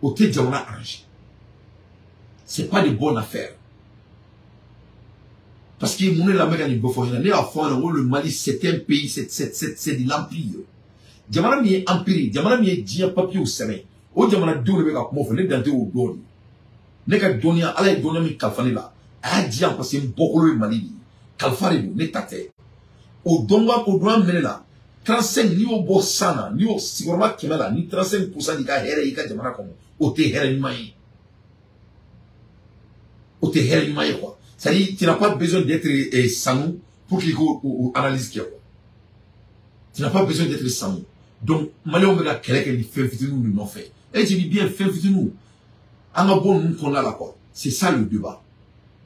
O tɛ jamana arranger. C'est pas de bonne affaire. Parce que mun de la bɛ ka nin bɛɛ fɔ ɲɛna? Ne y'a fɔ ɲɛna ko le Mali, c'est un pays, c'est de l'empire. Jamana min ye empire, jamana min ye diɲɛ papiyew sɛbɛn, o jamanadenw de bɛ ka kuma o fɛ. Ne dan tɛ o dɔn de. Ne ka dɔnniya, Ala ye dɔnniya min kalifa ne la, a y'a di yan parce que n bɔkolo ye Mali de ye. Kalifa de don, ne ta tɛ. O dɔnniya, o dɔnniya minɛ la 35, n'i y'o bɔ 100 na, n'i y'o sigiyɔrɔma 100 la, ni 35% y'i ka hɛrɛ ye i ka jamana kɔnɔ, o tɛ hɛrɛ ɲuman ye. O tɛ hɛrɛ ɲuman ye quoi. C'est-à-dire, tu n'as pas besoin d'être Sanou pour qu'il o analyse kɛ quoi. Tu n'as pas besoin d'être Sanou. Donc Maliyɛnw bɛ ka kɛlɛ kɛ ni fɛn fitininw de nɔfɛ. Et tu dis bien fɛn fitininw. An ka bɔ ninnu kɔnɔna la quoi. C'est ça le débat.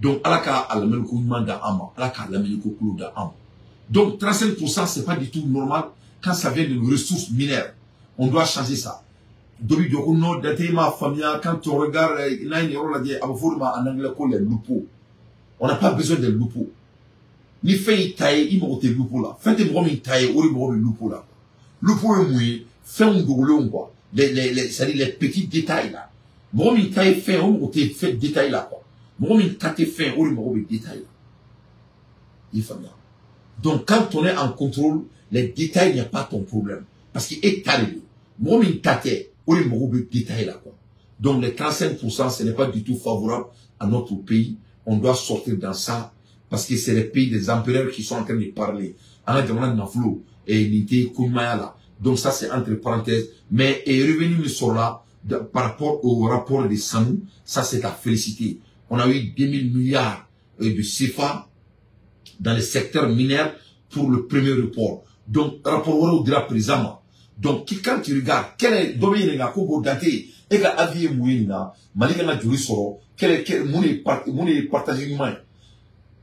Donc Ala ka a lamɛnni ko ɲuman da an ma, Ala k'a lamɛnni ko kulo da an ma. Donc 35%, c'est pas du tout normal quand ça vient de nos ressources minières. On doit changer ça. Dɔ bi jɔ ko non, Dante m'a faamuya. Quand on regarde, n'a ye nin yɔrɔ lajɛ, a bɛ fɔ o de ma en anglais ko les loopholes. On n'a pas besoin des loopholes. Ni fɛn y'i ta ye, i mago tɛ loophole la. Fɛn tɛ mɔgɔ min ta ye, o de mago bɛ loophole la. Loophole ye mun ye? Fɛnw dogolenw quoi. Les c'est-à-dire les petits détails là. Mɔgɔ min ta ye fɛn, o mago tɛ fɛn détail la quoi. Mɔgɔ min ta tɛ fɛn, o de mago bɛ détail la. I faamuya? Donc quand on est en contrôle, les détails n'est pas ton problème. Parce que e ta de don. Mɔgɔ min ta tɛ, o de mago bɛ détail la quoi. Donc les 35%, ce n'est pas du tout favorable à notre pays. On doit sortir dans ça parce que c'est les pays des empereurs qui sont en train de parler. An ka jamana nafolo nin tɛ ko ɲumanya la. Donc ça, c'est entre parenthèses. Mais et revenu min sɔrɔla par rapport au rapport de Sanou, ça, c'est à féliciter. On a eu 2000 milliards de CFA dans le secteur minier pour le premier rapport. Donc rapport wɛrɛw dira président ma. Donc quand tu regardes, quel est dɔ bɛ ɲininka ko bon, Dante, e ka avis ye mun ye nin na? Mali kan ka joli sɔrɔ? Quel est quel mun de ye partage ɲuman ye?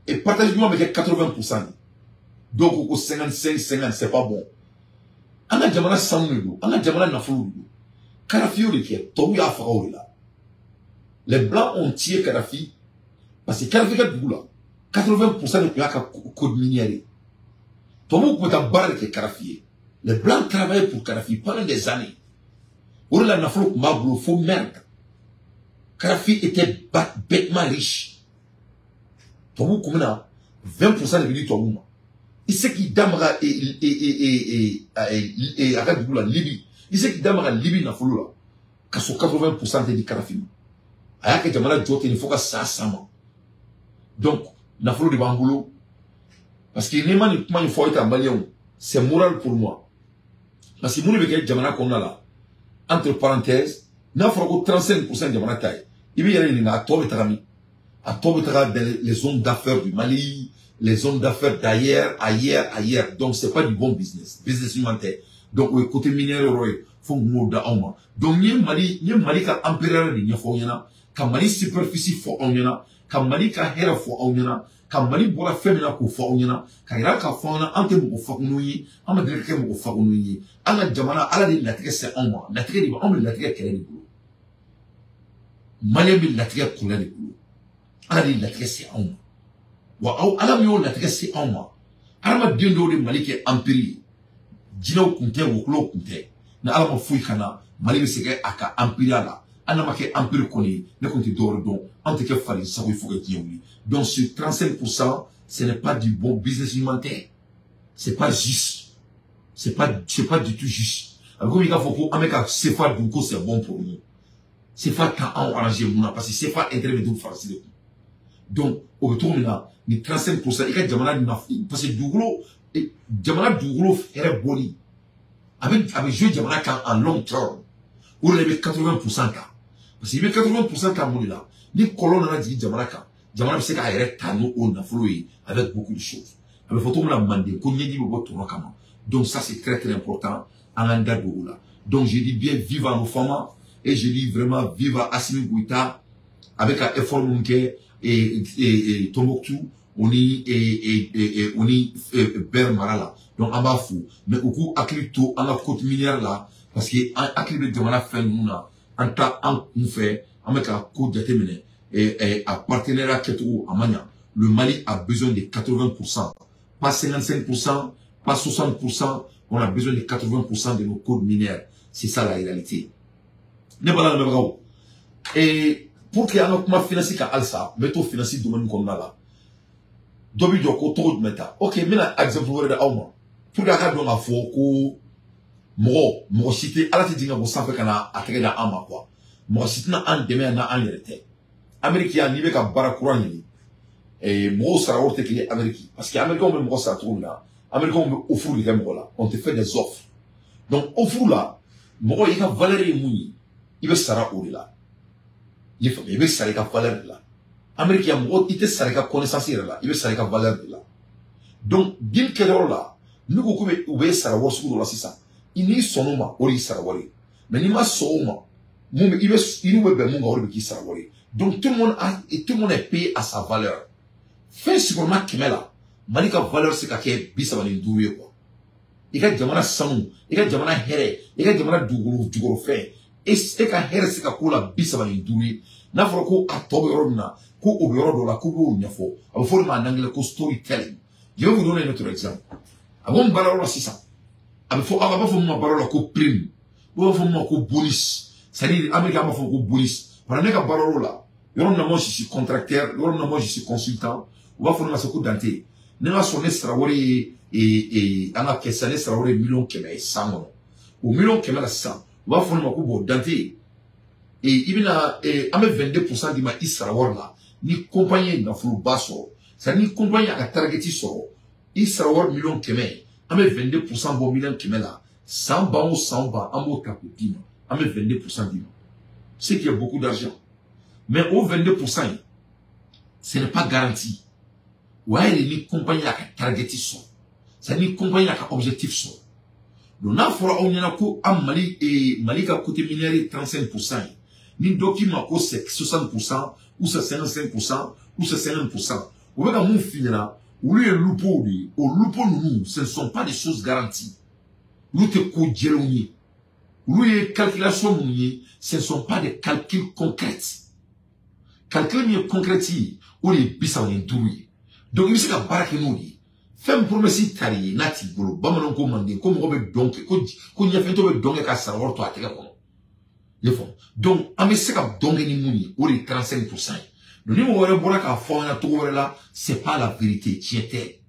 Et partage ɲuman bɛ kɛ 80% de. Dɔw ko ko 55 50, c'est pas bon. An ka jamana sanu de don, an ka jamana nafolo de don. Kadhafi y'o de kɛ, tubabu y'a faga o de la. Les Blancs ont tué Kadhafi parce que Kadhafi ka dugu la, 80% de tun y'a ka côte minière ye. Tubabuw tun bɛ taa baara de kɛ Kadhafi ye. Les Blancs travaillaient pour Kadhafi pendant des années. O de la nafolo tun b'a bolo fo merde. Kadhafi était bêtement riche. Tubabuw tun bɛ na, 20% de bɛ di tubabuw ma. I se k'i da maga a ka dugu la Libi, i se k'i da maga Libi nafolo la ka sɔrɔ 80% tɛ di Kadhafi ma. A y'a kɛ jamana jɔ ten fo ka sa sa ma. Donc nafolo de b'an bolo. Parce que n'i ma nin kuma in fɔ e ta Maliyɛnw, c'est moral pour moi. Parce que mun de bɛ kɛ jamana kɔnɔna la? Entre parenthèses, n'a fɔra ko 35% jamana ta ye, i b'i yɛrɛ ɲininka a tɔ bɛ taga min? A tɔ bɛ taga dans les zones d'affaires du Mali, les zones d'affaires d'ailleurs, ailleurs, ailleurs. Donc c'est pas du bon business. Business ɲuman tɛ. Donc o ye côté minière yɔrɔ ye, fo n k'o da aw ma. Donc n ye Mali ka empereur de ɲɛfɔ aw ɲɛna, ka Mali superficie fɔ aw ɲɛna, ka Mali ka hɛrɛ fɔ aw ɲɛna, ka Mali bɔra fɛn min na k'o fɔ aw ɲɛna, ka yira k'a fɔ aw ɲɛna an tɛ mɔgɔ fakunnu ye, an ma deli ka kɛ mɔgɔ fakunnu ye. An ka jamana, Ala de ye latigɛ se anw ma. Latigɛ de bɛ anw bɛ latigɛ kɛlɛ de bolo. Maliyɛn bɛ latigɛ kɔlɛ de bolo. Ala de ye latigɛ se anw ma. Wa aw Ala min y'o latigɛ se anw ma, hadamaden dɔw de Mali kɛ empire ye. Jinɛw kun tɛ, wɔkulɔw kun tɛ. Ni Ala ma foyi ka na, Mali bɛ se kɛ a ka empire la. Hali n'a ma kɛ empire kɔni ye, ne kun tɛ dɔwɛrɛ dɔn. Anw tɛ kɛ faden sago ye fo ka diɲɛ wuli. Donc sur 35%, ce n'est pas du bon business ɲuman tɛ. C'est pas juste. C'est pas du tout juste. A bɛ komi i k'a fɔ ko an bɛ ka CFA dun ko c'est bon pour nous. CFA t'an anw arranger mun na? Parce que CFA intérêt bɛ dun Faransi de kun. Donc o bɛ cogo min na ni 35%, i ka jamana naf, parce que dugukolo, jamana dugukolo hɛrɛ bɔli, a bɛ jouer jamana kan en long terme. O de la i bɛ 80% ta. Parce que i bɛ 80% ta mun de la? Ni kɔlɔn nana jigin jamana kan, jamana bɛ se k'a yɛrɛ ta n'o o nafolo ye avec beaucoup de choses. A bɛ fɔ cogo min na manden ko ɲɛji bɛ bɔ tɔnɔ kama. Donc ça, c'est très très important, an k'an da don o la. Donc je dis bien vive à nos femmes et je dis vraiment vive à Assimi Goïta avec un effort minnu kɛ et Tombouctou o ni o ni Ber mara la. Donc an b'a fo, mais u k'u hakili to an ka côte minière la, parce que an hakili bɛ jamana fɛn ninnu na, an ta an kun fɛ, an bɛ ka ko jateminɛ a partenariat kɛcogo a ma ɲa. Le Mali a besoin de 80%, pas 55%, pas 60%. On a besoin de 80% de nos côtes minières. C'est ça la réalité. Ne bala lamɛnbagaw. Et pour que an ka kuma finance kan halisa, n bɛ to finance domaine kɔnɔna la. Dɔ bi jɔ ko tɔgɔ jumɛn ta? Ok, n bɛna exemple wɛrɛ di aw ma pour que a ka dɔn k'a fɔ ko mɔgɔ si tɛ Ala tɛ jigin ka bɔ sanfɛ ka na a tɛgɛ da an ma quoi. Mɔgɔ si tɛna an dɛmɛ yan n'an yɛrɛ tɛ. Amérique yan, n'i bɛ ka baara kura ɲini, mɔgɔw sara wari tɛ kelen ye Amérique, parce que Américains bɛ mɔgɔ sara cogo min na, Américains bɛ offre de kɛ mɔgɔ la, on te fait des offres. Donc offre la, mɔgɔ i ka valeur ye mun ye, i bɛ sara o de la. I ye faamuya, i bɛ sara i ka valeur de la. Amérique yan, mɔgɔ i tɛ sara i ka connaissance yɛrɛ la, i bɛ sara i ka valeur de la. Donc deal kɛyɔrɔ la, n'u ko k'u bɛ u bɛ sara wari sugu dɔ la sisan, i n'i sɔnn'o ma, o de y'i sara wari ye. Mais n'i ma sɔn o ma, mun bɛ i bɛ i n'u bɛ bɛn mun kan, o de bɛ k'i sara wari ye. Donc tout le monde est payé à sa valeur. Fɛn sigiyɔrɔma 100 la, Mali ka valeur se ka kɛ 35 ye quoi. I ka jamana sanu, i ka jamana hɛrɛ, i ka jamana dugukolo jukɔrɔfɛn, e ka hɛrɛ se ka k'o la 35 ye. N'a fɔra ko a tɔ bɛ yɔrɔ min na, ko o bɛ yɔrɔ dɔ la, k'u b'o ɲɛfɔ, a bɛ fɔ o de ma en anglais ko storytelling. Je vais vous donner un autre exemple. A bɔ n baarayɔrɔ la sisan, a bɛ fɔ aw b'a fɔ mun ma baarayɔrɔ la ko prime, u b'a fɔ mun ma ko bonus, c'est-à-dire Amérique an b'a fɔ ko bonus. Par exemple, ne ka baarayɔrɔ la, yɔrɔ min na moi je suis contracteur, yɔrɔ min na moi je suis consultant, u b'a fɔ ne ma se ko Dante, ne ka sɔrɔ ne sara wari ye, an ka kɛ sisan, ne sara wari ye 100 000 000 ye san kɔnɔ. O 100 000 000 la sisan, u b'a fɔ ne ma ko bon Dante, i bɛna an bɛ 22% d'i ma i sara wari la ni compagnie ye nafoloba sɔrɔ, c'est-à-dire ni compagnie y'a ka target sɔrɔ, i sara wari 100 000 000, an bɛ 22% bɔ 100 000 000 la, san ban o san ban an b'o ta k'o d'i ma, an bɛ 22% d'i ma, ce qui est beaucoup d'argent. Mais o 22% in, ce n'est pas garanti. O y'a ye ni compagnie y'a ka target sɔrɔ, c'est-à-dire ni compagnie y'a ka objectif sɔrɔ. Donc n'a fɔra aw ɲɛna ko an Mali Mali ka côté minière ye 35% ye, ni dɔ k'i ma ko c'est 60% ou c'est 55% ou c'est 50%, u bɛ ka mun f'i ɲɛna, olu ye loupeaux de ye. O loupeaux ninnu, ce ne sont pas des choses garanties. Olu tɛ ko jɛlenw ye. Olu ye calculation minnu ye, ce ne sont pas des calculs concrets. Calcul min ye concret ye, o de ye 35 ye. Donc i bɛ se ka baara kɛ n'o de ye. Fɛn min promesse taar'i ye n'a t'i bolo, bamananw ko manden ko mɔgɔ bɛ dɔn kɛ, ko ɲɛfɛntɔ bɛ dɔn kɛ ka sara wari to a tɛgɛ kɔnɔ. I y'a faamu? Donc an bɛ se ka dɔn kɛ ni mun ye, o de ye 35% ye. Donc ni mɔgɔ wɛrɛ bɔra k'a fɔ an ɲɛna cogo wɛrɛ la, c'est pas la vérité, tiɲɛ tɛ.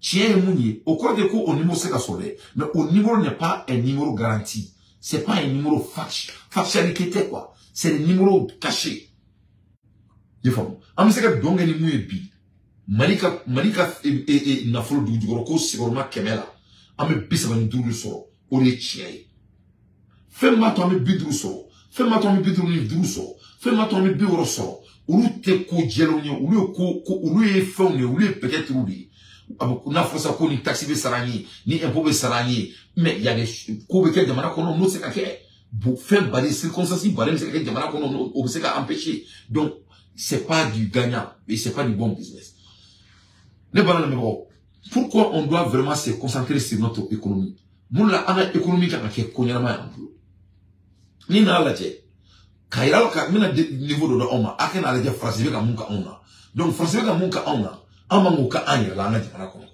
Tiɲɛ ye mun ye, o kɔrɔ tɛ ko o numéro se ka sɔrɔ dɛ, mais o numéro n'est pas un numéro garanti. C'est pas un numéro factualité tɛ quoi. C'est des numéros cachés. I y'a faamu? An bɛ se ka dɔn kɛ ni mun ye bi, Mali ka nafolo dugu jukɔrɔ ko sigiyɔrɔma 100 la, an bɛ 35 de sɔrɔ, o de ye tiɲɛ ye. Fɛn b'a to an bɛ 50 sɔrɔ, fɛn b'a to an bɛ 55 sɔrɔ, fɛn b'a to an bɛ 60 sɔrɔ, olu tɛ ko jɛlenw ye, olu ye ko olu ye fɛnw de ye, olu ye peut-être de ye. A bɛ n'a fɔra sisan ko ni taxe bɛ sara an ye, ni impôt bɛ sara an ye, mais y a des ko bɛ kɛ jamana kɔnɔ n'o tɛ se ka kɛ. Fɛn baden, circonstance baden bɛ se ka kɛ jamana kɔnɔ, o bɛ se ka empêcher. Donc c'est pas du gagnant et c'est pas du bon business. Ne bana lamɛnbagaw, pourquoi on doit vraiment se concentrer sur notre économie? Mun la an ka économie kan ka kɛ ko ɲɛnama ye an bolo? Ni nana lajɛ k'a yira ka n bɛna niveau dɔ di aw ma, a ka n'a lajɛ Faransi bɛ ka mun kɛ anw na. Donc Faransi bɛ ka mun kɛ anw na, an man k'o kɛ an yɛrɛ la an ka jamana kɔnɔ.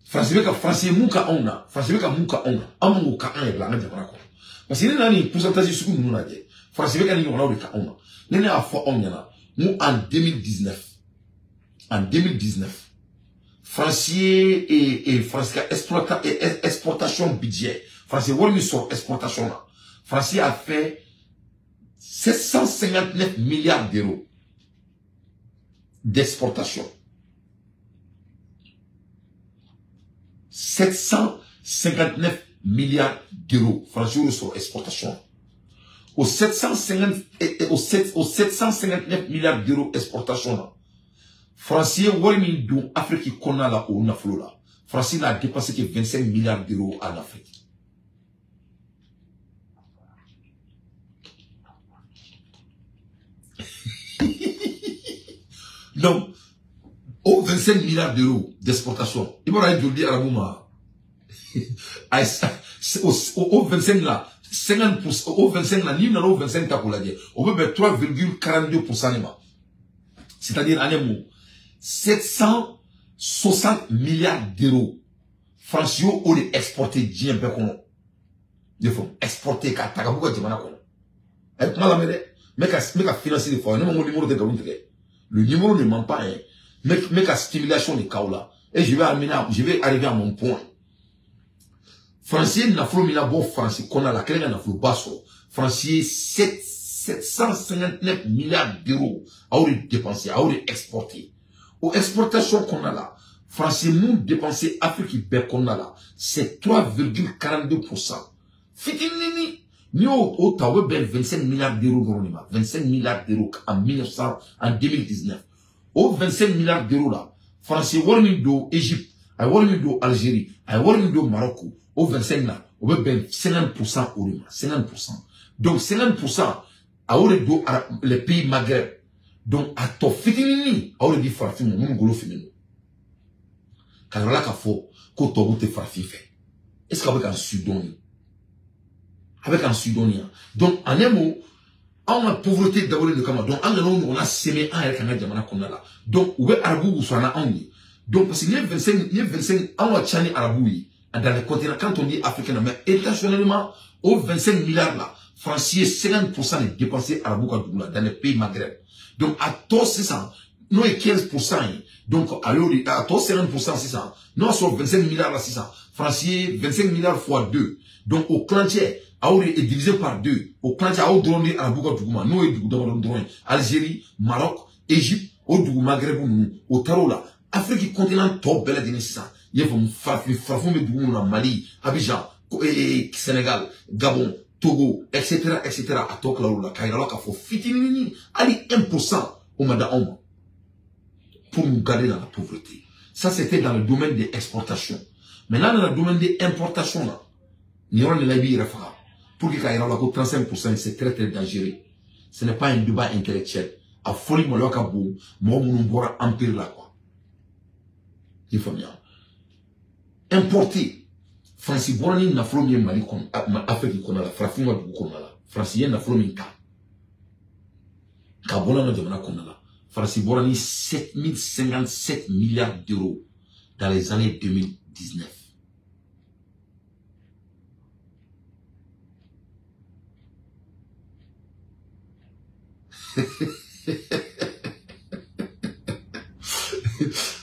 Faransi bɛ ka Faransi ye mun kɛ anw na, Faransi bɛ ka mun kɛ anw na, an man k'o kɛ an yɛrɛ la an ka jamana kɔnɔ. Parce que ne nana nin pourcentage sugu ninnu lajɛ, Faransi bɛ ka nin ɲɔgɔnnaw de kɛ anw na. Ne y'a fɔ aw ɲɛna n ko en 2019, en 2019, Faransi ye Faransi ka exportation budget, Faransi wari min sɔrɔ exportation na, Faransi a fait 759 milliards d'euros d'exportation. 759 milliards d'euros, Faransi y'o sɔrɔ exportation. Au 759 milliards d'euros exportation na, Faransi ye wari min don Afrique kɔnɔna la o nafolo la, Faransi n'a dépensé que 25 milliards d'euros en Afrique. Donc, au 25 milliards d'euros d'exportation, il va y avoir joli arabu ma. Au 25 là, 50%, au 25 là, ni au 25 ta pour la dire, on peut mettre 3,42%. C'est-à-dire, en un mot, 760 milliards d'euros. Faransi y'o de exporté diɲɛ bɛɛ kɔnɔ. Il faut exporter ka taga b'u ka jamana kɔnɔ. A ye kuma lamɛn dɛ. Mais ka financer des fois, ne mon numéro de nkalon tigɛ. Le numéro ne ment pas, hein. Mais ka stimulation de kaw la. Et je vais arriver à mon point. Français nafolo min labɔ Faransi kɔnɔna la, kelen ka nafoloba sɔrɔ. Français 759 milliards d'euros a y'o de dépensé, a y'o de exporté. O exportation kɔnɔna la, Français mun dépensé Afrique bɛɛ kɔnɔna la, c'est 3,42%. Fitinini, n'i y'o o ta, o bɛ bɛn 25 milliards d'euros dɔrɔn de ma. 25 milliards d'euros en 2019. O 25 milliards d'euros la, Français wari min don Égypte, a ye wari min don Algérie, a ye wari min don Maroc, o 25 la, o bɛ bɛn 50% o de ma, 50%. Donc 50% a y'o de don les pays Maghreb. Donc a tɔ fitinini, a y'o de di farafin ma minnu golo finnen don. Ka yɔrɔ la k'a fɔ ko tubabu tɛ farafin fɛ. Est-ce que a bɛ k'an su dɔɔni? A bɛ k'an su dɔɔni yan. Donc en un mot, anw ka pauvreté dabɔlen de kama. Donc an kana o ɲɔgɔnna semer an yɛrɛ kan ka jamana kɔnɔna la. Donc u bɛ arabuw wusura n'anw ye. Donc parce que n'i ye 25 anw ka ca ni arabuw ye dans les continents, quand on dit africain, mais intentionnellement au 25 milliards là, Français 50% de dépensé arabu ka dugu la dans les pays Maghreb. Donc à tɔ sisan n'o ye 15% ye, donc a y'o de a tɔ 50% sisan, n'o y'a sɔrɔ 25 milliards la sisan, Français 25 milliards fois 2, donc au kilancɛ a y'o de divisé par 2, o kilancɛ a y'o dɔrɔn di arabu ka dugu ma, n'o ye dugu damadɔ dɔrɔn ye, Algérie, Maroc, Égypte, o dugu Maghreb ninnu, o taar'o la. Afrique continent tɔ bɛɛ lajɛlen sisan, i y'a faamu, farafin bɛ dugu minnu na, Mali, Abidjan, Sénégal, Gabon, Togo, etc., etc., a tɔ tilar'o la, k'a yira la k'a fɔ fitininin, hali 1% o ma da anw ma pour nous garder dans la pauvreté. Ça, c'était dans le domaine des exportations. Maintenant, dans le domaine des importations, là, nin yɔrɔ de la i b'i yɛrɛ faga pour que k'a yira la ko 35%, c'est très très dangereux. Ce n'est pas un débat intellectuel. A fɔli maloya ka bon mɔgɔ minnu bɔra empire la, quoi. I faamuya? Importer. Faransi bɔra ni nafolo min ye Mali kɔnɔ, Afrique kɔnɔ la, farafin ka dugu kɔnɔ la, Faransi ye nafolo min ta ka bɔ n'an ka jamana kɔnɔ la, Faransi bɔra ni 7057 milliards d'euros dans les années 2019.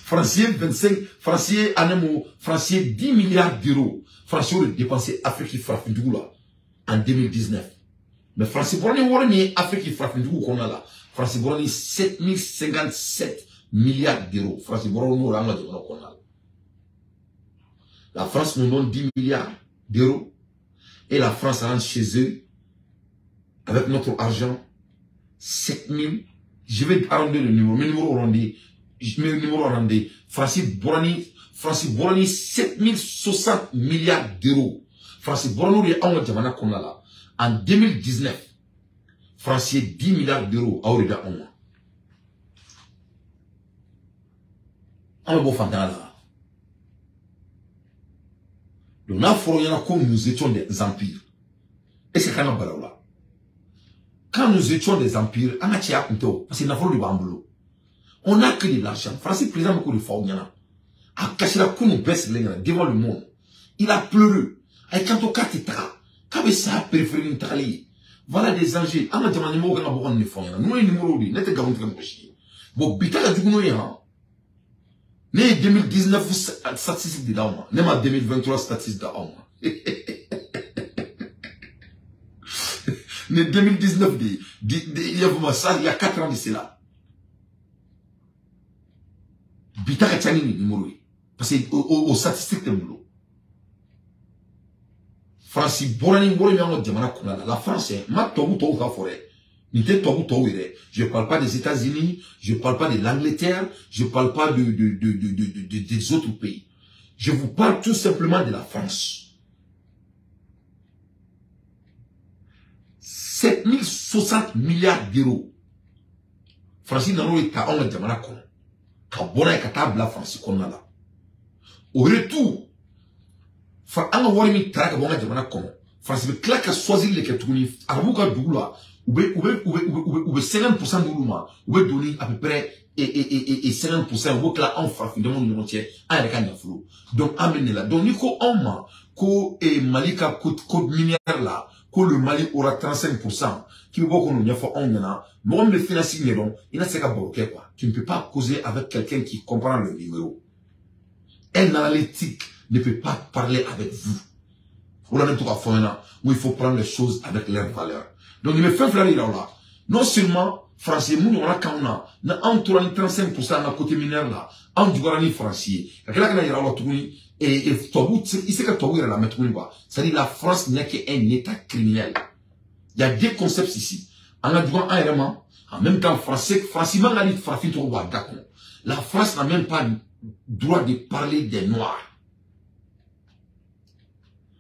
Français 25, Français en Français 10 milliards d'euros. Français ont dépensé Afrique farafindugu là en 2019. Mais Français bɔra ni wari min ye Afrique farafindugu kɔnɔna la, Français bɔra ni 7057 milliards d'euros. Français bɔra n'o ye an ka jamana kɔnɔna la. La France nous donne 10 milliards d'euros et la France rentre chez eux avec notre argent 7000. Je vais arrondir le numéro, mes numéros arrondis. Numéro arrondi. Francis bɔra ni 7060 milliards d'euros. Francis bɔra n'o ye anw ka jamana kɔnɔna la. En 2019, Francis ye 10 milliards d'euros aw de da anw ma. An bɛ bɔ fantanya la. Donc n'a fɔra ɲɛna ko nous étions des empires, est-ce que kan ka bala o la? Quand nous étions des empires, an ka cɛya kun tɛ o, parce que nafolo de b'an bolo. On n'a que de l'argent. Francis président ko de fɔ aw ɲɛna. A kasira kunun bɛɛ sigilen ɲɛna devant le monde. Il a pleuré. A ye kanto k'a tɛ taga. K'a bɛ saya préféré ni tagali ye. Voilà des enjeux. An ka jamana ɲɛmɔgɔw kan ka bɔ ka nin de fɔ an ɲɛna. Ninnu ye numéro de ye. Ne tɛ nkalon tigɛ mɔgɔ si ye. Bon bi ta ka jugu n'o ye han. Ne ye 2019 statistique de d'aw ma. Ne ma 2023 statistique d'aw ma. Ne 2019 de il y a vraiment ça, il y a 4 ans de cela. Bi ta ka ca ni nin numéro ye. Parce que o statistique tɛ n bolo. Faransi bɔra ni wari min y'an ka jamana kɔnɔ la, la France, ma tubabu tɔw ka fɔ dɛ. Nin tɛ tubabu tɔw yɛrɛ. Je parle pas des États-Unis, je parle pas de l'Angleterre, je parle pas des autres pays. Je vous parle tout simplement de la France. 7060 milliards d'euros. Faransi nan'o ye ta anw ka jamana kɔnɔ. Ka bɔ n'a ye ka taa bila Faransi kɔnɔna la. Au retour, an ka wari min tara ka bɔ an ka jamana kɔnɔ, Faransi bɛ tila ka choisir de kɛ tuguni. Arabuw ka dugu la, u bɛ 50% d'olu ma, u bɛ don ni à peu près et 50%, u b'o tila anw farafin damaw ni ɲɔgɔn cɛ, an yɛrɛ ka nafolo. Donc an bɛ nin la. Donc n'i ko anw ma ko Mali ka code minière la, ko le Mali aura 35%, k'i bɛ bɔ k'o ɲɛfɔ anw ɲɛna, mɔgɔ min bɛ finance ɲɛdɔn, i na se ka baro kɛ quoi. Tu ne peux pas causer avec quelqu'un qui comprend le numéro. Un analytique ne peut pas parler avec vous. O la ne bɛ to k'a fɔ ɲɛna, où il faut prendre les choses avec leur valeur. Donc nin bɛ fɛn fila de yira o la. Non seulement Français mun ɲɔgɔnna k'anw na, ni anw tora ni 35% an ka côté mineur la, anw juguyara ni Français ye. Ka tila ka na yira aw la tuguni, et tubabu i se ka tubabu yɛrɛ lamɛn tuguni quoi. C'est-à-dire la France n'est qu'un état criminel. Il y a deux concepts ici. An ka jugu an yɛrɛ ma, en même temps français, Français man ka ni farafin tɔgɔ bɔ a da kɔnɔ. La France n'a même pas droit de parler des Noirs.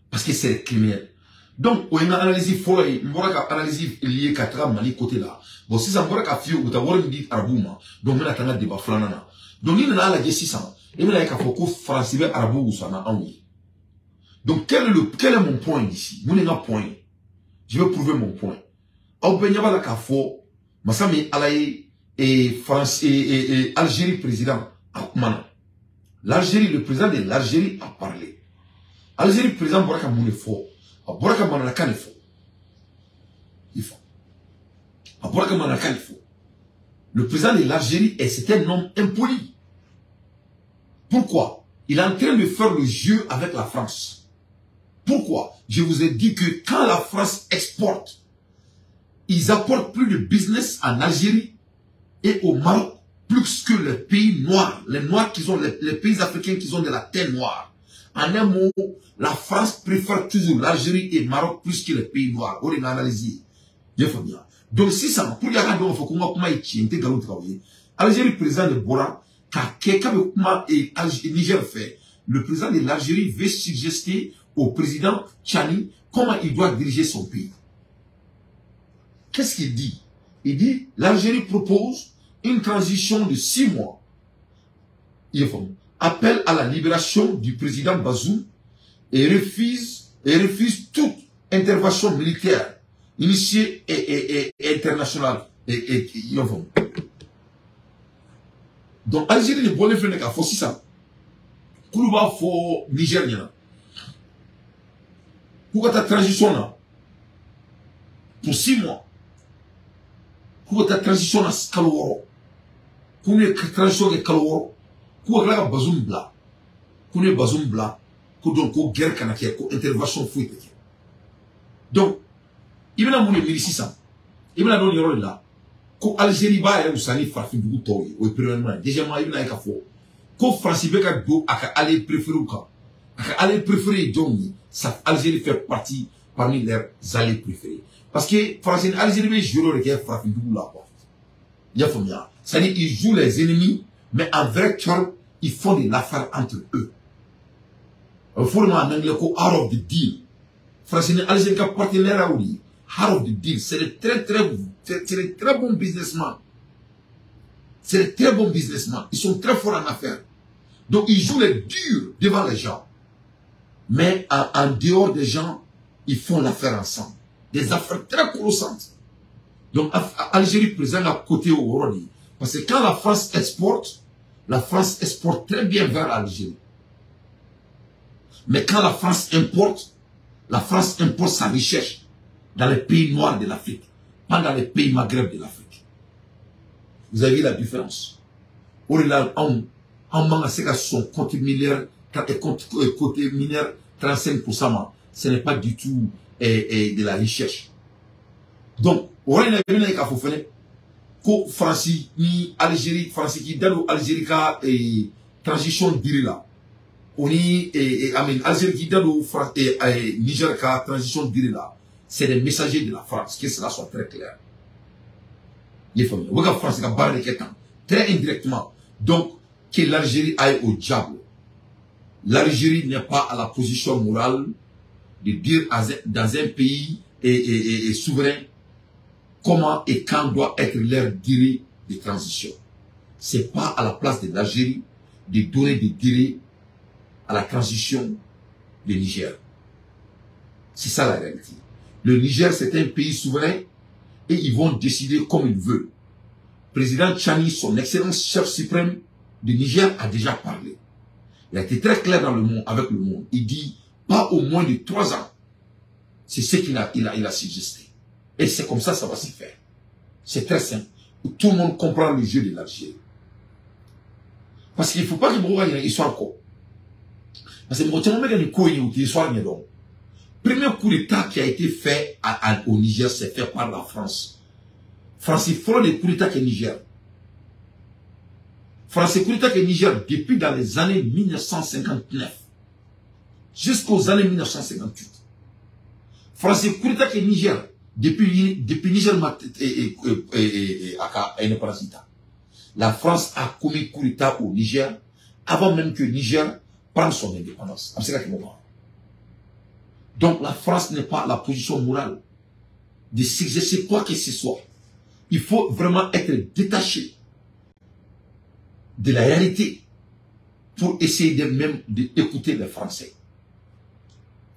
Parce que c'est des criminels. Donc, o ye n ka analyse fɔlɔ ye. N bɔra ka analyse lié ka taga Mali côté la. Bon, sisan n bɔra k'a f'i ye u bɛ taa wari min di arabuw ma. Donc, n bɛna taa n ka débat filanan na. Donc, n'i nana lajɛ sisan, i bɛna ye k'a fɔ ko Faransi bɛ arabuw wusa na anw ye. Donc, quel est mon point ici? Mun de ye n ka point ye? Je vais prouver mon point. Aw bɛɛ ɲɛ b'a la k'a fɔ masa min Ala ye France et Algérie président a kumana. L'Algérie, le président de l'Algérie a parlé. Algérie président bɔra ka mun de fɔ? A bɔra ka mananakan de fɔ. Il faut. A bɔra ka mananakan de fɔ. Le président de l'Algérie, c'est un homme impoli. Pourquoi? Il est en train de faire le jeu avec la France. Pourquoi? Je vous ai dit que quand la France exporte, ils apportent plus de business en Algérie et au Maroc plus que les pays noirs, les noirs qui ont, les pays africains qui ont de la terre noire. En un mot, la France préfère toujours l'Algérie et le Maroc plus que les pays noirs. On est analysé. Donc, si ça, pour y avoir il faut qu'on kuma ye Algérie président de bɔra, ka kɛ k'a bɛ kuma Niger fait. Le président de l'Algérie veut suggester au président Tchani comment il doit diriger son pays. Qu'est-ce qu'il dit? Il dit, l'Algérie propose une transition de 6 mois. Il faut appelle à la libération du président Bazoum et refuse toute intervention militaire initiée et internationale. Donc, Algérie de bɔlen filɛ k'a fɔ sisan k'olu b'a fɔ Niger ɲɛna k'u ka taa transition na pour 6 mois, k'u ka taa transition na kalo 6, k'u ye transition kɛ kalo 6, k'u ka tila ka Bazoum bila, k'u ye Bazoum bila, ko donc ko guerre kana kɛ, ko intervention foyi tɛ kɛ. Donc i bɛna mun de miiri sisan? I bɛna dɔn nin yɔrɔ de la ko Algérie b'a yɛrɛ wusa ni farafin dugu tɔw ye. O ye premièrement ye. Deuxièmement, i bɛna ye k'a fɔ ko Faransi bɛ ka don a ka allié préféré kan. A ka allié préféré ye jɔnw ye? Ça, Algérie fait partie parmi leurs alliés préférés. Parce que Faransi ni Algérie bɛ jeu dɔ de kɛ farafin dugu la quoi. I y'a faamuya? C'est-à-dire ils jouent les ennemis, mais en vrai cœur, ils font de l'affaire entre eux. A bɛ fɔ o de ma en anglais ko out of the deal. Faransi ni Algérie ka partenaire y'o de ye. Out of the deal. C'est de très très, c'est de très bons businessmen. C'est de très bons businessmen. Ils sont très forts en affaires. Donc ils jouent les durs devant les gens. Mais en dehors des gens, ils font l'affaire ensemble. Des affaires très colossantes. Donc Algérie présente à côté au Rwanda. Parce que quand la France exporte très bien vers l'Algérie. Mais quand la France importe sa richesse dans les pays noirs de l'Afrique, pas dans les pays Maghreb de l'Afrique. Vous avez vu la différence? Au-delà, on manque à son compte mineur, côté mineur 35%, ce n'est pas du tout de la richesse. Donc, on a vu que France ni Algérie, France qui donne Algérie transition diri la, on y Algérie qui donne Niger ka transition diri la, c'est des messagers de la France, que cela soit très clair. Il faut que France a barré les temps, très indirectement. Donc, que l'Algérie aille au diable. L'Algérie n'est pas à la position morale de dire dans un pays et souverain comment et quand doit être leur durée de transition. C'est pas à la place de l'Algérie de donner des durées à la transition de Niger. C'est ça la réalité. Le Niger, c'est un pays souverain et ils vont décider comme ils veulent. Président Tchani, son excellence chef suprême du Niger, a déjà parlé. Il a été très clair dans le monde, avec le monde. Il dit, pas au moins de 3 ans. C'est ce qu'il a, il a suggéré. Et c'est comme ça ça va se faire. C'est très simple. Tout le monde comprend le jeu de l'Algérie. Parce qu'il ne faut pas que mɔgɔw ka ɲinɛ histoire kɔ. Parce que mɔgɔ caman bɛ ka nin ko in ye, u tɛ histoire ɲɛdɔn. Premier coup d'État qui a été fait au Niger, c'est fait par la France. France fɔlɔ de coup d'État kɛ Niger. France coup d'État kɛ Niger depuis dans les années 1959 jusqu'aux années 1958. France coup d'État kɛ Niger depuis Niger ma a ka indépendance ta. La France a commis coup d'État au Niger avant même que Niger prenne son indépendance. Donc la France n'est pas à la position morale de s'exercer quoi que ce soit. Il faut vraiment être détaché de la réalité pour essayer de même d'écouter les Français.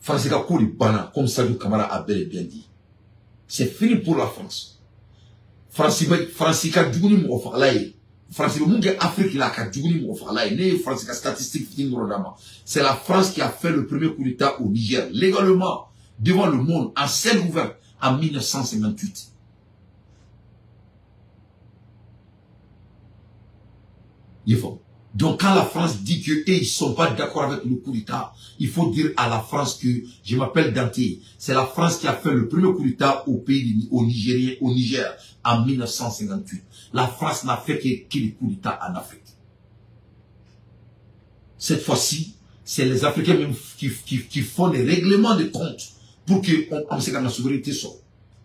Français ka ko de banna, comme Sadio Kamara a bel et bien dit. C'est fini pour la France. France ka jugu ni mɔgɔ fagala ye. France bɛ mun kɛ Afrique la ka jugu ni mɔgɔ fagala ye. Ne ye France ka statistique fitinin dɔrɔn d'a ma. C'est la France qui a fait le premier coup d'État au Niger, légalement, devant le monde, en scène ouverte, en 1958. Il faut. Donc quand la France dit que ils sont pas d'accord avec le coup d'État, il faut dire à la France que je m'appelle Dante. C'est la France qui a fait le premier coup d'État au pays, au Nigérien, au Niger en 1958. La France n'a fait que le coup d'État en Afrique. Cette fois-ci, c'est les Africains même qui font des règlements de compte pour que on sait que la souveraineté sort.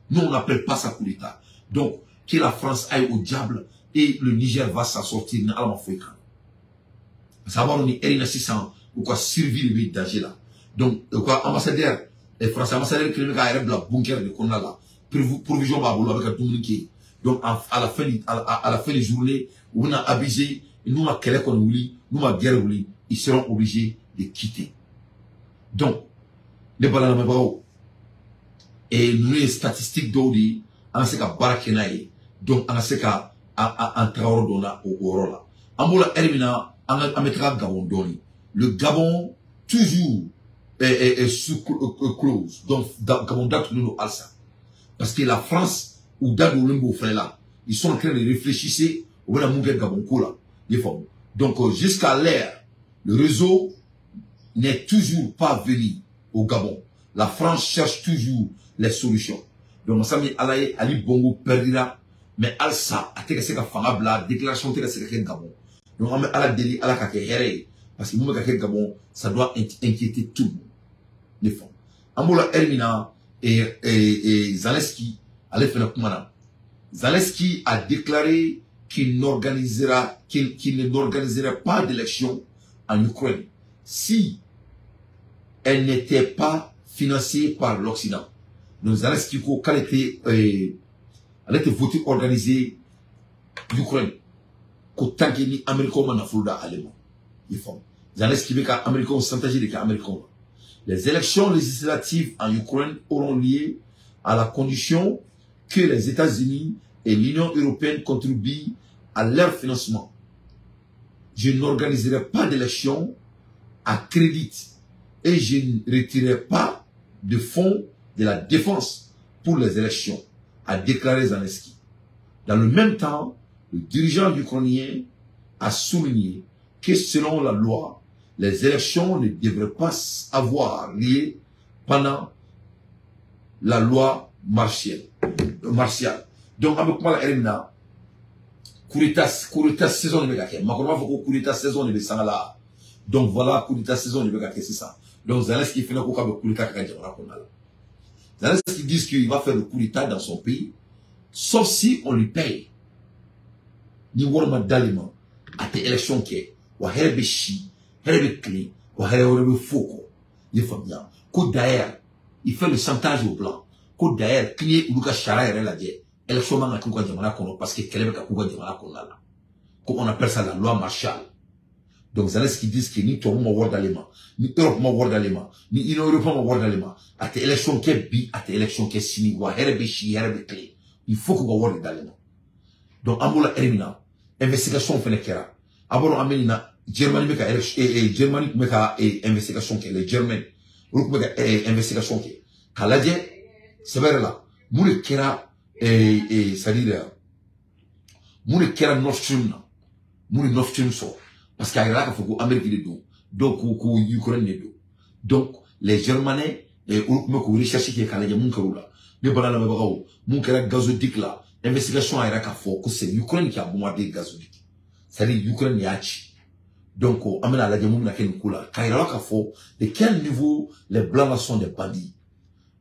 Nous, on n'appelle pas ça coup d'État. Donc, que la France aille au diable et le Niger va s'en sortir. Savoir on est RN 600 ou quoi survivre le danger là. Donc quoi ambassadeur les Français ambassadeur qui est la bunker de qu'on a là provision va avec un communiqué. Donc à la fin des journées où on a abusé, nous a kɛlɛ kɔni wuli, nous a guerre wuli, ils seront obligés de quitter. Donc ne balamɛbagaw et nous les statistiques dɔw de ye an ka se ka baara kɛ n'a ye. Donc an ka se ka an taga yɔrɔ dɔ la o yɔrɔ la. An b'o la ɛri min na an bɛ taga Gabon dɔɔni. Le Gabon toujours est sous close. Donc Gabon datugulen don halisa. Parce que la France u da dogolen b'o fɛnɛ la. Ils sont en train de réfléchir u bɛna mun kɛ Gabon ko la. I faamu. Donc jusqu'à l'heure, le réseau n'est toujours pas venu au Gabon. La France cherche toujours les solutions. Donc masa min Ala ye Ali Bongo perdira, mais halisa a tɛ ka se ka fanga bila, déclaration tɛ ka se ka kɛ Gabon. Donc an bɛ Ala deli Ala ka kɛ hɛrɛ ye, parce que mun bɛ ka kɛ Gabon, ça doit inquiéter tout le monde. Ne faamu. An b'o la ɛri min na, Zelensky ale fɛnɛ kumana. Zelensky a déclaré qu'il n'organisera qu'il ne n'organiserait pas d'élection en Ukraine si elle n'était pas financée par l'Occident. Donc Zelensky ko k'ale tɛ ale tɛ vote organisé Ukraine ko tant que ni Américains ma nafolo da ale ma. I faamu. Zelensky bɛ ka Américains chantage de kɛ Américains ma. Les élections législatives en Ukraine auront lieu à la condition que les États-Unis et l'Union européenne contribuent à leur financement. Je n'organiserai pas d'élections à crédit et je ne retirerai pas de fonds de la défense pour les élections, a déclaré Zelensky. Dans le même temps, le dirigeant ukrainien a souligné que selon la loi, les élections ne devraient pas avoir lieu pendant la loi martiale. Donc, avec moi, la coup d'état saison de Bekake. Macron va faire coup d'état saison de Sangala. Donc voilà, coup d'état saison de Bekake, c'est ça. Donc Zelensky fait un coup d'état. Zelensky dit qu'il va faire le coup d'état dans son pays, sauf si on lui paye. Ni wari ma d'ale ma, a tɛ élection kɛ, wa hɛrɛ bɛ si, hɛrɛ bɛ tilen, wa hɛrɛ wɛrɛ bɛ fo kɔ. I ye faamuya. Ko d'ailleurs, il fait le chantage au blanc. Ko d'ailleurs, k'i ye olu ka sariya yɛrɛ lajɛ, élection man ka k'u ka jamana kɔnɔ parce que kɛlɛ bɛ ka k'u ka jamana kɔnɔna la. Ko on appelle ça la loi martiale. Donc Zelensky dit que ni tubabu ma wari d'ale ma, ni Europe ma wari d'ale ma, ni Union européenne ma wari d'ale ma, a tɛ élection kɛ bi, a tɛ élection kɛ sini, wa hɛrɛ bɛ si, hɛrɛ bɛ tilen. Il faut k'u ka wari d'ale ma. Donc an b'o la ɛri min na, investigation fɛnɛ kɛra. A b'a dɔn an bɛ nin na, Germany bɛ ka Germany tun bɛ ka investigation kɛ, les Germains olu tun bɛ ka investigation kɛ. K'a lajɛ sɛbɛ yɛrɛ la mun de kɛra, c'est-à-dire mun de kɛra Nord Stream na, mun de Nord Stream sɔrɔ, parce que a yɛrɛ k'a fɔ ko Amérique de don, dɔw ko ko Ukraine de don. Donc les Germanais olu tun bɛ k'o recherche kɛ k'a lajɛ mun kɛra o la. Ne bala lamɛnbagaw, mun kɛra gazoduc la, investigation a yɛrɛ k'a fɔ ko c'est Ukraine qui a bombardé gazoduc, c'est-à-dire Ukraine y'a ci. Donc an bɛna lajɛ mun bɛna kɛ nin ko la, k'a yira la k'a fɔ de quel niveau les blancs là sont des bandits.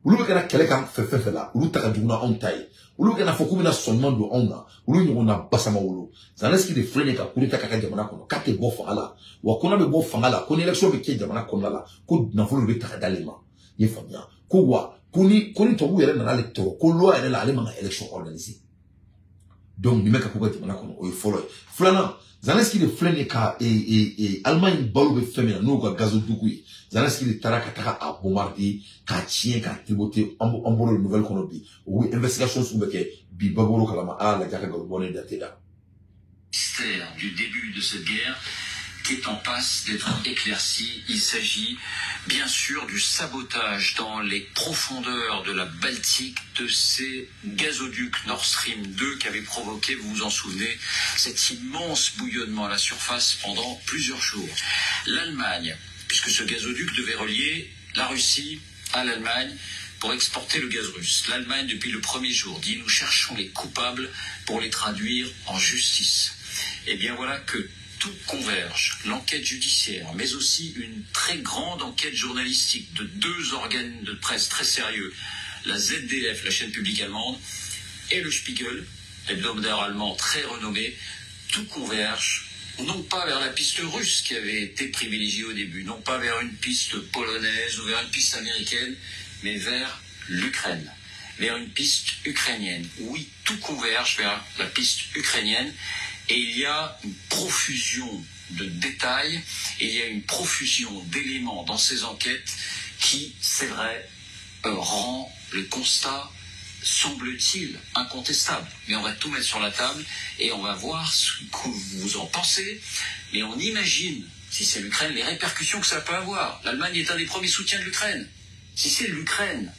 Olu bɛ kɛra kɛlɛ kan fɛn fɛn fɛn la, olu ta ka jugu n'anw ta ye. Olu bɛ kɛna fɔ k'u bɛna sɔnɲuman don anw na, olu ɲɔgɔnna basama wolo. Zelensky de filɛ nin ye ka coup d'état k'a ka jamana kɔnɔ, k'a tɛ bɔ fanga la, wa ko n'a bɛ bɔ fanga la, ko ni élection bɛ kɛ jamana kɔnɔna la, ko nafolo de bɛ ta ka d'ale ma. I ye faamuya ko wa ko ni tubabuw yɛrɛ nana ale tɔɔrɔ, ko loi yɛrɛ la ale man ka élection organiser. Donc nin bɛ ka k'u ka jamana kɔnɔ, o ye fɔlɔ ye. Filanan, Zelensky de filɛ nin ye ka Allemagne balo bɛ fɛn min na, n'o ka gazoduc ye, Zelensky de taara ka taga a bombarder k'a tiɲɛ k'a tripoter. An bɔra nouvelle kɔnɔ bi, o investigation sugu bɛ kɛ bi babolo kalama. A lajɛ a ka nkalon bɔ ne da tɛ da. Mystère du début de cette guerre qui est en passe d'être éclairci. Il s'agit bien sûr du sabotage dans les profondeurs de la Baltique de ces gazoducs Nord Stream 2 qui avaient provoqué, vous vous en souvenez, cet immense bouillonnement à la surface pendant plusieurs jours. L'Allemagne, puisque ce gazoduc devait relier la Russie à l'Allemagne pour exporter le gaz russe. L'Allemagne, depuis le premier jour, dit « Nous cherchons les coupables pour les traduire en justice ». Et bien voilà que tout converge, l'enquête judiciaire, mais aussi une très grande enquête journalistique de deux organes de presse très sérieux, la ZDF, la chaîne publique allemande, et le Spiegel, l'hebdomadaire allemand très renommé. Tout converge, non pas vers la piste russe qui avait été privilégiée au début, non pas vers une piste polonaise ou vers une piste américaine, mais vers l'Ukraine, vers une piste ukrainienne. Oui, tout converge vers la piste ukrainienne. Et il y a une profusion de détails, et il y a une profusion d'éléments dans ces enquêtes qui, c'est vrai, rend le constat, semble-t-il, incontestable. Mais on va tout mettre sur la table et on va voir ce que vous en pensez. Mais on imagine, si c'est l'Ukraine, les répercussions que ça peut avoir. L'Allemagne est un des premiers soutiens de l'Ukraine. Si c'est l'Ukraine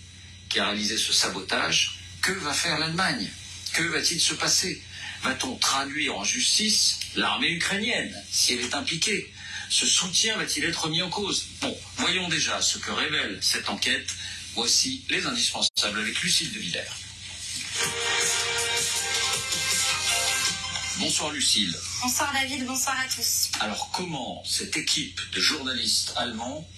qui a réalisé ce sabotage, que va faire l'Allemagne? Que va-t-il se passer? Va-t-on traduire en justice l'armée ukrainienne, si elle est impliquée? Ce soutien va-t-il être mis en cause? Bon, voyons déjà ce que révèle cette enquête. Voici les indispensables avec Lucille de Villers. Bonsoir Lucille. Bonsoir David, bonsoir à tous. Alors comment cette équipe de journalistes allemands,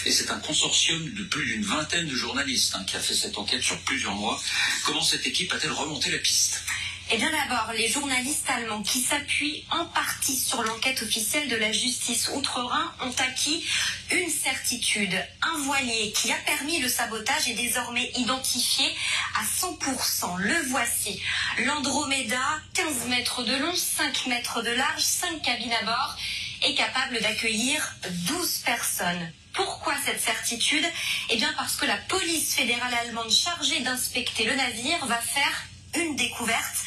et c'est un consortium de plus d'une vingtaine de journalistes qui a fait cette enquête sur plusieurs mois, comment cette équipe a-t-elle remonté la piste? Eh bien d'abord, les journalistes allemands qui s'appuient en partie sur l'enquête officielle de la justice outre-Rhin ont acquis une certitude. Un voilier qui a permis le sabotage est désormais identifié à 100%. Le voici. L'Andromeda, 15 mètres de long, 5 mètres de large, 5 cabines à bord, est capable d'accueillir 12 personnes. Pourquoi cette certitude? Eh bien parce que la police fédérale allemande chargée d'inspecter le navire va faire une découverte.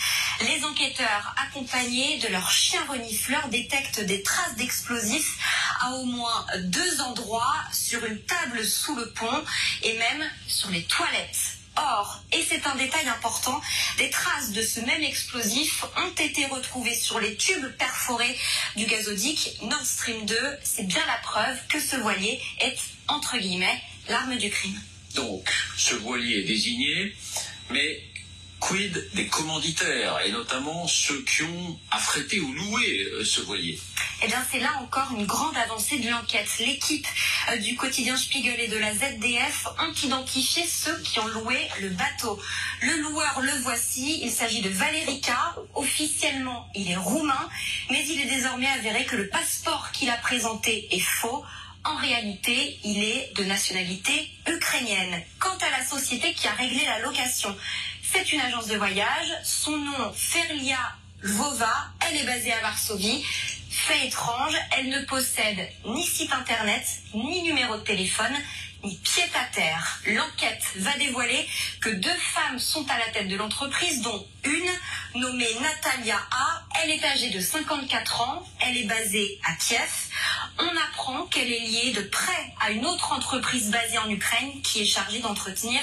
Les enquêteurs, accompagnés de leurs chiens renifleurs, détectent des traces d'explosifs à au moins 2 endroits, sur une table sous le pont et même sur les toilettes. Or, et c'est un détail important, des traces de ce même explosif ont été retrouvées sur les tubes perforés du gazoduc Nord Stream 2. C'est bien la preuve que ce voilier est, entre guillemets, l'arme du crime. Donc, ce voilier est désigné, mais quid des commanditaires, et notamment ceux qui ont affrété ou loué ce voilier? Eh bien, c'est là encore une grande avancée de l'enquête. L'équipe du quotidien Spiegel et de la ZDF ont identifié ceux qui ont loué le bateau. Le loueur, le voici, il s'agit de Valerica. Officiellement, il est roumain, mais il est désormais avéré que le passeport qu'il a présenté est faux. En réalité, il est de nationalité ukrainienne. Quant à la société qui a réglé la location, c'est une agence de voyage. Son nom, Ferlia Lvova, elle est basée à Varsovie. Fait étrange, elle ne possède ni site internet, ni numéro de téléphone, ni pied à terre. L'enquête va dévoiler que 2 femmes sont à la tête de l'entreprise, dont une nommée Natalia A. Elle est âgée de 54 ans, elle est basée à Kiev. On apprend qu'elle est liée de près à une autre entreprise basée en Ukraine qui est chargée d'entretenir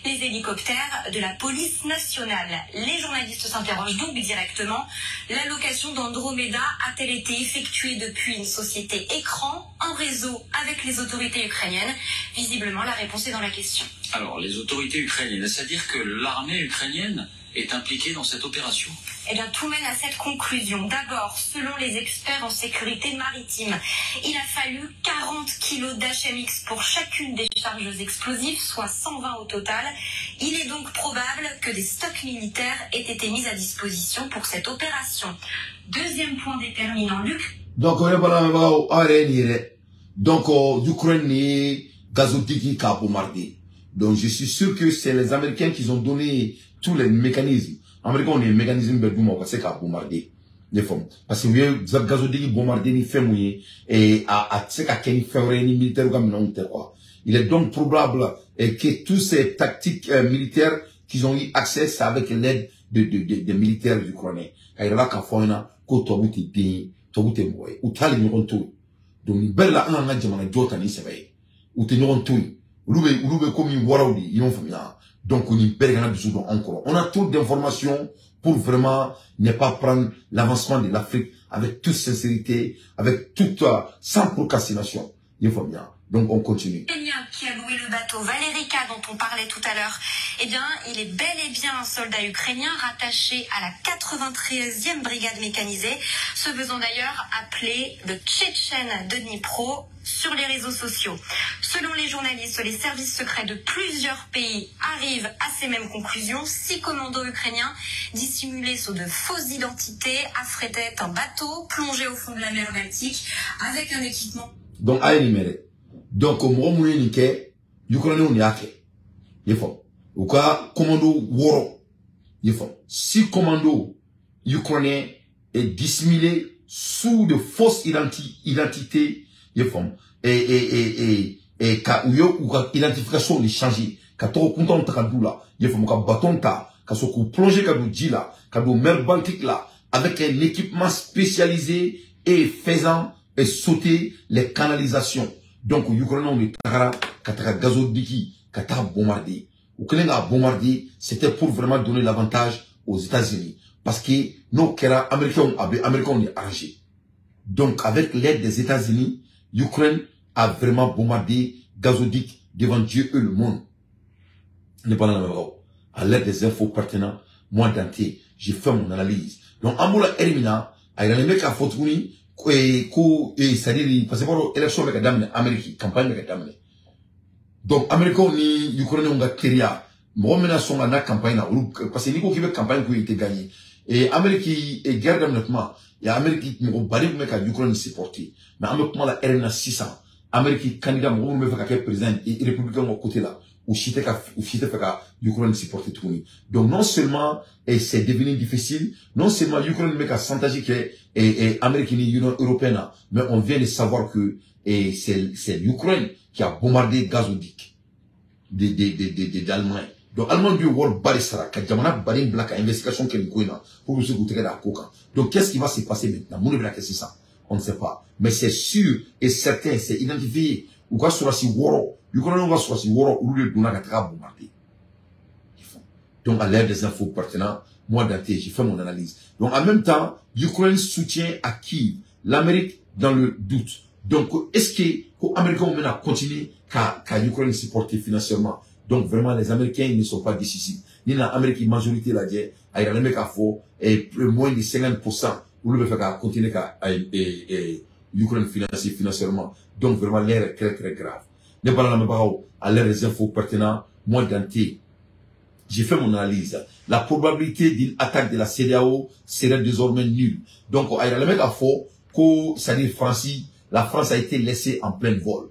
les hélicoptères de la police nationale. Les journalistes s'interrogent donc directement. La location d'Andromeda a-t-elle été effectuée depuis une société écran en réseau avec les autorités ukrainiennes? Visiblement, la réponse est dans la question. Alors, les autorités ukrainiennes, c'est-à-dire que l'armée ukrainienne est impliquée dans cette opération? Eh bien, tout mène à cette conclusion. D'abord, selon les experts en sécurité maritime, il a fallu 40 kilos d'HMX pour chacune des charges explosives, soit 120 au total. Il est donc probable que des stocks militaires aient été mis à disposition pour cette opération. Deuxième point déterminant, Luc. Donc, donc, l'Ukraine gazoduc qui a bombardé. Donc, je suis sûr que c'est les Américains qui ont donné tous les mécanismes. Américains ont des mécanismes de boum, c'est qu'à bombarder les formes. Parce que oui, gazoduc bombardé ni fait mouiller et à c'est qu'à quel fait ni militaire comme non quoi. Il est donc probable que toutes ces tactiques militaires qu'ils ont eu accès, c'est avec l'aide des militaires ukrainiens. Car il y a qu'à faire ko tobu te den, tobu te mɔgɔ ye. U t'ale ɲɔgɔn to yen. Donc nin bɛɛ la an k'an ka jamana jɔ ta ni sɛbɛ ye. U tɛ ɲɔgɔn to yen. Olu bɛ komi waraw de, i y'o faamuya. Donc nin bɛɛ de kana dusu don an kɔrɔ. On a trop d'informations pour vraiment ne pas prendre l'avancement de l'Afrique avec toute sincérité, avec toute, sans procrastination. I y'o faamuya. Donc on continue. Kenya qui a loué le bateau Valerika dont on parlait tout à l'heure, eh bien, il est bel et bien un soldat ukrainien rattaché à la 93e brigade mécanisée, se faisant d'ailleurs appeler le Tchétchène de Dnipro sur les réseaux sociaux. Selon les journalistes, les services secrets de plusieurs pays arrivent à ces mêmes conclusions. 6 commandos ukrainiens dissimulés sous de fausses identités affrétaient un bateau plongé au fond de la mer Baltique avec un équipement. Donc, donc, mɔgɔ minnu ye nin kɛ, Ukrainiens de y'a kɛ. I y'a faamu. U ka commando wɔɔrɔ. I y'a faamu. 6 commandos ukrainiens est dissimulés sous de fausses identités. I y'a faamu. Et ka u ye u ka identification de changer. Ka tɔgɔ kuntanw ta ka d'u la. I y'a faamu. Ka bâton ta. Ka sɔrɔ k'u plonger ka don ji la. Ka don mer Baltique la. Avec un équipement spécialisé et faisant et sauter les canalisations. Donc, Ukrainiens de tagara, ka taga gazoduc, ka taa bombarder. U kɛlen k'a bombarder, c'était pour vraiment donner l'avantage aux États-Unis. Parce que n'o kɛra Américains a bɛ Américains de arranger. Donc, avec l'aide des États-Unis, l'Ukraine a vraiment bombardé gazoduc devant Dieu et le monde. Ne pas la même. À l'aide des infos pertinentes, moi Dante, j'ai fait mon analyse. Donc, an b'o la heure min na, a yiralen bɛ k'a fɔ tuguni ko c'est-à-dire parce que b'a dɔn élection bɛ ka daminɛ Amérique, campagne bɛ ka daminɛ. Donc Américains ni Ukrainiens ka teriya, mɔgɔ min na sɔn ka na campagne na olu, parce que n'i ko k'i bɛ campagne k'u ye i tɛ gagner. Et Amérique guerre daminɛ tuma, ya Amérique mɔgɔ baden tun bɛ ka Ukraine supporter. Mais an bɛ kuma la heure min na sisan, Amérique candidat mɔgɔ minnu bɛ fɛ ka kɛ président républicain ka côté la, u si tɛ fɛ ka Ukraine supporter tuguni. Donc non seulement c'est devenu difficile, non seulement Ukraine bɛ ka chantage kɛ Amérique ni Union européenne na, mais on vient de savoir que c'est l'Ukraine qui a bombardé gazoduc d'Allemagne. Donc Allemagne dun ye wari ba de sara ka jamana baden bila ka investigation kɛ nin ko in na pour que se k'u tɛgɛ da a ko kan. Donc qu'est-ce qui va se passer maintenant? Mun de bɛna kɛ sisan? On ne sait pas. Mais c'est sûr et certain, c'est identifié. U ka sɔrɔdasi wɔɔrɔ, Ukrainiens ka sɔrɔdasi wɔɔrɔ, olu de donna ka taga bombarder. Donc à l'aide des infos pertinentes, moi Dante, j'ai fait mon analyse. Donc en même temps, l'Ukraine soutient à Kiev, l'Amérique dans le doute. Donc est-ce que les Américains vont continuer qu'à l'Ukraine supporter financièrement? Donc vraiment les Américains ils ne sont pas décisifs. Ni l'Amérique majorité la dit, a yira k'a fɔ moins de 50% olu bɛ fɛ ka continuer ka Ukraine financer financièrement. Donc vraiment l'heure est très très grave. Ne bala lamɛnbagaw, à l'heure des infos pertinentes, moi Dante, j'ai fait mon analyse. La probabilité d'une attaque de la CEDEAO serait désormais nulle. Donc a yira k'a fɔ ko c'est-à-dire France, la France a été laissée en plein vol.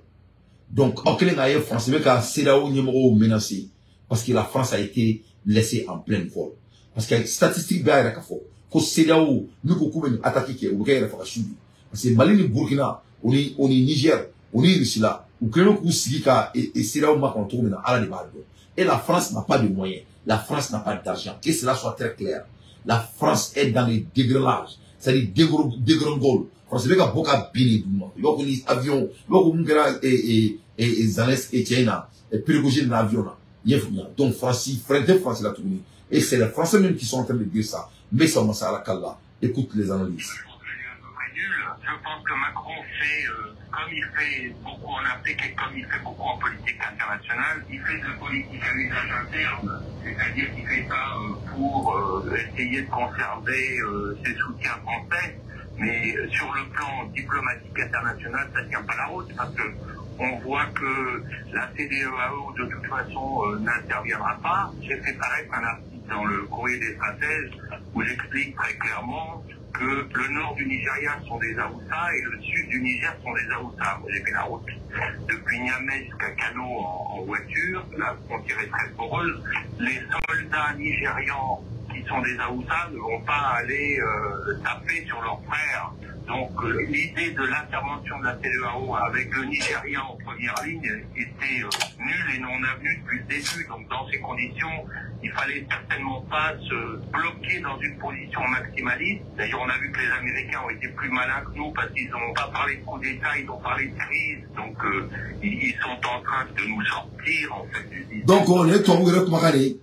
Donc en kelen k'a ye France bɛ ka CEDEAO ɲɛmɔgɔw menacer parce que la France a été laissée en plein vol. Parce que statistique bɛɛ y'a yira k'a fɔ ko CEDEAO n'u ko k'u bɛ nin attaque kɛ, u bɛ kɛ yɛrɛ faga su de. Parce que Mali ni Burkina, o ni Niger, o ni Russie la, u kɛlen k'u sigi ka CEDEAO makɔnɔ cogo min na, Ala de b'a dɔn. Et la France n'a pas de moyens. La France n'a pas d'argent. Que cela soit très clair. La France est dans les dégrelages, c'est-à-dire dégringole. Faransi bɛ ka bɔ ka bin de d'u ma. I b'a fɔ ni avion, i b'a fɔ mun kɛra Zanes cɛ in na, Prigozhin na avion na. I y'a faamuya. Donc Faransi, frein tɛ Faransi la tuguni. Et c'est les Français même qui sont en train de dire ça. Mais ça, Masala Kalla, écoute les analyses. Je pense que Macron fait, comme il fait beaucoup en Afrique et comme il fait beaucoup en politique internationale, il fait de la politique à usage interne, c'est-à-dire qu'il fait ça pour essayer de conserver ses soutiens français, mais sur le plan diplomatique international, ça ne tient pas la route, parce que on voit que la CEDEAO, de toute façon, n'interviendra pas. J'ai fait paraître un article dans le Courrier des Stratèges où j'explique très clairement que le nord du Nigeria sont des Aoussa et le sud du Niger sont des Aoussa. J'ai fait la route depuis Niamey jusqu'à Kano en voiture. La frontière est très poreuse. Les soldats nigérians qui sont des Aoussa ne vont pas aller taper sur leurs frères. Donc l'idée de l'intervention de la CEDEAO avec le Nigeria en première ligne était nulle et non avenue depuis le début. Donc dans ces conditions, il fallait certainement pas se bloquer dans une position maximaliste. D'ailleurs, on a vu que les Américains ont été plus malins que nous parce qu'ils n'ont pas parlé de coup d'État, ils ont parlé de crise. Donc ils sont en train de nous sortir en fait du système. Donc on est tombé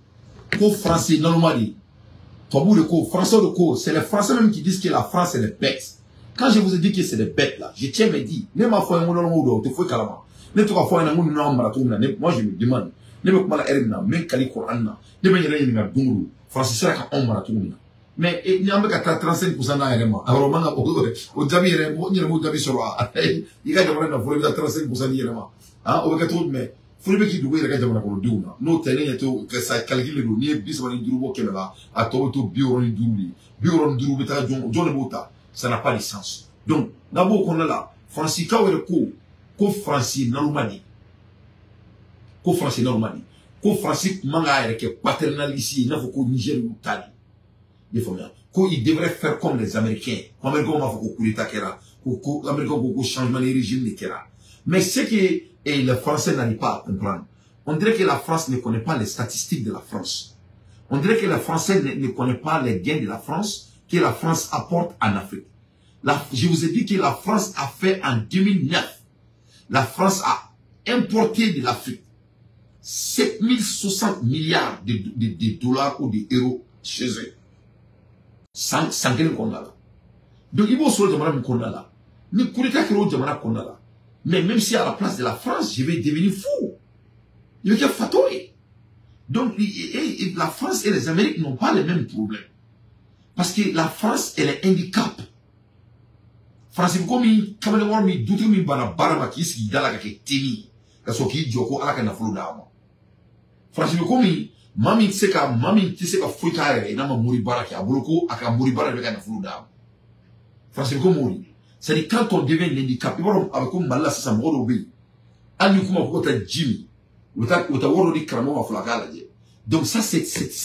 ko français normalement. Français de ko, c'est les Français même qui disent que la France elle est bête. Quand je vous ai dit que c'est des bêtes là, je tiens à me dire, ne m'a fait un mot de faut kalama. Ne to ka fo ina ngunu na mara to na, moi je me demande, ne be kuma la ere na, men kali Coran na, ne be yere ni na dunguru, Français sera ka on mara to na. Mais ni ambe ka 35% na ere ma. Alors manga o jabi ere mo nyere mo jabi soro. I ka jamana na fo be 35% ni ere ma. Ah o be ka to mais fo be ki dugu yere ka jamana ko dugu na. No tene ne to ka sa calcul do ni bi saba ni duru bo kebe la, a to to bi oro ni duru ni. Bi oro ni duru be ta jon jon bo ta. Ça n'a pas de sens. Donc, d'abord qu'on a là, Francis Kawere ko Francis Nalumani. Ko Francis Nalumani. Ko Francis Manga est paternaliste, il faut qu'au Niger ou Tali. Il faut bien. Ko il devrait faire comme les Américains. Comme les Américains, on coup d'État kera. Ko Américains, ko changement de régime de kera. Mais ce que les Français n'arrivent pas à comprendre, on dirait que la France ne connaît pas les statistiques de la France. On dirait que les Français ne connaissent pas les gains de la France que la France apporte en Afrique. Je vous ai dit que la France a fait en 2009, la France a importé de l'Afrique 7060 milliards de dollars ou d'euros chez eux. Sans qu'on a là. Donc, il faut se demander qu'on a là. Ni coup d'État que qu'on a là. Mais même si à la place de la France, je vais devenir fou. Je vais être fatoué. Donc, la France et les Amériques n'ont pas les mêmes problèmes. Parce que la France, elle est handicap. France komi kamalen mi dutu mi bana barama k'i sigi da la ka kɛ teni ka sɔrɔ k'i jɔ ko ala ka nafolo d'a ma. France komi maa min tɛ se ka foyi k'a yɛrɛ ye n'a ma mori baara kɛ a bolo ko a ka mori baara de bɛ ka nafolo d'a ma. France ko mori, c'est-à-dire quand on devient handicap, i b'a dɔn a bɛ ko Mali la sisan mɔgɔ dɔw bɛ yen hali ni kuma ko taa ji min u bɛ taa wari dɔ di karamɔgɔ ma fɔlɔ a k'a lajɛ. Donc ça c'est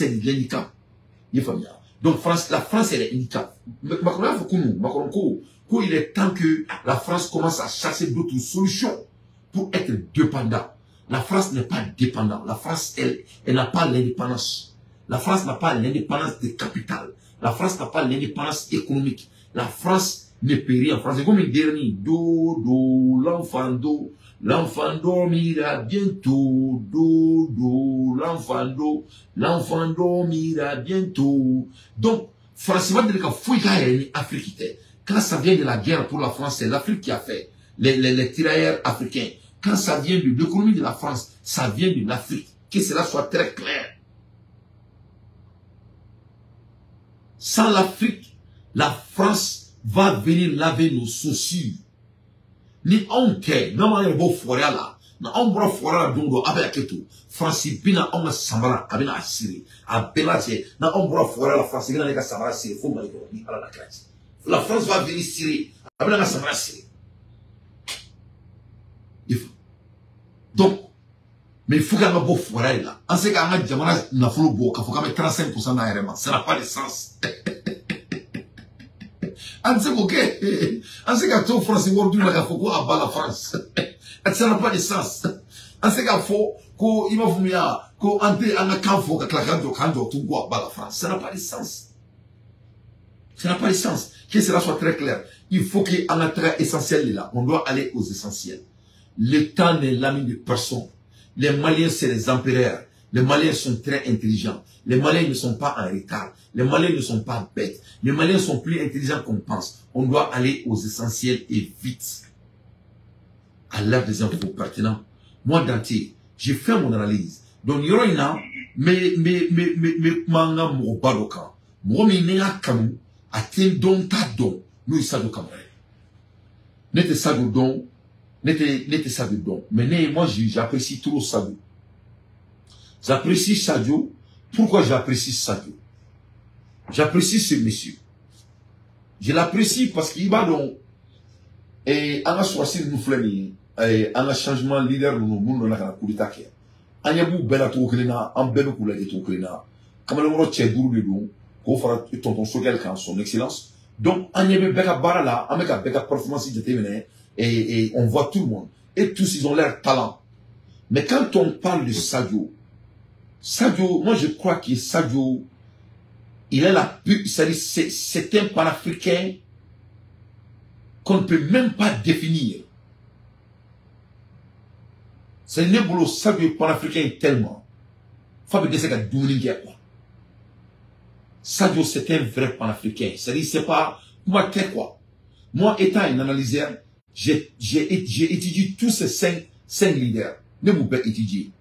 de l'handicap. I y'a faamuya. Donc la France elle est handicap. Macron y'a fɔ kunun, Macron ko il est temps que la France commence à chercher d'autres solutions pour être dépendant. La France n'est pas dépendante. La France, elle n'a pas l'indépendance. La France n'a pas l'indépendance des capitales. La France n'a pas l'indépendance économique. La France ne peut rien. France, c'est comme une dernière. Do, do, l'enfant do. L'enfant dormira bientôt. Do, do, l'enfant do. L'enfant dormira bientôt. Donc, France, va dire qu'il faut Afrique. Quand ça vient de la guerre pour la France, c'est l'Afrique qui a fait les tirailleurs africains. Quand ça vient de l'économie de la France, ça vient de l'Afrique. Que cela soit très clair. Sans l'Afrique, la France va venir laver nos soucis. Ni on kɛ, n'an m'an yɛrɛ bɔ fɔrɛ la, n'anw bɔra fɔrɛ la don dɔ, a bɛ hakɛ to. France bɛna anw ka samara, a bɛna a siri, a bɛɛ n'a cɛ. N'anw bɔra fɔrɛ la, France bɛna ne ka samara siri fo Mali kɔnɔ ni Ala la kira cɛ. La France va venir cirer. A bɛna ka samara siri. Donc, mais il faut qu'an ka bɔ fɔrɛ de la. An se k'an ka jamana nafolo bɔ k'a fɔ k'an bɛ 35% n'a yɛrɛ ma. Ça n'a pas de sens. An tɛ se k'o kɛ. An se ka to France wari dun la k'a fɔ ko a ba la France. Ça n'a pas de sens. An se k'a fɔ ko i m'a faamuya ko an tɛ an ka kan fɔ ka tila k'an jɔ tugun ko a ba la France. Ça n'a pas de sens. Ça n'a pas de sens. Que cela soit très clair. Il faut qu'il y ait un intérêt essentiel là. On doit aller aux essentiels. L'État n'est l'ami de personne. Les Maliens, c'est les empereurs. Les Maliens sont très intelligents. Les Maliens ne sont pas en retard. Les Maliens ne sont pas bêtes. Les Maliens sont plus intelligents qu'on pense. On doit aller aux essentiels et vite. À l'heure des infos pertinents. Moi, Dante, j'ai fait mon analyse. Donc, il y aura mais, nous, Sadio Camara. N'était Sadio don, n'était Sadio don. Mais moi, j'apprécie trop Sadio. J'apprécie Sadio. Pourquoi j'apprécie Sadio? J'apprécie ce monsieur. Je l'apprécie parce qu'il va donc, et en a choisi nous flâner, et en a changement leader, nous, nous, nous, nous, coup d'état. An yabu bela to kelena, an belu kula de to kelena. Kamalongoro tchè dourou de don, ko fara tonton Sogel kan son excellence. Donc, an yabu beka bara la, an beka beka performance déterminée, et on voit tout le monde. Et tous, ils ont leur talent. Mais quand on parle de Sadio, Sadio, moi je crois que Sadio, il est la c'est-à-dire, c'est un panafricain qu'on ne peut même pas définir. C'est un boulot, Sadio panafricain tellement. Fabien Dessek a dominé quoi. Sadio, c'est un vrai panafricain. C'est-à-dire, c'est pas, moi, t'es quoi. Moi, étant un analyseur, j'ai étudié tous ces cinq leaders. Ne vous pas étudier.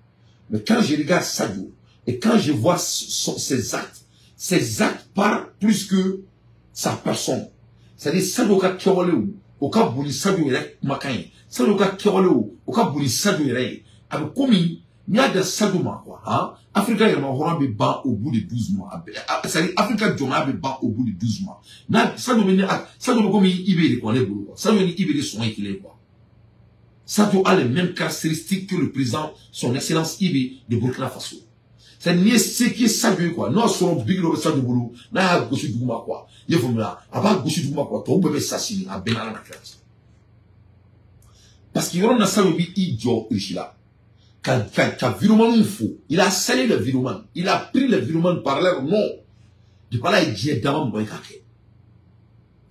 Mais quand je regarde Sadio, et quand je vois ses actes parlent plus que sa personne. C'est-à-dire, Sadio ka kewale ou, ka boli Sadio yɛrɛ kumakan ye. Sadio ka kewale o ka boli Sadio yɛrɛ ye. A bɛ komi, n'i y'a da Sadio ma quoi, hein, Afrika yɛrɛma hɔrɔn bɛ ban au bout de 12 mois. C'est-à-dire, Afrika jɔnmaya bɛ ban au bout de 12 mois. N'a, Sadio bɛ ne, Sadio bɛ komi IB de quoi ne bolo quoi. Sadio ni IB de sɔn ye kelen ye quoi. Sadio a les mêmes caractéristiques que le président, son excellence IB de Burkina Faso. C'est ni ce qui est Sadio quoi. Non, son big lobe Sadio bolo, n'a y'a gosi duguma quoi. Il faut me là, a ba gosi duguma quoi. Ton bébé s'assine à Benara la classe. Parce qu'il y aura un Sadio bi idiot riche là. Ka virement fou. Il a salé le virement. Il a pris le virement par leur nom. Du coup là, il dit d'avant moi kake.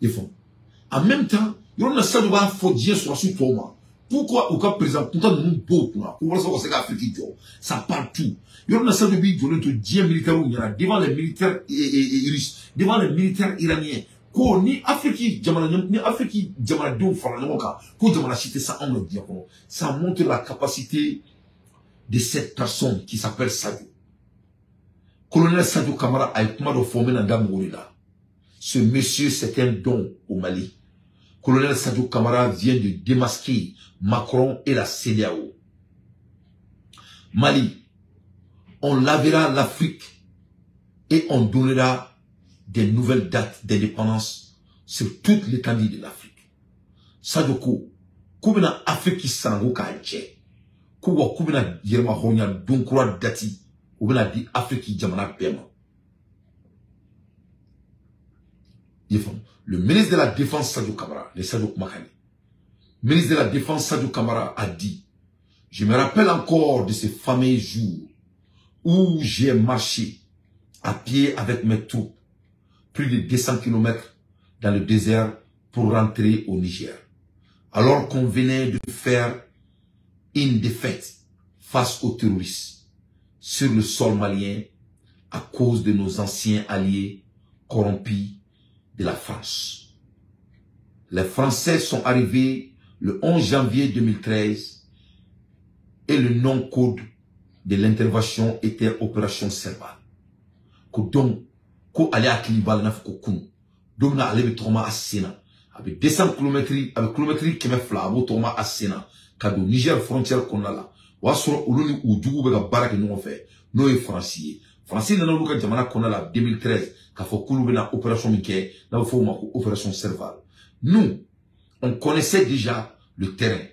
Il faut. En même temps, il y aura un Sadio ba fo dieu sur su toi. Pourquoi au cas présent, pourtant nous beau pour ça c'est l'Afrique ça parle tout. Il y a un certain nombre de dieux militaires où il y a devant les militaires russes, devant les militaires iraniens. Ko ni Afrique jamana ni Afrique jamana denw fara ɲɔgɔn kan, ko jamana si tɛ sa anw na diɲɛ kɔnɔ. Ça montre la capacité de cette personne qui s'appelle Sadio. Colonel Sadio Camara a kuma dɔ fɔ n bɛna da mɔgɔw de la. Ce monsieur, c'est un don au Mali. Colonel Sadio Camara vient de démasquer Macron et la CEDEAO. Mali, on lavera l'Afrique et on donnera des nouvelles dates d'indépendance sur toute l'étendue de l'Afrique. Sadio ko, koubina Afrique sango ka dje. Kouwa koubina yerma honya donkura dati, oubina di Afrique jamana pema. Le ministre de la Défense Sadio Camara, le Sadio Kumakani, ministre de la Défense Sadio Camara a dit, je me rappelle encore de ces fameux jours où j'ai marché à pied avec mes troupes, plus de 200 km dans le désert pour rentrer au Niger. Alors qu'on venait de faire une défaite face aux terroristes sur le sol malien à cause de nos anciens alliés corrompus de la France. Les Français sont arrivés le 11 janvier 2013 et le nom-code de l'intervention était Opération Serval. Ko donc, ko ale akili bala na fo kunu. Don na ale be tɔgɔma a sen na. A bɛ 200 km, a bɛ kilomɛtiri 200 a b'o tɔgɔma a sen na ka don Niger frontière kɔnɔna la. O y'a sɔrɔ olu ni u juguw bɛ ka baara kɛ ɲɔgɔn fɛ n'o ye Faransi ye. Faransi nana olu ka jamana kɔnɔna la 2013 k'a fɔ k'olu bɛna opération min kɛ n'a bɛ fɔ o ma ko Opération Serval. Nous, on connaissait déjà le terrain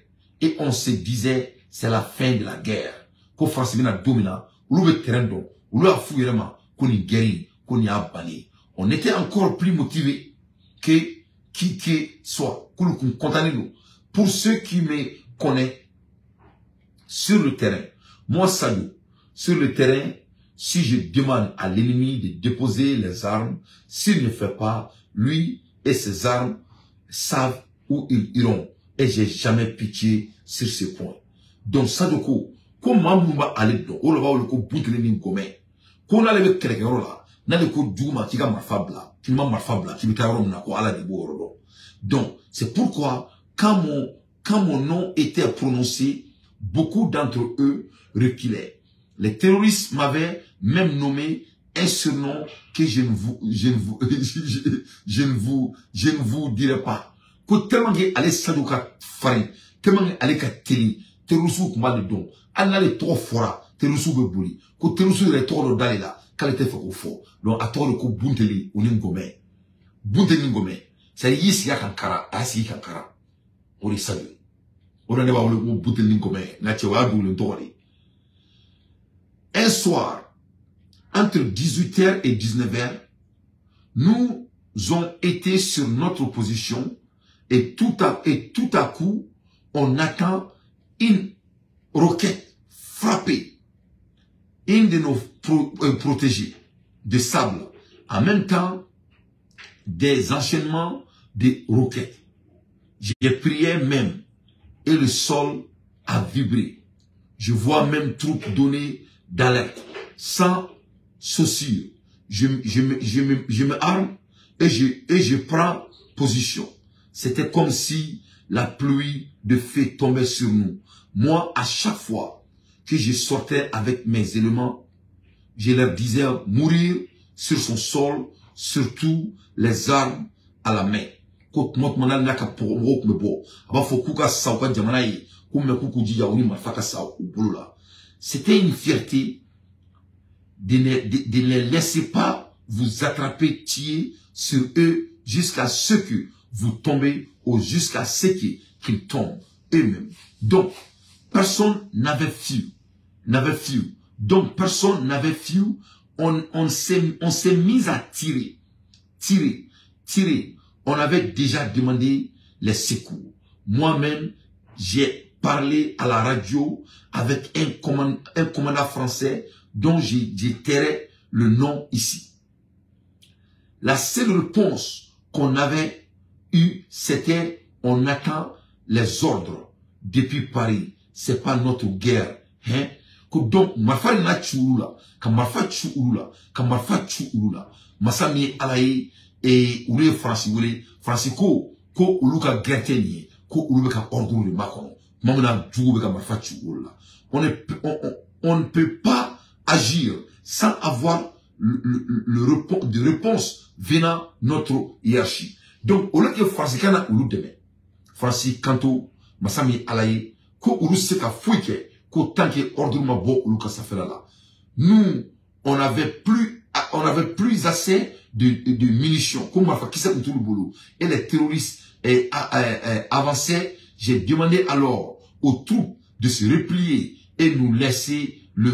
et on se disait c'est la fin de la guerre. Ko Faransi bɛna don min na olu bɛ terrain dɔn, olu y'a f'u yɛrɛ ma ko nin guerre in ko nin y'a bannen. On était encore plus motivé que qui que soit. K'olu kun content don. Pour ceux qui me connaissent sur le terrain, moi Sadio, sur le terrain, si je demande à l'ennemi de déposer les armes, s'il ne fait pas, Lui et ses armes savent où ils iront. Et j'ai jamais pitié sur ce point. Donc, Sadio ko, comment nous va aller dedans? On va le ko bouteler ni gomé. Qu'on allait le kɛlɛkɛyɔrɔ la, n'ale ko jugu ma k'i ka marifa bila, k'i ma marifa bila, k'i bɛ taa yɔrɔ min na, ko Ala de b'o yɔrɔ dɔn. Donc, c'est pourquoi, quand mon nom était prononcé, beaucoup d'entre eux reculaient. Les terroristes m'avaient même nommé un surnom que je ne vous dirai pas. Ko tellement que ale Sadio ka farin, tellement que ale ka teli, terroristes tun b'ale dɔn. Hali n'ale tɔgɔ fɔra, terroristes bɛ boli. Ko terroristes yɛrɛ tɔgɔ dɔ d'ale la, k'ale tɛ fɛ k'o fɔ. Donc a tɔgɔ de ko Bunteli o ni Ngɔmɛ. Bunteli ni Ngɔmɛ. C'est-à-dire i y'i sigi a kan kara, a y'a sigi kan kara. O de ye Sadio ye. O de ne b'a wele ko Bunteli ni Ngɔmɛ. Nka cɛ o y'a dogolen tɔgɔ de ye. Un soir, entre 18h et 19h, nous avons été sur notre position et tout à coup, on attend une roquette frapper une de nos protégés de sable. En même temps, des enchaînements de roquettes. J'ai prié même et le sol a vibré. Je vois même troupes donner d'alerte, sans chaussures. Je me arme et je prends position. C'était comme si la pluie de feu tombait sur nous. Moi, à chaque fois que je sortais avec mes éléments, je leur disais mourir sur son sol, surtout les armes à la main. C'était une fierté de ne laisser pas vous attraper, tirer sur eux jusqu'à ce que vous tombez ou jusqu'à ce qu'ils tombent eux-mêmes. Donc, personne n'avait fui. Donc, personne n'avait fui. On s'est mis à tirer, tirer, tirer. On avait déjà demandé les secours. Moi-même, j'ai parlé à la radio avec un commandant français dont j'ai tairai le nom ici. La seule réponse qu'on avait eue, c'était on attend les ordres depuis Paris. C'est pas notre guerre, hein? Donc, marifa nana ci olu la, ka marifa ci olu la, ka marifa ci olu la. Masa min ye Ala ye, olu ye Faransi wele, Faransi ko olu ka guerre tɛ nin ye, ko olu bɛ ka ordre de makɔnɔ. Tuma min na jugu bɛ ka marifa ci olu la. On ne peut pas agir sans avoir de réponse venant notre hiérarchie. Donc, au lieu que Faransi ka na olu dɛmɛ, Faransi kanto masa min ye Ala ye, ko olu se ka foyi kɛ. Tant que ordre ma bɔ olu ka sanfɛla la. Nous, on avait plus assez de munitions. Comme marifa kisɛ tun t'olu bolo. Et les terroristes avançaient. J'ai demandé alors aux troupes de se replier et nous laisser le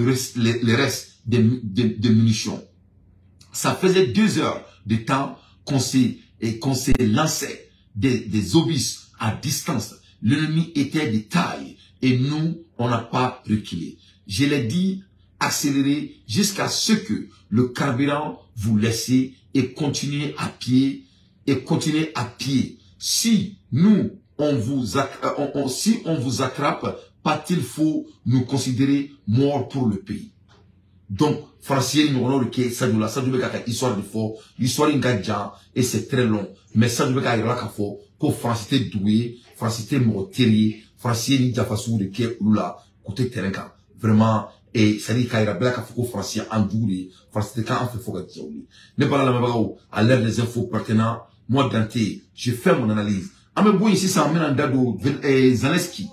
reste des munitions. Ça faisait 2 heures de temps qu'on s'est lancé des obus à distance. L'ennemi était de taille et nous, on n'a pas reculé. Je l'ai dit, accélérer jusqu'à ce que le carburant vous laisse et continuez à pied, et continuez à pied. Si nous, si on vous attrape, pas-il faut nous considérer morts pour le pays. Donc, Français, nous avons le Sadio la, Sadio bɛ histoire de fort, histoire in ka jan et c'est très long. Mais Sadio bɛ k'a yira k'a fɔ ko Français tɛ dugu ye, Français tɛ mɔgɔ teri ye, Français ni jafa sugu de kɛ olu la côté terrain kan. Vraiment, et c'est-à-dire k'a yira bɛɛ la k'a fɔ ko Français an jugu de ye, Français tɛ k'an fɛ fo ka diɲɛ wuli. Ne bala lamɛnbagaw, à l'heure des infos pertinentes, moi Dante, je fais mon analyse. An bɛ bɔ yen sisan, an bɛna n da don Zelensky,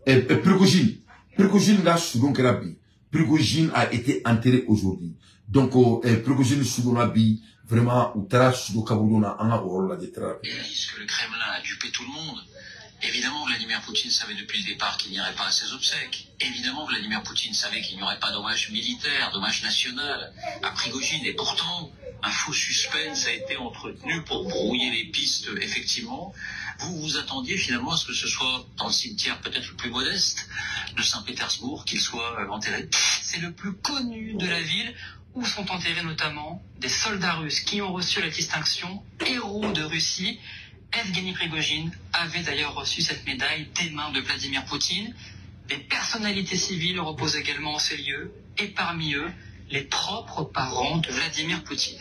Prigojine. Prigojine ka sudon kɛra bi. Prigojine a été enterré aujourd'hui. Donc, Prigojine sudonna bi, vraiment, u taara sudo kaburudon na, an ka o yɔrɔ lajɛ très rapidement. Ils disent que le Kremlin a dupé tout le monde. Évidemment, Vladimir Poutine savait depuis le départ qu'il n'y aurait pas ses obsèques. Évidemment, Vladimir Poutine savait qu'il n'y aurait pas d'hommage militaire, d'hommage national à Prigojine. Et pourtant, un faux suspense a été entretenu pour brouiller les pistes, effectivement. Vous vous attendiez finalement à ce que ce soit dans le cimetière peut-être le plus modeste de Saint-Pétersbourg qu'il soit enterré. C'est le plus connu de la ville. où sont enterrés notamment des soldats russes qui ont reçu la distinction héros de Russie. Evgueni Prigojine avait d'ailleurs reçu cette médaille des mains de Vladimir Poutine. Des personnalités civiles reposent également en ces lieux, et parmi eux, les propres parents de Vladimir Poutine.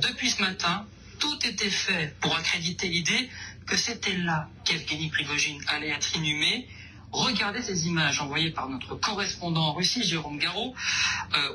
Depuis ce matin, tout était fait pour accréditer l'idée que c'était là qu'Evgueni Prigojine allait être inhumé. Regardez ces images envoyées par notre correspondant en Russie, Jérôme Garot.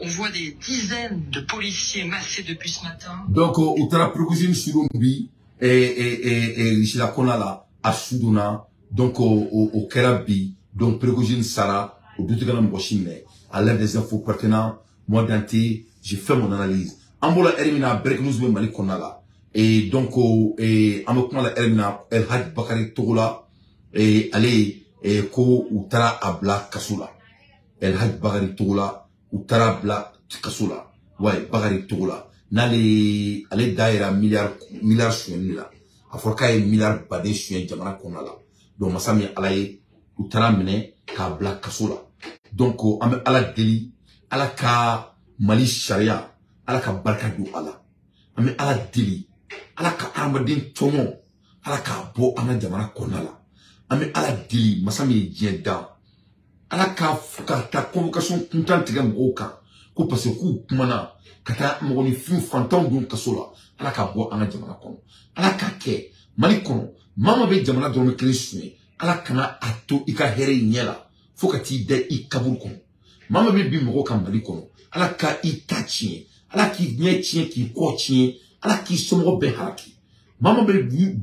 On voit des dizaines de policiers massés depuis ce matin. Donc, u taara Prigojine su don bi Russie la kɔnɔna la a su donna. Donc o kɛra bi. Donc Prigojine sara o dutigi kana mɔgɔ si minɛ. À l'heure des infos pertinents, moi Dante, j'ai fait mon analyse. An bɔra heure min na, break news bɛ Mali kɔnɔna la. Et donc an bɛ kuma la heure min na, El Hadj Bakary Togola ale ko u taara a bila kaso la. El Hadj Bakary Togola, u taara bila kaso la. Ouais, Bakary Togola. N'ale ale da yira milliard sonyɛli la. A fɔra k'a ye milliard baden sonyɛ jamana kɔnɔna la. Donc masa min Ala ye, u taara minɛ k'a bila kaso la. Donc an bɛ Ala deli, Ala ka Mali sariya, Ala ka barika don a la. An bɛ Ala deli, Ala ka hadamaden tɔɲɔ, Ala k'a bɔ an ka jamana kɔnɔna la. An bɛ Ala deli, masa min ye diɲɛ dan, Ala ka taa convocation kuntan tigɛ mɔgɔw kan ko parce que k'u kumana ka taa mɔgɔninfin fantanw don kaso la. Ala k'a bɔ an ka jamana kɔnɔ. Ala k'a kɛ Mali kɔnɔ, maa maa bɛ jamana dɔrɔmɛ kelen suɲɛ, Ala kana a to i ka hɛrɛ ɲɛ la fo ka t'i da i kaburu kɔnɔ. Maa maa bɛ bin mɔgɔw kan Mali kɔnɔ, Ala ka i ta tiɲɛ, Ala k'i ɲɛ tiɲɛ, k'i kɔ tiɲɛ, Ala k'i somɔgɔw bɛɛ halaki. Maa maa bɛ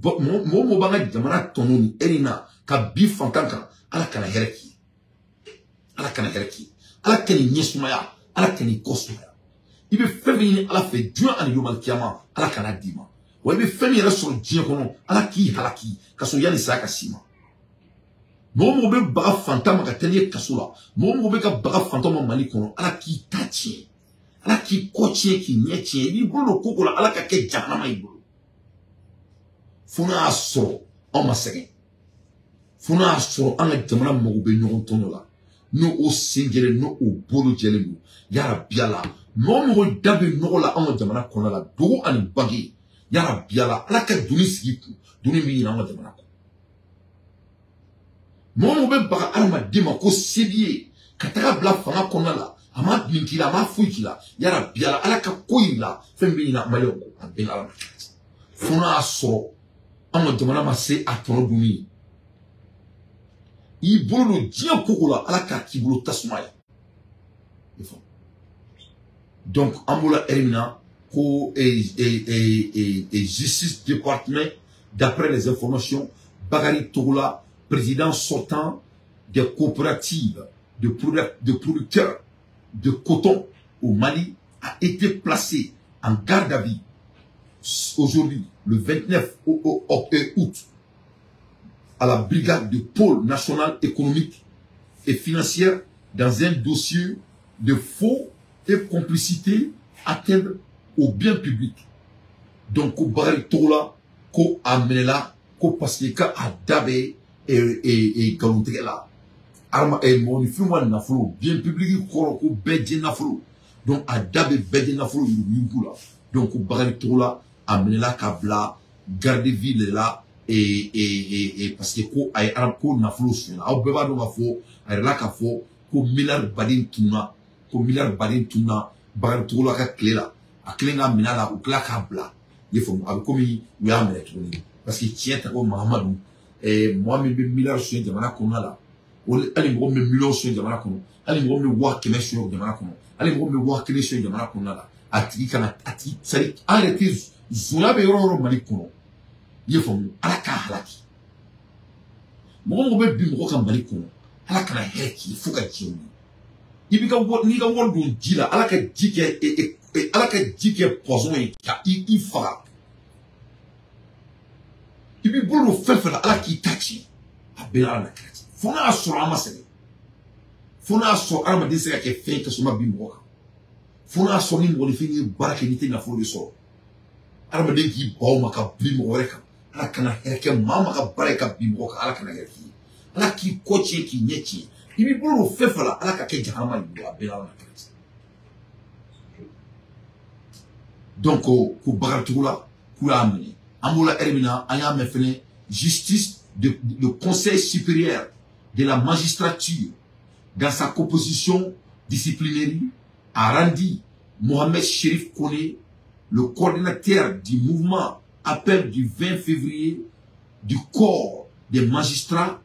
mɔgɔ mɔgɔ b'an ka jamana tɔnɔ nin heure in na ka bi fantan kan, Ala kana hɛrɛ k'i ye. Ala kana hɛrɛ k'i ye. Ala ka nin ɲɛ sumaya, Ala ka nin kɔ sumaya. I bɛ fɛn fɛn ɲini Ala fɛ diɲɛ ani yomal kiyama, Ala kana d'i ma. Wa i bɛ fɛn min yɛrɛ sɔrɔ diɲɛ kɔnɔ, Ala k'i halaki ka sɔrɔ yanni saya ka s'i ma. Mɔgɔ mɔgɔ bɛ baga fantan ma ka taa n'i ye kaso la, mɔgɔ mɔgɔ bɛ ka baga fantan ma Mali kɔnɔ, Ala k'i ta tiɲɛ, Ala k'i kɔ tiɲɛ, k'i ɲɛ tiɲɛ. I b'i bolo don ko ko la, Ala ka kɛ jahanama y'i bolo. Fo n'a y'a sɔrɔ anw ma sɛgɛn, fo n'a y'a sɔrɔ an ka jamana mago bɛ ɲɔgɔn tɔɲɔ la, n'o o sen jɛlen, n'o o bolo jɛlen don, yarabi Ala, mɔgɔ mɔgɔ da bɛ nɔgɔ la anw ka jamana kɔnɔna la, dogo ani bange, yarabi Ala, Ala ka doni sigi kun, doni min ɲini an ka jamana kɔnɔ. Mɔgɔ mɔgɔ bɛ baga hadamaden ma ko se b'i ye ka taga bila fanga kɔnɔna la, a ma bin k'i la, a ma foyi k'i la, yarabi Ala, Ala ka ko yir'i la, fɛn min bɛ ɲini maliyɛnw kɔ, a bɛɛ Ala ma. Fo n'a y'a sɔrɔ anw ka jamana ma se a tɔnɔ dunni ye. I bolo don diɲɛ koko la, Ala k'a k'i bolo tasuma ye. Donc an b'o la heure min na ko justice département, d'après les informations, Bakary Togola, président sortant des coopératives de producteurs de coton au Mali, a été placé en garde à vue aujourd'hui, le 29 août, à la brigade de pôle national économique et financière dans un dossier de faux et complicité atteinte au bien public. Donc, ko Bakary Togola, ko a minɛla, ko parce que ka a da bɛ nkalontigɛ la. Arma mɔgɔninfin ka nafolo, bien public kɔrɔ ko bɛɛ jɛ nafolo. Donc, a da bɛ bɛɛ jɛ nafolo yuruguyurugu la. Donc, ko Bakary Togola a minɛla ka bila garde vie de la et parce que ko a ye ko nafolo sonyɛna. Aw bɛɛ b'a dɔn k'a fɔ a yɛrɛ la k'a fɔ ko milliard baden tununa, ko milliard baden tununa Bakary Togola ka tile la. A kelen ka minɛ a la, u tila k'a bila. I ye faamu, a bɛ komi u y'a minɛ tuguni. Parce que tiɲɛ tɛ ko Mahamadu, mɔgɔ min bɛ milliard sonyɛ jamana kɔnɔna la, hali mɔgɔ min bɛ miliyɔn sonyɛ jamana kɔnɔ, hali mɔgɔ min bɛ 100 000 sonyɛ jamana kɔnɔ, hali mɔgɔ min bɛ 1000 sonyɛ jamana kɔnɔna la, a tigi kana a tigi, c'est à dire an yɛrɛ tɛ zonya bɛ yɔrɔ o yɔrɔ Mali kɔnɔ. I ye faamu, Ala k'a halaki. Mɔgɔ mɔgɔ bɛ bin mɔgɔ kan Mali kɔnɔ, Ala kana hɛrɛ k'i ye fo ka diɲɛ wuli. I b'i ka wari, n'i ka wari don ji la, Ala ka ji kɛ Ala ka ji kɛ poison ye ka i faga. I b'i bolo don fɛn fɛn la, Ala k'i ta tiɲɛ. A bɛɛ Ala na kira cɛ. Fo n'a y'a sɔrɔ an ma sɛgɛn, fo n'a y'a sɔrɔ hadamaden se ka kɛ fɛn ye ka sɔrɔ ma bin mɔgɔ kan, fo n'a y'a sɔrɔ ni mɔgɔninfin ye baara kɛ n'i tɛ nafolo de sɔrɔ, hadamaden k'i ban o ma ka bin mɔgɔ wɛrɛ kan. Ala kana hɛrɛ kɛ maa ma ka baara ye ka bin mɔgɔ kan, Ala kana hɛrɛ k'i ye. Ala k'i kɔ tiɲɛ, k'i ɲɛ tiɲɛ. I b'i bolo don fɛn fɛn la, Ala ka kɛ jahanama y'i bolo. A bɛɛ Ala na kira cɛ. Donc ko Bagaratougou la k'u y'a minɛ. An b'o la heure min na, an y'a mɛn fɛnɛ, justice de le Conseil supérieur de la magistrature, dans sa composition disciplinaire, a rendu Mohamed Chérif Kone, le coordinateur du mouvement Appel du 20 février du corps des magistrats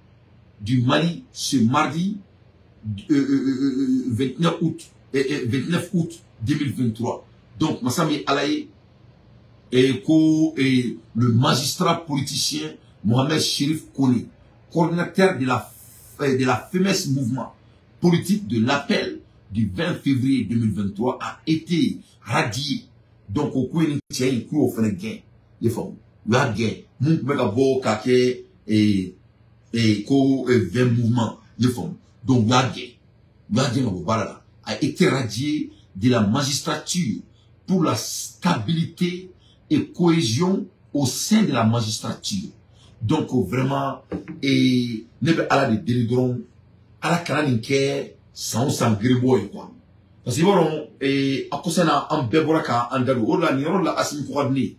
du Mali ce mardi 29 août 2023. Donc, Massami Alaye et le magistrat politicien Mohamed Chérif Kone, coordinateur de la FEMES mouvement politique de l'appel du 20 février 2023, a été radié. Donc, au coup, il y a un coup au gain. Il faut un gain. Moun k'o bo kake et ko 20 mouvements. Il faut. Donc, la gain. La gain a été radié de la magistrature pour la stabilité et cohésion au sein de la magistrature. Donc, vraiment, et ne be ala de délidron, ala kana nin kɛ san o san geribɔ ye quoi. Parce que i b'a dɔn, a kɔsa na an bɛɛ bɔra k'an da don o de la nin yɔrɔ la. Asimi ko ka di ne ye,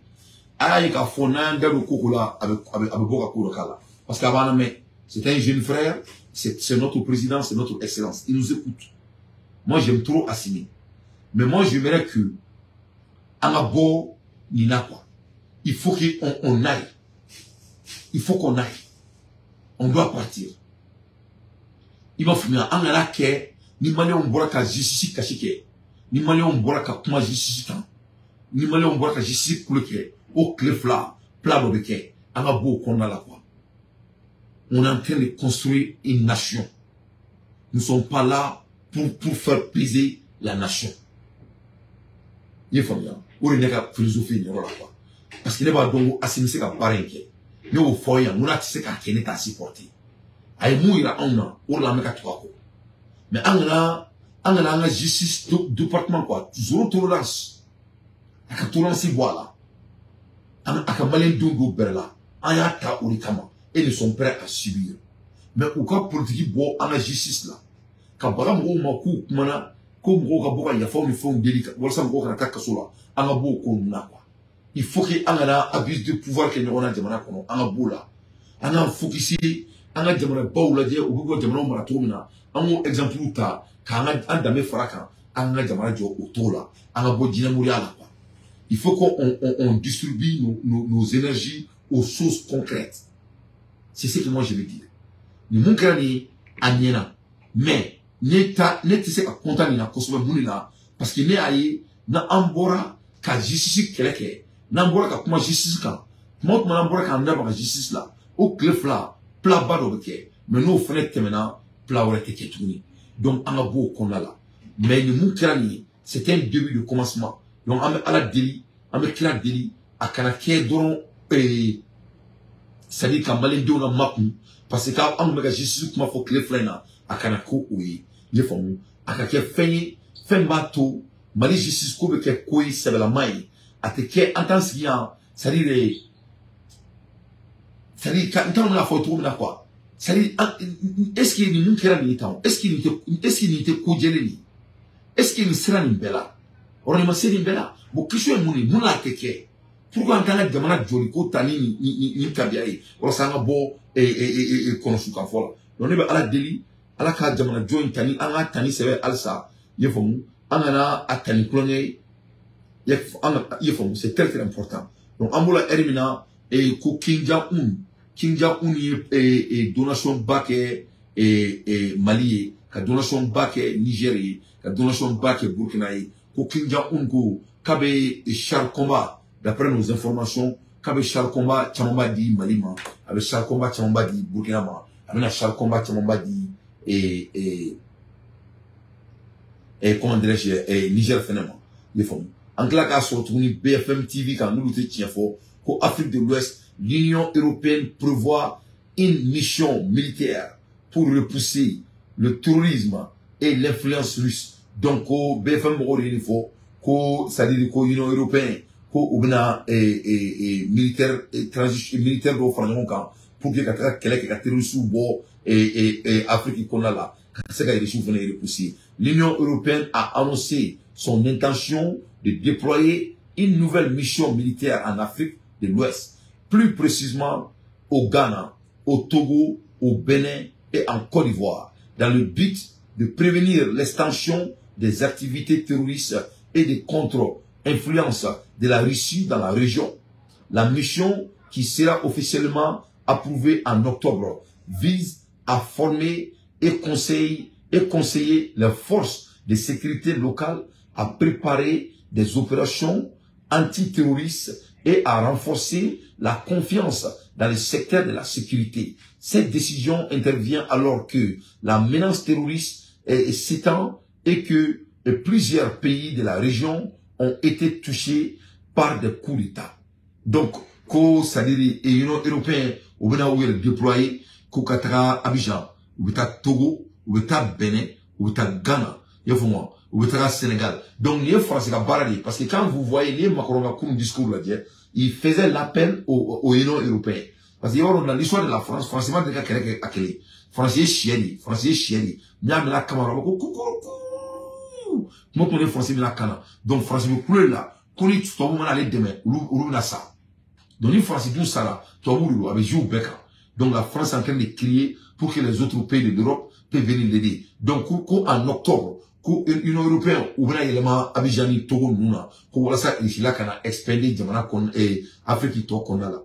a y'a ye k'a fɔ n'an y'an da don ko la, a bɛ bɔ ka ko dɔ k'a la. Parce que a b'an lamɛn. C'est un jeune frère, c'est notre président, c'est notre excellence. Il nous écoute. Moi, j'aime trop Assimi. Mais moi, j'aimerais que an ka bɔ nin na quoi. Il faut qu'on on aille. Il faut qu'on aille. On doit partir. I b'a faamuya, an kana kɛ ni maliyɛnw bɔra ka justice kasi kɛ, ni maliyɛnw bɔra ka kuma justice kan, ni maliyɛnw bɔra ka justice kulo kɛ, o tile fila plat dɔ bɛ kɛ. An ka bɔ o kɔnɔna la quoi. On est en train de construire une nation. Nous ne sommes pas là pour faire peser la nation. I ye faamuya, o de ye ne ka philosophie nin yɔrɔ la quoi. Parce que ne b'a dɔn ko Asimi bɛ se ka baara in kɛ. Ne y'o fɔ aw ye yan, n ko n'a tɛ se k'a kɛ, ne t'a supporter. A ye mun yira anw na, o de la an bɛ ka tugu a kɔ. Mais an kana an ka justice département quoi, zéro tolérance. A ka tolérance bɔ a la. An a ka maliyɛn denw don bɛrɛ la. An y'a ta o de kama et nous sommes prêts à subir. Mais u ka politique bɔ an ka justice la, ka baga mɔgɔw ma k'u kumana ko mɔgɔw ka bɔ ka yafaw ni fɛnw deli walasa mɔgɔw kana taa kaso la. An ka bɔ o ko ninnu na quoi. Il faut que an kana abus de pouvoir kɛ ɲɔgɔn na jamana kɔnɔ. An ka b'o la. An k'an focus an ka jamana baw lajɛ, u b'u ka jamanaw mara cogo min na, an k'o exemple ta k'an ka an danbe fara kan, an ka jamana jɔ o cogo la. An ka bɔ jinɛmoriya la quoi. Il faut qu'on on distribue nos énergies aux choses concrètes. C'est ce que moi je veux dire. Nin mun kɛra nin, a ɲɛna, mais ne ta ne tɛ se ka content nin na kosɛbɛ. Mun de la? Parce que ne y'a ye, n'an bɔra ka justice kɛlɛ kɛ, n'an bɔra ka kuma justice kan, tuma o tuma n'an bɔra k'an da maga justice la, o tile fila plat ba dɔ bɛ kɛ. Mais n'o fɛnɛ tɛmɛna, plat wɛrɛ tɛ kɛ tuguni. Donc an ka bɔ o kɔnɔna la. Mais nin mun kɛra nin ye, c'est un début de commencement. Donc an bɛ Ala deli, an bɛ kira deli, a kana kɛ dɔrɔn c'est à dire ka maliyɛndenw na makun, parce que an tun bɛ ka justice kuma fɔ tile fila in na. A kana ko o ye, i ye faamu, a ka kɛ fɛn ye, fɛn b'a to Mali justice ko bɛ kɛ ko ye sɛbɛlama ye. A tɛ kɛ an t'an sigi yan, c'est à dire ka n t'a dɔn n bɛna fɔ cogo min na quoi. C'est à dire, est ce que nin mun kɛra nin ye tan, est ce que nin tɛ, est ce que nin tɛ ko jɛlen nin, est ce que nin sera nin bɛɛ la, ɔrɔ nin ma se nin bɛɛ la? Bon, question ye mun ye? Mun n'a tɛ kɛ? Pourquoi an t'an ka jamana jɔli ko ta ni nin tabiya ye walasa an ka bɔ kɔnɔsukanfɔ la? Donc ne bɛ Ala deli, Ala ka jamana jɔ in ta ni an ka ta ni sɛbɛ halisa. I ye faamu, an kana a ta ni kulonkɛ ye. I ye faamu, c'est très très important. Donc an b'o la heure min na, ko Kim Jong Un, Kim Jong Un ye donation ba kɛ Mali ye, ka donation ba kɛ Niger ye, ka donation ba kɛ Burkina ye. Ko Kim Jong Un ko k'a bɛ char combat, d'après nos informations, k'a bɛ char combat camanba di Mali ma, a bɛ char combat camanba di Burkina ma, a bɛna char combat camanba di et comment dirais-je, Niger fɛnɛ ma. I ye faamu, an tila k'a sɔrɔ tuguni BFM TV kan, n'olu tɛ tiɲɛ fɔ, ko Afrique de l'Ouest, l'Union européenne prévoit une mission militaire pour repousser le terrorisme et l'influence russe. Donc ko BFM mɔgɔw de ye nin fɔ, ko c'est à dire ko Union européenne ko u bɛna militaire transition militaire dɔw fara ɲɔgɔn kan pour que ka taga kɛlɛ kɛ ka terroristes bɔ Afrique kɔnɔna la, ka se ka Russiw fana repousser. L'Union européenne a annoncé son intention de déployer une nouvelle mission militaire en Afrique de l'Ouest, plus précisément au Ghana, au Togo, au Bénin et en Côte d'Ivoire, dans le but de prévenir l'extension des activités terroristes et des contre-influences de la Russie dans la région. La mission, qui sera officiellement approuvée en octobre, vise à former et conseiller les forces de sécurité locales à préparer des opérations antiterroristes et à renforcer la confiance dans le secteur de la sécurité. Cette décision intervient alors que la menace terroriste s'étend et que plusieurs pays de la région ont été touchés par des coups d'État. Donc, c'est-à-dire l'Union européenne, ou bien déployé, ko ka taga Abidjan, u bɛ taa Togo, u bɛ taa Benin, u bɛ taa Ghana, i y'a faamu wa, u bɛ taga Sénégal. Donc nin ye Faransi ka baara de ye, parce que quand vous voyez n'i ye Macron ka kunun discours lajɛ, il faisait l'appel au Union européenne. Parce que i b'a dɔn dans l'histoire de la France, Faransi ma deli ka kɛlɛ kɛ a kelen. Faransi ye sɛ de ye, Faransi ye sɛ de ye. N'i y'a minɛ a kama dɔrɔn, a b'a fɔ ko kukuruku. Kuma tuma ni Faransi bɛna kan na. Donc Faransi bɛ kule la ko ni tubabu mana ale dɛmɛ, olu bɛna sa. Donc ni Faransi dun sara, tubabu de don, a bɛ jouer u bɛɛ kan. Donc la France est en train de crier pour que les autres pays de l'Europe peuvent venir l'aider. Donc en octobre, l'Union européenne u bɛna yɛlɛma Abidjan ni Togo ninnu na ko walasa Russie la ka na expander jamana kɔnɔ Afrique tɔ kɔnɔna la.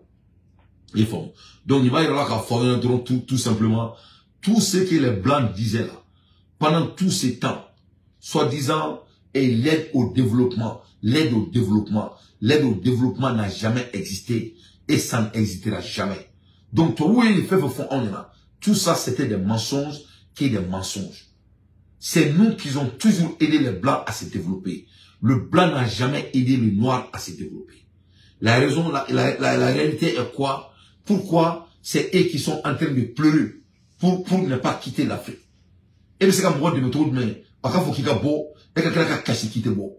I faamu. Donc nin b'a yira la k'a fɔ aw ɲɛna dɔrɔn tout simplement tout ce que les Blancs disaient là pendant tous ces temps, soi-disant et l'aide au développement, l'aide au développement, l'aide au développement n'a jamais existé et ça n'existera jamais. Donc, tout ça, c'était des mensonges qui des mensonges. C'est nous qui ont toujours aidé les Blancs à se développer. Le Blanc n'a jamais aidé le Noir à se développer. La raison, la réalité est quoi? Pourquoi c'est eux qui sont en train de pleurer pour ne pas quitter l'Afrique? Et c'est comme moi de me trouver, mais il faut qu'il y ait beau, et que quelqu'un cache qui beau.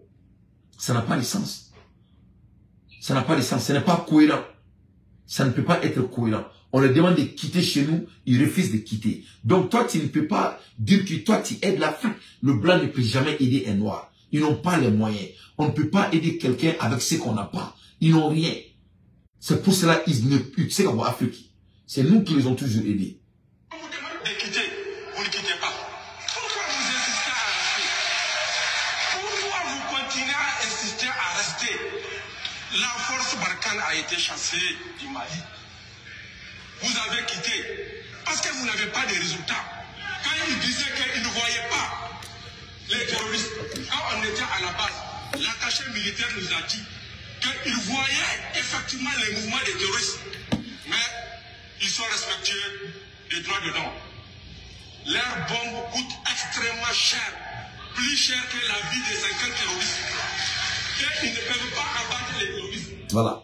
Ça n'a pas de sens. Ça n'a pas de sens. Ce n'est pas cohérent. Ça ne peut pas être cohérent. On leur demande de quitter chez nous, ils refusent de quitter. Donc toi, tu ne peux pas dire que toi, tu aides l'Afrique. Le Blanc ne peut jamais aider un Noir. Ils n'ont pas les moyens. On ne peut pas aider quelqu'un avec ce qu'on n'a pas. Ils n'ont rien. C'est pour cela qu'ils ne peuvent pas Afrique. C'est nous qui les ont toujours aidés. On vous demande de quitter, vous ne quittez pas. Pourquoi vous insistez à rester? Pourquoi vous continuez à insister à rester? La force Barkhane a été chassée du Mali. Vous avez quitté parce que vous n'avez pas de résultats. Quand ils disaient qu'ils ne voyaient pas les terroristes, quand on était à la base, l'attaché militaire nous a dit qu'ils voyaient effectivement les mouvements des terroristes, mais ils sont respectueux des droits de l'homme. Leurs bombes coûtent extrêmement cher, plus cher que la vie des 50 terroristes. Et ils ne peuvent pas abattre les terroristes. Voilà.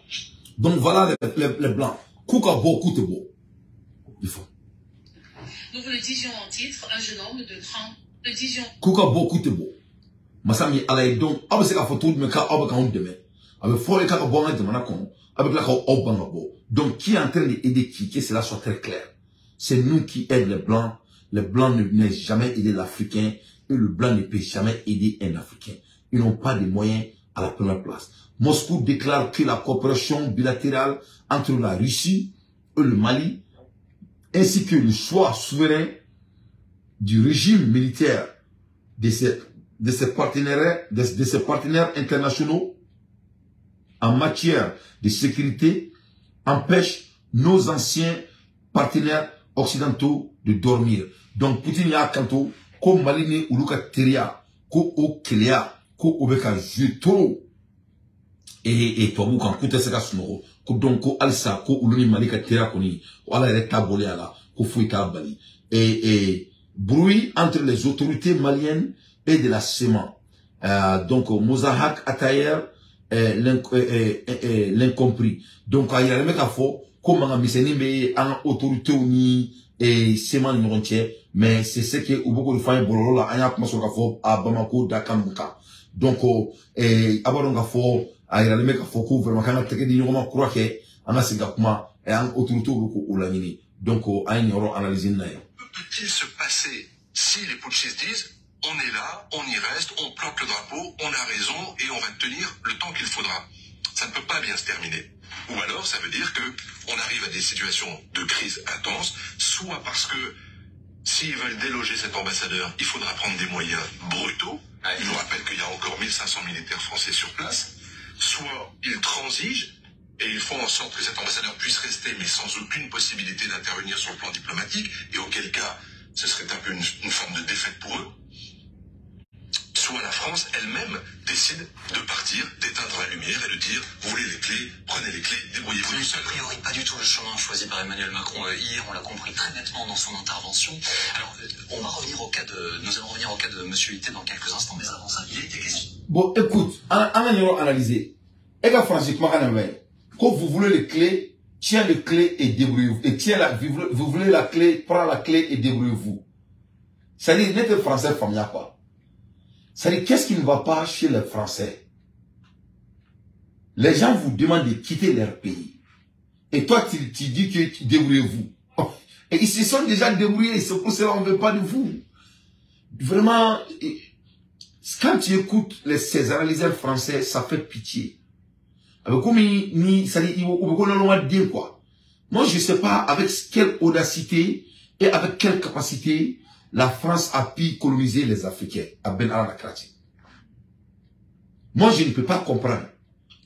Donc voilà les Blancs. Kouka beaucoup de beau. Il faut. Nous vous le disions en titre, un jeune homme de 30, le disions. Kouka beaucoup de beau. Masami alaï donc, abese ka photo de meka abaka on demain. Avec fort et kaka bon de manakon, avec la obangabo. Donc qui est en train d'aider qui, que cela soit très clair. C'est nous qui aidons les Blancs. Les Blancs ne jamais aider l'Africain et le Blanc ne peut jamais aider un Africain. Ils n'ont pas de moyens à la première place. Moscou déclare que la coopération bilatérale entre la Russie et le Mali, ainsi que le choix souverain du régime militaire de ses partenaires internationaux en matière de sécurité, empêche nos anciens partenaires occidentaux de dormir. Donc Poutine y'a kanto ko Mali ni olu ka teriya ko o keleya ko o bɛ ka jouer trop et tubabu kan k'u tɛ se ka sunɔgɔ ko donc ko halisa ko olu ni Mali ka teriya kɔni ko Ala yɛrɛ ta bɔlen a la ko foyi t'a bali. Et bruit entre les autorités maliennes et de la CMA. Donc Mozahak Atayer l'incompris. Donc a yɛrɛ bɛ k'a fɔ ko mankan misɛnnin bɛ an ka autorités ni CMA ni ɲɔgɔn cɛ, mais c'est ce que u bɛ k'o de fɔ an ye bɔlɔlɔ la, an y'a kuma sɔrɔ k'a fɔ a Bamako da kan mun kan. Donc a b'a dɔn k'a fɔ a yiralen bɛ k'a fɔ ko vraiment k'an ka tɛgɛ di ɲɔgɔn ma kura kɛ, an ka segin ka kuma, an autorités bɛ k'o laɲini. Donc an ye nin yɔrɔ analyse n'a ye. Que peut-il se passer si les putschistes disent on est là, on y reste, on plante le drapeau, on a raison et on va tenir le temps qu'il faudra. Ça ne peut pas bien se terminer. Ou alors, ça veut dire que on arrive à des situations de crise intense, soit parce que s'ils veulent déloger cet ambassadeur, il faudra prendre des moyens brutaux. Je vous rappelle qu'il y a encore 1500 militaires français sur place. Soit ils transigent et ils font en sorte que cet ambassadeur puisse rester, mais sans aucune possibilité d'intervenir sur le plan diplomatique, et auquel cas, ce serait un peu une forme de défaite pour eux. Soit la France elle-même décide de partir, d'éteindre la lumière et de dire « Vous voulez les clés, prenez les clés, débrouillez-vous tout seul ». A priori, pas du tout le chemin choisi par Emmanuel Macron hier, on l'a compris très nettement dans son intervention. Alors, on va revenir au cas de, nous allons revenir au cas de Monsieur Itté dans quelques instants, mais avant ça, il a été question. Bon, écoute, on a analysé. Et la France, quand vous voulez les clés, tiens les clés et débrouillez-vous. Et tiens la, vous voulez la clé, prends la clé et débrouillez-vous. C'est-à-dire, n'êtes français, familial quoi. C'est-à-dire, qu'est-ce qui ne va pas chez les Français? Les gens vous demandent de quitter leur pays. Et toi, tu dis que débrouillez-vous. Et ils se sont déjà débrouillés, c'est pour cela qu'on ne veut pas de vous. Vraiment, quand tu écoutes ces analyseurs français, ça fait pitié. Avec comme quoi. Moi, je ne sais pas avec quelle audacité et avec quelle capacité la France a pu coloniser les Africains à Ben Al-Akrati. Moi, je ne peux pas comprendre.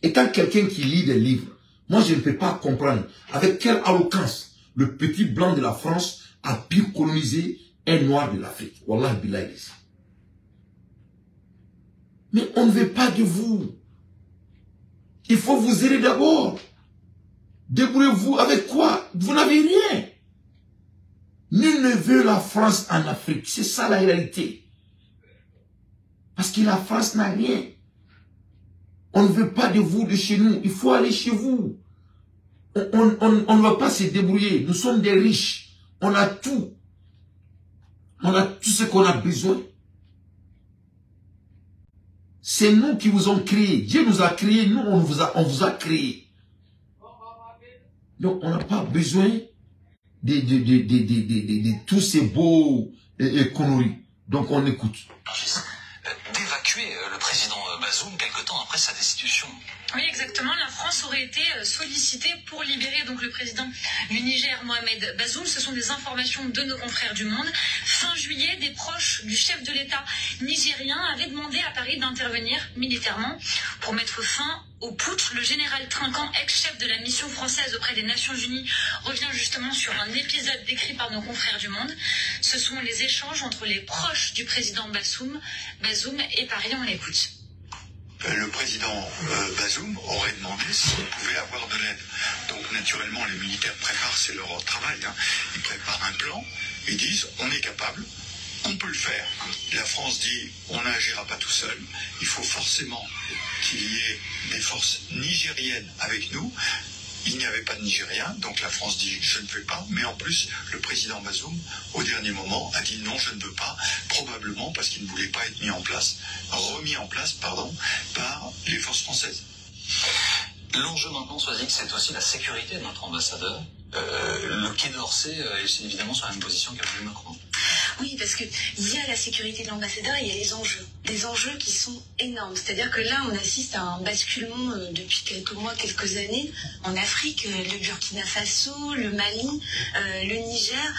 Étant quelqu'un qui lit des livres, moi, je ne peux pas comprendre avec quelle arrogance le petit blanc de la France a pu coloniser un noir de l'Afrique. Wallah billahi. Mais on ne veut pas de vous. Il faut vous aider d'abord. Débrouillez-vous avec quoi? Vous n'avez rien. Nul ne veut la France en Afrique. C'est ça la réalité. Parce que la France n'a rien. On ne veut pas de vous, de chez nous. Il faut aller chez vous. On ne va pas se débrouiller. Nous sommes des riches. On a tout. On a tout ce qu'on a besoin. C'est nous qui vous ont créé. Dieu nous a créés. Nous, on vous a créé. Donc, on n'a pas besoin de tous ces beaux conneries. Donc on écoute. D'évacuer le président Bazoum quelque temps après sa destitution. Oui, exactement. La France aurait été sollicitée pour libérer donc le président du Niger, Mohamed Bazoum. Ce sont des informations de nos confrères du Monde. Fin juillet, des proches du chef de l'État nigérien avaient demandé à Paris d'intervenir militairement pour mettre fin au putsch. Le général Trinquant, ex-chef de la mission française auprès des Nations Unies, revient justement sur un épisode décrit par nos confrères du Monde. Ce sont les échanges entre les proches du président Bazoum et Paris. On l'écoute. Le président Bazoum aurait demandé s'il pouvait avoir de l'aide. Donc naturellement, les militaires préparent, c'est leur travail, hein. Ils préparent un plan, ils disent on est capable, on peut le faire. La France dit on n'agira pas tout seul, il faut forcément qu'il y ait des forces nigériennes avec nous. Il n'y avait pas de Nigériens, donc la France dit je ne fais pas, mais en plus le président Bazoum, au dernier moment, a dit non, je ne veux pas, probablement parce qu'il ne voulait pas être mis en place, remis en place, pardon, par les forces françaises. L'enjeu maintenant, Soizic, c'est aussi la sécurité de notre ambassadeur. Le Quai d'Orsay est évidemment sur la même position qu'Emmanuel Macron. Oui, parce que il y a la sécurité de l'ambassadeur et il y a les enjeux. Des enjeux qui sont énormes. C'est-à-dire que là, on assiste à un basculement depuis quelques mois, quelques années en Afrique, le Burkina Faso, le Mali, le Niger.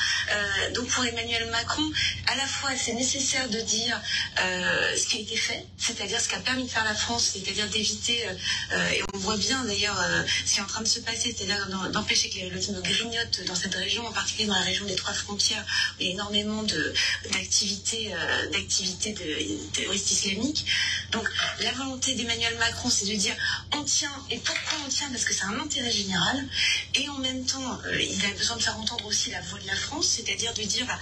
Donc pour Emmanuel Macron, à la fois, c'est nécessaire de dire ce qui a été fait, c'est-à-dire ce qu'a permis de faire la France, c'est-à-dire d'éviter, et on voit bien d'ailleurs ce qui est en train de se passer, c'est-à-dire d'empêcher que les nos grignote dans cette région, en particulier dans la région des Trois Frontières, où il y a énormément d'activités terroristes islamiques. Donc la volonté d'Emmanuel Macron, c'est de dire on tient. Et pourquoi on tient? Parce que c'est un intérêt général. Et en même temps, il a besoin de faire entendre aussi la voix de la France, c'est-à-dire de dire bah,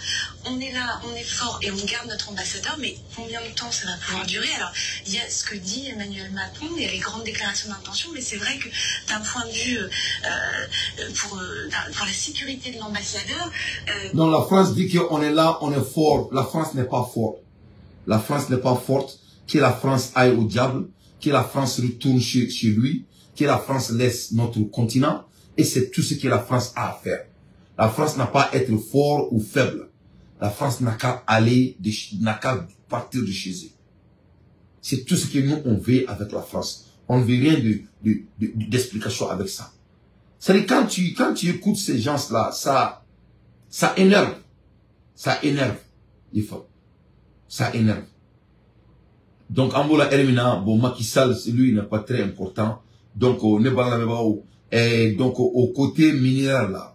on est là, on est fort et on garde notre ambassadeur, mais combien de temps ça va pouvoir durer? Alors il y a ce que dit Emmanuel Macron, il y a les grandes déclarations d'intention, mais c'est vrai que d'un point de vue pour la sécurité de l'ambassadeur... Non, la France dit qu'on est là, on est fort. La France n'est pas forte. La France n'est pas forte. Que la France aille au diable, que la France retourne chez lui, que la France laisse notre continent. Et c'est tout ce que la France a à faire. La France n'a pas à être fort ou faible. La France n'a qu'à aller, n'a qu'à partir de chez eux. C'est tout ce que nous, on veut avec la France. On ne veut rien d'explication avec ça. C'est-à-dire, quand tu écoutes ces gens-là, ça énerve. Ça énerve. Il faut. Ça énerve. Donc, Angola Elmina, bon, Macky Sall, lui, il n'est pas très important. Donc, on est pas là, et donc, au côté minière, là.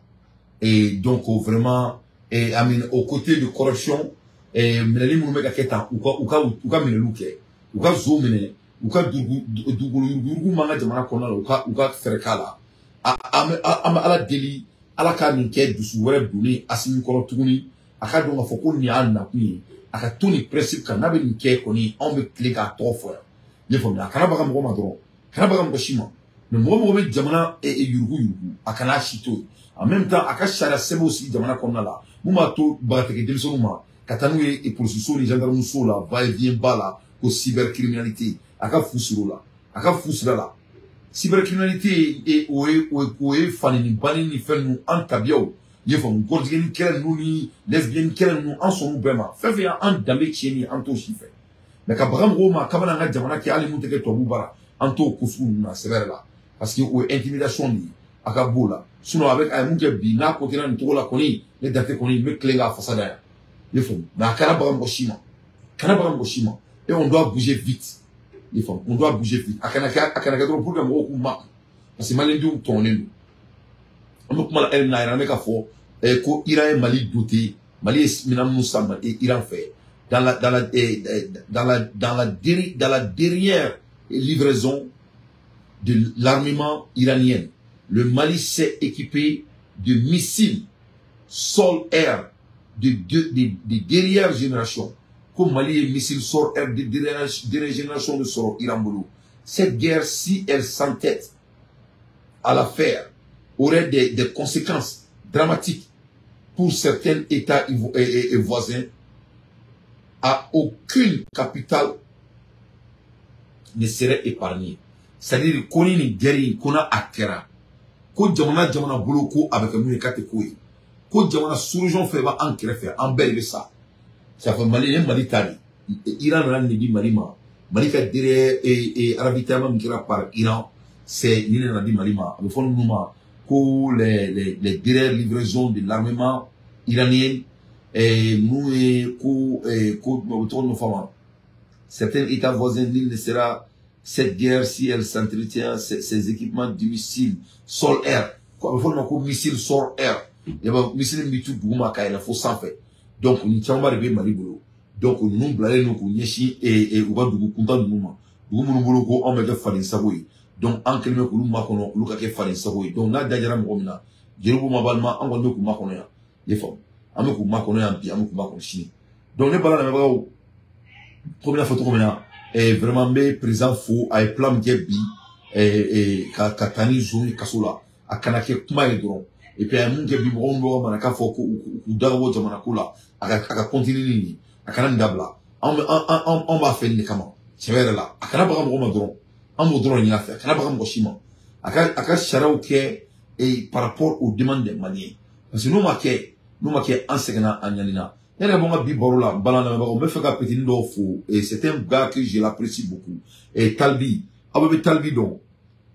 Et donc, vraiment, et, au côté de corruption, et, minali mounou meka keta, ou ka minelou ke, ou ka zo mine, ou ka dougou manga jamana kona la, ou ka ferka la. Ama ala deli, ala ka ninke dusu wɛrɛ donnen Asimi kɔrɔ tuguni, a ka dɔn k'a fɔ ko nin y'a nakun ye, a ka to nin principe kan, n'a bɛ nin kɛ kɔni, anw bɛ tile k'a tɔgɔ fɔ yan. I y'a faamuya, a kana baga mɔgɔ ma dɔrɔn, a kana baga mɔgɔ si ma. Mais mɔgɔ mɔgɔ bɛ jamana yurugu yurugu, a kana si to yen. En même temps, a ka sariya sɛbɛnw sigi jamana kɔnɔna la, mun b'a to bagatigi denmisɛnninw ma ka taa n'u ye polisiso ni gendarmeso la, va et vient ba la, ko cybercriminalité, a ka fu siri o la, a ka fu siri a la. Cybercriminalité, o ye fanini banni ni fɛn ninnu, an tabiyaw, i y'a faamu, gɔrɔjigɛni kɛlɛ ninnu ni lesbienne kɛlɛ ninnu, an sɔnn'u bɛɛ ma. Fɛn fɛn y'an danbe tiɲɛni, an t'o si fɛ. Mais ka baga mɔgɔw ma k'a bɛna an ka jamana kɛ hali mun tɛ kɛ tubabu baara, an t'o ko sugu ninnu na sɛbɛ yɛrɛ la. Parce que o ye intimidation de ye, a ka b'o la. Sinon a ye mun kɛ bi, n'a continuera nin cogo la kɔni, ne da tɛ kɔni, n bɛ tilen k'a fasa da yan. I y'a faamu, mais a kana baga mɔgɔ si ma. Kana baga mɔgɔ si ma. Et on doit bouger vite. On doit bouger vite. A kana kɛ dɔrɔn pour que mɔgɔw k'u makun. Parce que maliyɛndenw tɔɲɔnen don. An bɛ kuma la heure min na yɛrɛ, an bɛ k'a fɔ ko Iran ye Mali doté, Mali ye minɛn minnu san Iran fɛ. Dans la dernière livraison de l'armement iranien, le Mali s'est équipé de missiles sol-air de dernière génération. Comme Mali est missile sol-air de dernière génération de sɔrɔ Iran bolo. Cette guerre, si elle s'entête à la faire, aurait des conséquences dramatiques pour certains États et voisins. À aucune capitale ne serait épargnée. C'est-à-dire qu'on y une guerre, qu'on a akera. Ko jamana jamana bolo ko a bɛ kɛ mun ye k'a tɛ ko ye. Ko jamana sous-région fɛ b'an kɛrɛfɛ, an bɛɛ de bɛ sa. Ça fait Mali ye Mali ta de. Iran nana nin di Mali ma. Mali ka derrière ravitaillement min kɛra par Iran, c'est nin de nana di Mali ma. A bɛ fɔ ninnu ma ko les dernières livraisons de l'armement iranien, nous ye ko o tɔgɔ ninnu fɔ ma. Certains États voisins, l'île ne sera cette guerre si elle s'entretient, ces équipements de missiles sol-air. A bɛ fɔ o ma ko missile sol-air. Missile min bɛ tu duguma ka yɛlɛ fo sanfɛ. Donc nin camanba de bɛ Mali bolo. Donc ninnu bilalen don k'u ɲɛsin u ka dugu kuntan ninnu ma. Dugu minnu bolo ko anw bɛ kɛ faden sago ye. Donc an kɛlen bɛ k'olu makɔnɔ, olu ka kɛ faden sago ye. Donc n'a dajara mɔgɔ min na, jeliw ma balima, an kɔni bɛ k'u makɔnɔ yan. I y'a faamu? An bɛ k'u makɔnɔ yan bi, an bɛ k'u makɔnɔ sini. Donc ne bala lamɛnbagaw, komi n y'a fɔ cogo min na, vraiment n bɛ président fo, a ye plan min kɛ bi, ka taa ni zon ye kaso la, a kana kɛ kuma ye dɔrɔn. Et puis a ye mun kɛ bi, mɔgɔ min bɛ ka manaka fɔ ko k'u da ka bɔ jamana ko la, a ka continuer ni nin ye, a kana nin dabila. Anw b'a fɛ nin de kama, tiɲɛ yɛrɛ la. A kana baga mɔgɔ ma dɔrɔn, an b'o dɔrɔn ɲini a fɛ, a kana baga mɔgɔ si ma. A ka sariyaw kɛ par rapport aux demandes des Maliens. Parce que n'o ma kɛ, an sɛgɛnna, an ɲanina. Ne yɛrɛ bɔ n ka bi baro la, n bala lamɛnbagaw, n bɛ fɛ ka petini dɔw fo. C'est un gars que je l'apprécie beaucoup. Et Talbi, aw bɛɛ bɛ Talbi dɔn.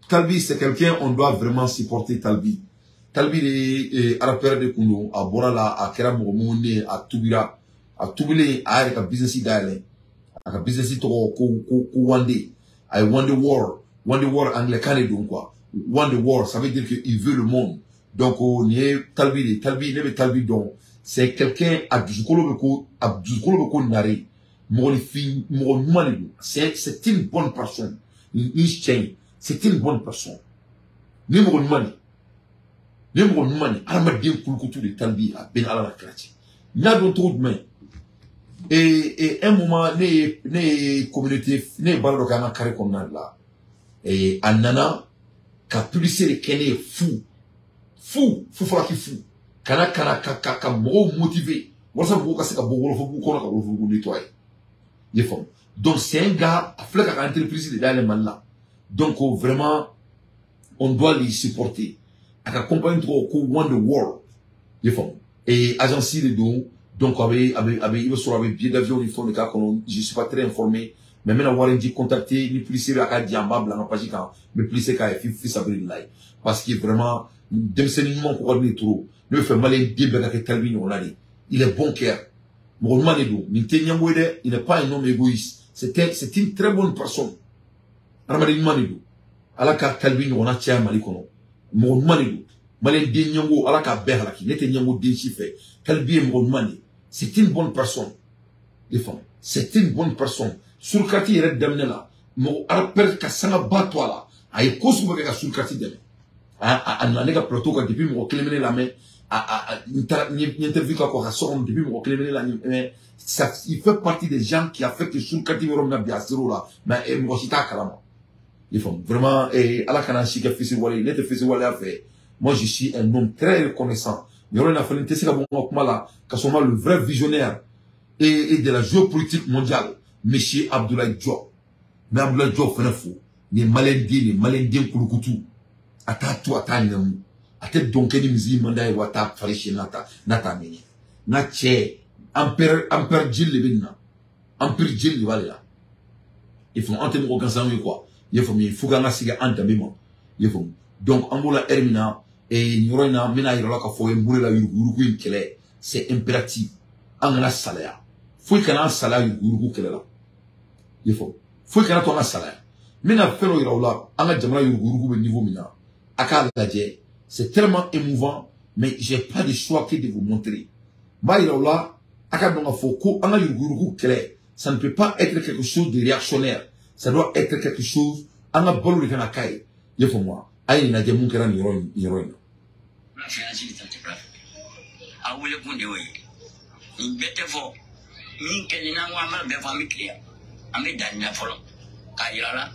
Talbi, c'est quelqu'un, on doit vraiment supporter Talbi. Talbi de ye rappeur de kun don, a bɔra la, a kɛra mɔgɔ mun ye, a tubira. A tubilen, a yɛrɛ ka business dayɛlɛ. A ka business tɔgɔ ko Wande. A ye Wande World. Wande World, anglais kan de don quoi. Wande World, ça veut dire qu'il veut le monde. Donc nin ye Talbi de ye. Talbi, ne bɛ Talbi dɔn. C'est quelqu'un, a dusukolo bɛ ko nare. Mɔgɔninfin, mɔgɔ ɲuman de don. C'est une bonne personne. Ni cɛ in, c'est une bonne personne. Ni mɔgɔ ɲuman de. Ni mɔgɔ ɲuman de. Hadamaden kulukutu de Talbi, a bɛɛ ni Ala la kira cɛ. N y'a dɔn cogo jumɛn? Et un moment, ne ye communauté, ne ye baara dɔ kɛ an ka carré kɔnɔna de la. Et a nana ka publicité de kɛ ne ye fu. Fu, fu fɔra k'i fu. Kana ka mɔgɔw motiver walasa mɔgɔw ka se ka bɔ Wolofobugu kɔnɔ ka Wolofobugu nettoyer. I ye faamu? Donc c'est un gars, a filɛ ka entreprise de dayɛlɛ Mali la. Donc vraiment, on doit les supporter. A ka compagnie tɔgɔ ko One the World. I ye faamu? Et agence de don. Donc a bɛ i bɛ sɔrɔ a bɛ billet d'avion ni fɛnw de k'a kɔnɔ. Je suis pas très informé, mais n bɛna wari in di contacter ni policier bɛ a ka di an b'a bila an ka page kan. N bɛ policier k'a ye fi sabirilayi, parce que vraiment denmisɛnnin ɲuman ko ka di ne trop. Ne bɛ fɛ maliyɛn den bɛɛ ka kɛ Talibi ɲɔgɔnna de. Il est bon cœur, mɔgɔ ɲuman de don. Nin tɛ ɲɛngo ye dɛ, il n'est pas un homme égoïste, c'est une très bonne personne. Hadamaden ɲuman de don. Ala ka Talibi ɲɔgɔnna caya Mali kɔnɔ. Mɔgɔ ɲuman de don. Maliyɛn den ɲɛngo, Ala k'a bɛɛ halaki. Ne tɛ ɲɛngo den si fɛ. Talibi ye mɔgɔ ɲuman de ye. C'est une bonne personne. Les femmes, c'est une bonne personne. Surkati yɛrɛ daminɛ la, mɔgɔ arapɛrɛ ka sangaba to a la, a ye ko sugu bɛɛ kɛ ka Surkati dɛmɛ. A nana ne ka plateau kan depuis mɔgɔ kelen bɛ ne lamɛn. A n taara n ye interview k'a kɔ ka so kɔnɔ depuis mɔgɔ kelen bɛ ne lamɛn. Ça, il fait partie des gens qui a fait que Surkati bɛ yɔrɔ min na bi, a ser'o la, mais mɔgɔ si t'a kalama. Les femmes, vraiment, Ala kana si kɛ fisiwale ye. Ne tɛ fisiwaleya fɛ. Moi, je suis un homme très reconnaissant. Yɔrɔ in na fɛnɛ, n tɛ se ka bɔ n ka kuma la ka sɔrɔ ma le vrai visionnaire et de la géopolitique mondiale, monsieur Abdoulaye Diop. N bɛ Abdoulaye Diop fɛnɛ fo. Nin ye maliyɛn den, nin ye maliyɛn den kulukutu. A t'a to a t'a ɲɛnamu. A tɛ dɔn kɛ ni misiri man d'a ye wa a t'a fari siyɛn n'a t'a mɛnɛ. N ka cɛ, empire jeli de bɛ nin na. Empire jeli de b'ale la. I faamu, an tɛ mɔgɔ gansanw ye quoi. I y'a faamu, il faut k'an ka segin an danbe ma. I y'a faamu. Donc an b'o la heure min na, nin yɔrɔ in na, n bɛna yira la k'a fɔ mun de la yuruguyurugu in kɛlɛ, c'est impératif. An kana salaya. Foyi kana an salaya yuruguyurugu kɛlɛ la. I y'a faamu. Foyi kana to an ka salaya. N bɛna fɛn dɔ yira aw la, an ka jamana yuruguyurugu bɛ niveau min na. A k'a lajɛ, c'est tellement émouvant, mais j'ai pas de choix que de vous montrer. N b'a yira aw la, a ka dɔn k'a fɔ ko an ka yuruguyurugu kɛlɛ, ça ne peut pas être quelque chose de réactionnaire. Ça doit être quelque chose, an ka balo de kan ka k'a ye. I y'a faamu wa? A ye nin lajɛ mun kɛra nin yɔrɔ in na. A wele kun de y'o ye. Nin bɛɛ tɛ fɔ. Min kɛlen n'an ko an b'a bɛɛ fɔ, an bɛ tile an bɛ danni na fɔlɔ k'a yira la,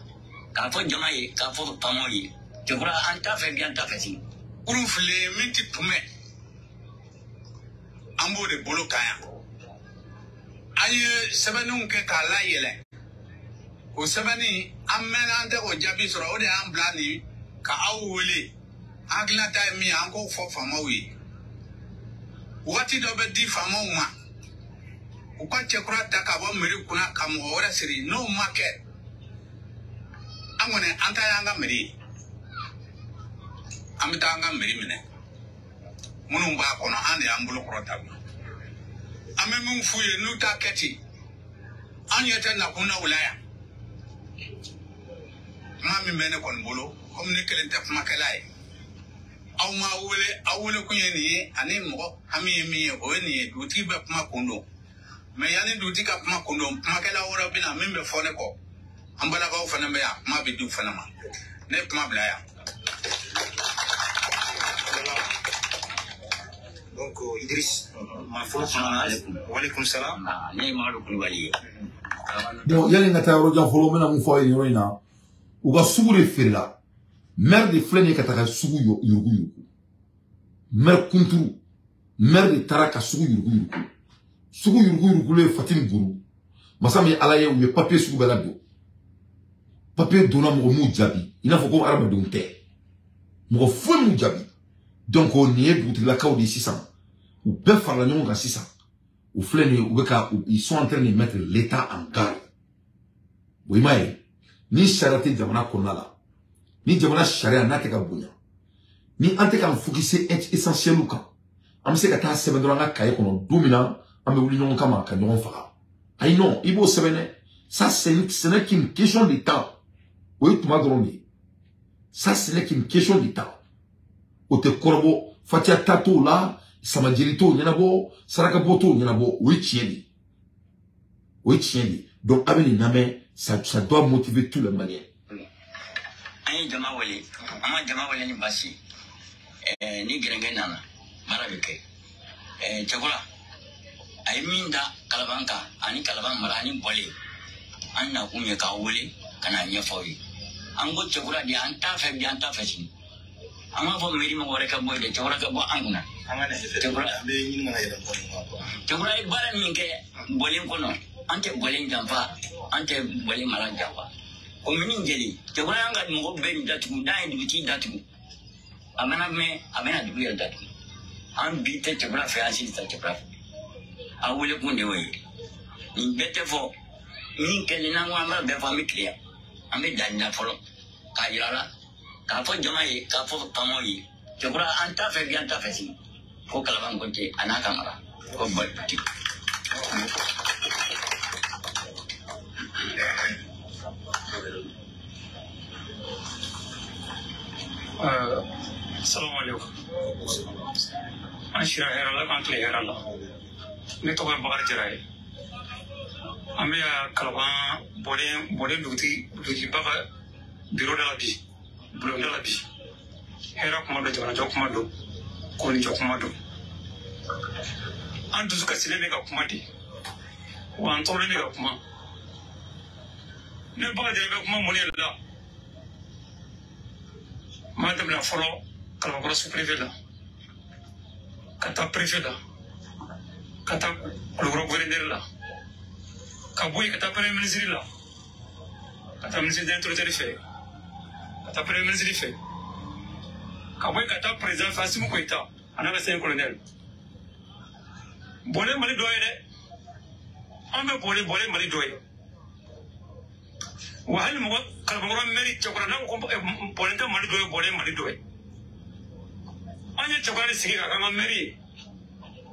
k'a fɔ jama ye, k'a fɔ faamaw ye. Cɛkura an t'a fɛ bi, an t'a fɛ sini. Kurun fili min ti kunbɛn, an b'o de bolo kan yan. An ye sɛbɛnniw kɛ k'a layɛlɛ. O sɛbɛnni an mɛnna, an tɛ k'o jaabi sɔrɔ. O de y'an bila nin ka aw wele. An hakilinata ye min ye, an k'o fɔ faamaw ye. Waati dɔ bɛ di faamaw ma, u ka cɛkura ta ka bɔ mairie kunna ka mɔgɔ wɛrɛ siri. N'o ma kɛ, an kɔni an ta y'an ka mairie ye. An bɛ taa an ka mairie minɛ. Minnu b'a kɔnɔ, an de y'an bolo kɔrɔta. An bɛ min f'u ye, n'u t'a kɛ ten, an ɲɛ tɛ nakun na o la yan. Kuma min bɛ ne kɔni bolo, komi ne kelen tɛ kumakɛla ye, aw ma wele, aw wele kun ye nin ye, ani mɔgɔ hami ye min ye, o ye nin ye. Dugutigi bɛ kuma kun don, mɛ yanni dugutigi ka kuma kun don, kumakɛla wɛrɛ bɛ na min bɛ fɔ ne kɔ. An balakaw fana bɛ yan, kuma bɛ di u fana ma. Ne ye kuma bila yan. Donc Idriss, ma fɔlɔ kɔnɔna, walekum salam. Ne ye Mamadu Kulubali ye. Donc yanni n ka taa yɔrɔ jan fɔlɔ, n bɛna mun fɔ aw ye nin yɔrɔ in na. U ka sugu de feerela. Maire de filɛ nin ye ka taga sugu yuruguyurugu. Maire kunturu, maire de taara ka sugu yuruguyurugu. Sugu yuruguyurugulen Fatimi Guru. Masa min ye Ala ye, u ye papier sugu bɛɛ ladon. Papier donna, mɔgɔ m'u jaabi. I n'a fɔ ko hadamadenw tɛ. Mɔgɔ foyi m'u jaabi. Donc nin ye dugutigilakaw de ye sisan. U bɛɛ farala ɲɔgɔn kan sisan. U filɛ nin ye, u bɛ ka, ils sont en train de mettre l'État en garde. O i m'a ye, ni sariya tɛ jamana kɔnɔna la, ni jamana sariya n'a tɛ ka bonya, ni an tɛ k'an focuser essentiel kan, an bɛ se ka taa sɛbɛn dɔrɔn an ka cahier kɔnɔ don min na an bɛ wuli ɲɔgɔn kama ka ɲɔgɔn faga. Ayi non, i b'o sɛbɛn dɛ. Ça, ce n'est qu'une question de temps. O ye tuma dɔrɔn de ye. Ça, ce n'est qu'une question de temps. O tɛ kɔrɔbɔ, fatiya ta t'o la, samajeli t'o ɲɛnabɔ, sarakabɔ t'o ɲɛnabɔ. O ye tiɲɛ de ye. O ye tiɲɛ de ye. Donc a bɛ nin lamɛn, ça doit motiver tous les Maliens. An ye jama wele, an ma jama wele ni baasi ye. Ni gɛrɛngɛ nana, baara bɛ kɛ. Cɛkura a ye min da Kalaban kan ani Kalaban mara ani Bɔle, an nakun ye k'aw wele ka n'a ɲɛfɔ aw ye. An ko cɛkura de, an t'a fɛ bi, an t'a fɛ sini. An b'a fɔ mairie mɔgɔ wɛrɛ ka bɔ yen dɛ, cɛkura ka bɔ an kunna. An ka nin Cɛkura an bɛ ɲini ka na yɛlɛ mɔgɔ ninnu kan. Cɛkura ye baara min kɛ Bɔlen kɔnɔ, an tɛ Bɔlen janfa, an tɛ Bɔlen mara janfa. Komini jeli, cɛkura y'an ka mɔgɔ bɛɛ datugu, n'a ye dugutigi datugu, a mana mɛn, a bɛna dugu yɛrɛ datugu. An bi tɛ cɛkura fɛ, an sini tɛ cɛkura fɛ. A wele kun de y'o ye. Nin bɛɛ tɛ fɔ min kɛlen n'an ko an b'a bɛɛ fɔ an bɛ tilen an bɛ danni da fɔlɔ k'a yira la k'a fɔ jama ye k'a fɔ faamaw ye Cɛkura an t'a fɛ bi an t'a fɛ sini ko Kalaban Konte a n'a ka mara ko bali. Assalamu alaikum. An sira hɛrɛ la k'an tile hɛrɛ la. Ne tɔgɔ ye Bakari Jara ye. An bɛ Kalaban bɔlen dugutigiba ka biro da la bi, bulon da la bi. Hɛrɛ kuma don, jamanajɔ kuma don, koninjɔ kuma don. An dusu kasilen bɛ ka kuma de, wa an tɔɔrɔlen bɛ ka kuma. Ne Bakari Jara bɛ kuma mun de la? N b'a daminɛ fɔlɔ Kalabankɔrɔ sous-préfet la, ka taa préfet la, ka taa Kulukɔrɔ gouverneur la, ka bɔ yen ka taa premier ministre la, ka taa ministre de l'intérieur fɛ, ka taa premier ministre fɛ, ka bɔ yen ka taa président fɛ Assimi Goïta a n'a ka cinq colonel. Bɔlen Mali dɔ ye dɛ, an bɛ bɔlen Mali dɔ ye. Wa hali mɔgɔ Kalabankɔrɔ mairie Cɛkura n'a ko bɔlen tɛ Mali dɔ ye, bɔlen Mali dɔ ye. An ye Cɛkura de sigi ka k'an ka mairie ye.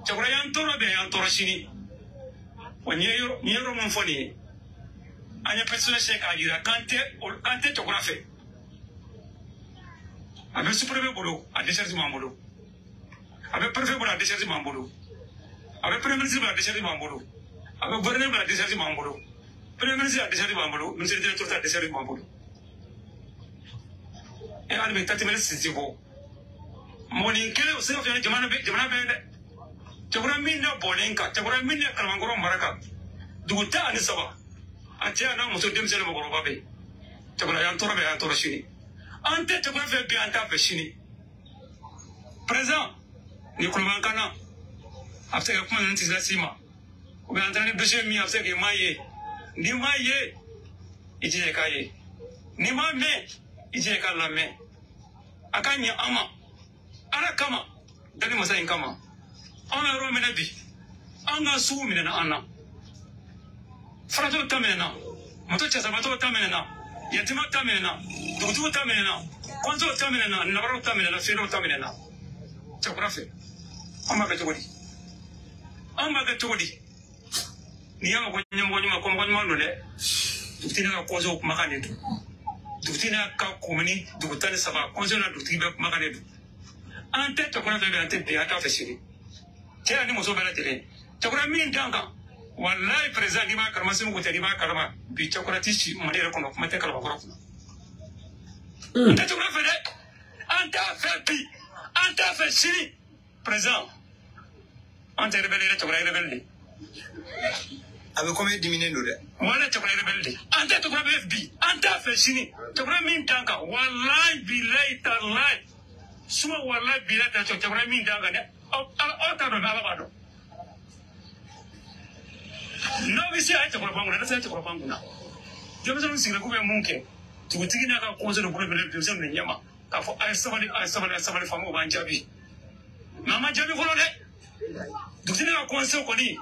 Cɛkura y'an tɔɔrɔ bi, y'an tɔɔrɔ sini. Wa nin ye yɔrɔ min fɔ nin ye, an ye pétition signé k'a jira k'an tɛ Cɛkura fɛ. A bɛ sous-préfet bolo, a décharge b'an bolo. A bɛ préfet bolo, a décharge b'an bolo. A bɛ premier ministre bolo, a décharge b'an bolo. A bɛ gouverneur bolo, a décharge b'an bolo. Premier ministre a décharge b'an bolo, ministre de l'Intérieur a décharge b'an bolo. E hali bi tatimɛli sinsin bɔ. Mɔgɔnin kelen o se ka fiyɛ jamana bɛɛ ye dɛ. Cɛkura min na bɔlen kan, Cɛkura min na Kalabankɔrɔ mara kan, dugu 13, a cɛ a n'a muso denmisɛnnin mɔgɔkɔrɔba bɛ yen. Cɛkura y'an tɔɔrɔ bi, y'an tɔɔrɔ sini. An tɛ Cɛkura fɛ bi, an t'a fɛ sini. Président, ni Kulubankan na, a bɛ se ka kuma ninnu tɛ las'i ma. Ou bien an taara ni dossier min ye, a bɛ se k'i m'a ye. N'i m'a ye, i jija i k'a ye. N'i m'a mɛn, i jija i k'a lamɛn. A ka ɲɛ an ma. Ala kama, dani masa in kama. An bɛ yɔrɔ min na bi, an ka sugu minɛna an na. Faratɔw ta minɛna, moto cɛsabatɔw ta minɛna, yatimɛw ta minɛna, dugutigiw ta minɛna, kɔnsew ta minɛna, nabaraw ta minɛna, feerew ta minɛna. Cɛkura fɛ, an b'a kɛ cogo di? An b'a kɛ cogo di? N'i y'a mɛn ko ɲɛmɔgɔ ɲuman, kɔmɔgɔ ɲuman don dɛ. Dugutigi n'a ka kɔnsew kumakan de don. Dugutigi n'a ka komini dugu 13, kɔnsew n'a dugutigi bɛɛ kumakan de don. An tɛ Cɛkura fɛ bi, an tɛ bi, an t'a fɛ sini. Cɛ ani muso bɛɛ lajɛlen. Cɛkura min d'an kan, walayi président n'i b'a kalama, Assimi Goïta n'i b'a kalama, bi Cɛkura ti si Mali yɛrɛ kɔnɔ, kuma tɛ Kalabankɔrɔ kunna. An tɛ Cɛkura fɛ dɛ, an t'a fɛ bi, an t'a fɛ sini. Président, an tɛ rebelle ye dɛ, Cɛkura ye rebelle de. A bɛ komi e diminen don dɛ. Wala Cɛkura ye rebelle de. An tɛ Cɛkura fɛ bi, an t'a fɛ sini. Cɛkura min d'an kan, walayi bilayi talayi. Suma walayi bilayi talayi, Cɛkura min d'an kan dɛ. Aw t'a dɔn, Ala b'a dɔn. N'aw bɛ se a ye cɛkɔrɔba kunna, n'a se a ye cɛkɔrɔba kunna. Denmisɛnninw sigilen k'u bɛ mun kɛ? Dugutigi n'a ka conseil de bolo bɛ denmisɛnninw de ɲɛma k'a fɔ a ye sabali, a ye sabali, a ye sabali, faamaw b'an jaabi. Mais an ma jaabi fɔlɔ dɛ. Dugutigi n'a ka conseil kɔni,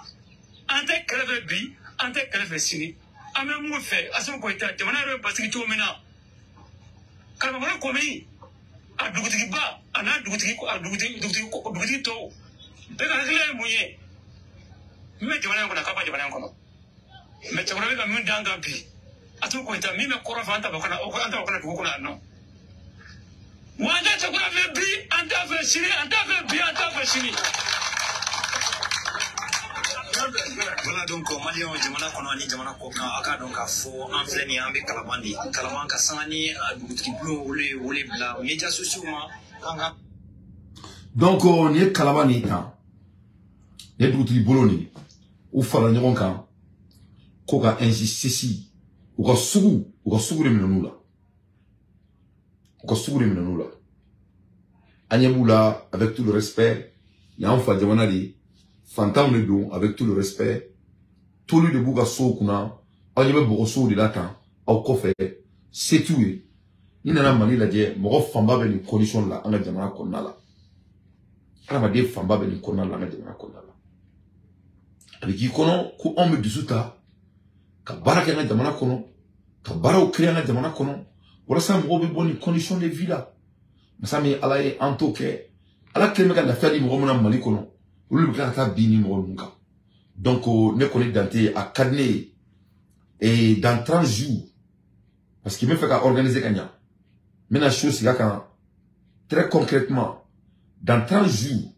an tɛ kɛlɛ fɛ bi, an tɛ kɛlɛ fɛ sini. An bɛ mun fɛ? Assimi Goïta, jamana yɛrɛ bɛ basigi cogo min na. Kalabankɔrɔ commune, a dugutigiba, a n'a dugutigi tɔw, bɛɛ ka hakilina ye mun ye? Min bɛ jamana in kɔnɔ, a ka ban jamana in kɔnɔ. Mais Cɛkura bɛ ka min d'an kan bi, Assimi Goïta, min bɛ kɔrɔn fɛ, an t'a fɛ an t'a fɛ dugu kɔnɔ yan nɔ. Wa an tɛ Cɛkura fɛ bi, an t'a fɛ sini, an t'a fɛ bi, an t'a fɛ sini. Voilà donc maliyɛnw jamana kɔnɔ ani jamana kɔ kan, a k'a dɔn k'a fɔ an filɛ nin ye, an bɛ Kalaban de. Kalaban ka sanga ni dugutigi bulon olu ye wele bila médias sociaux ma k'an ka. Donc nin ye Kalaban nin tan, nin ye dugutigi bulon nin, u farala ɲɔgɔn kan ko ka injustice, u ka sugu de minɛ n'u la. U ka sugu de minɛ n'u la. An ɲɛ b'u la avec tout le respect, nin y'an fa jamana de ye. Fantanw de don avec tout le respect. Tolu de b'u ka sow kunna, aw ɲɛ bɛ bɔgɔsow de la tan aw kɔfɛ, se t'u ye. N'i nana Mali lajɛ, mɔgɔ fanba bɛ nin condition la an ka jamana kɔnɔna la. Adamaden fanba bɛ nin kɔnɔna la an ka jamana kɔnɔna la. A bɛ k'i kɔnɔ ko anw bɛ dusu ta ka baara kɛ an ka jamana kɔnɔ, ka baaraw créer an ka jamana kɔnɔ, walasa mɔgɔw bɛ bɔ nin condition de vie la. Masa min Ala ye an t'o kɛ, Ala kelen bɛ ka lafiya di mɔgɔ min na Mali kɔnɔ, olu bɛ tila ka taa bin ni mɔgɔ ninnu kan. Donc ne kɔni Dante a ka di ne ye et dans 30 jours, parce que n bɛ fɛ ka organiser ka ɲa, n bɛna so sigi a kan très concrètement. Dans 30 jours,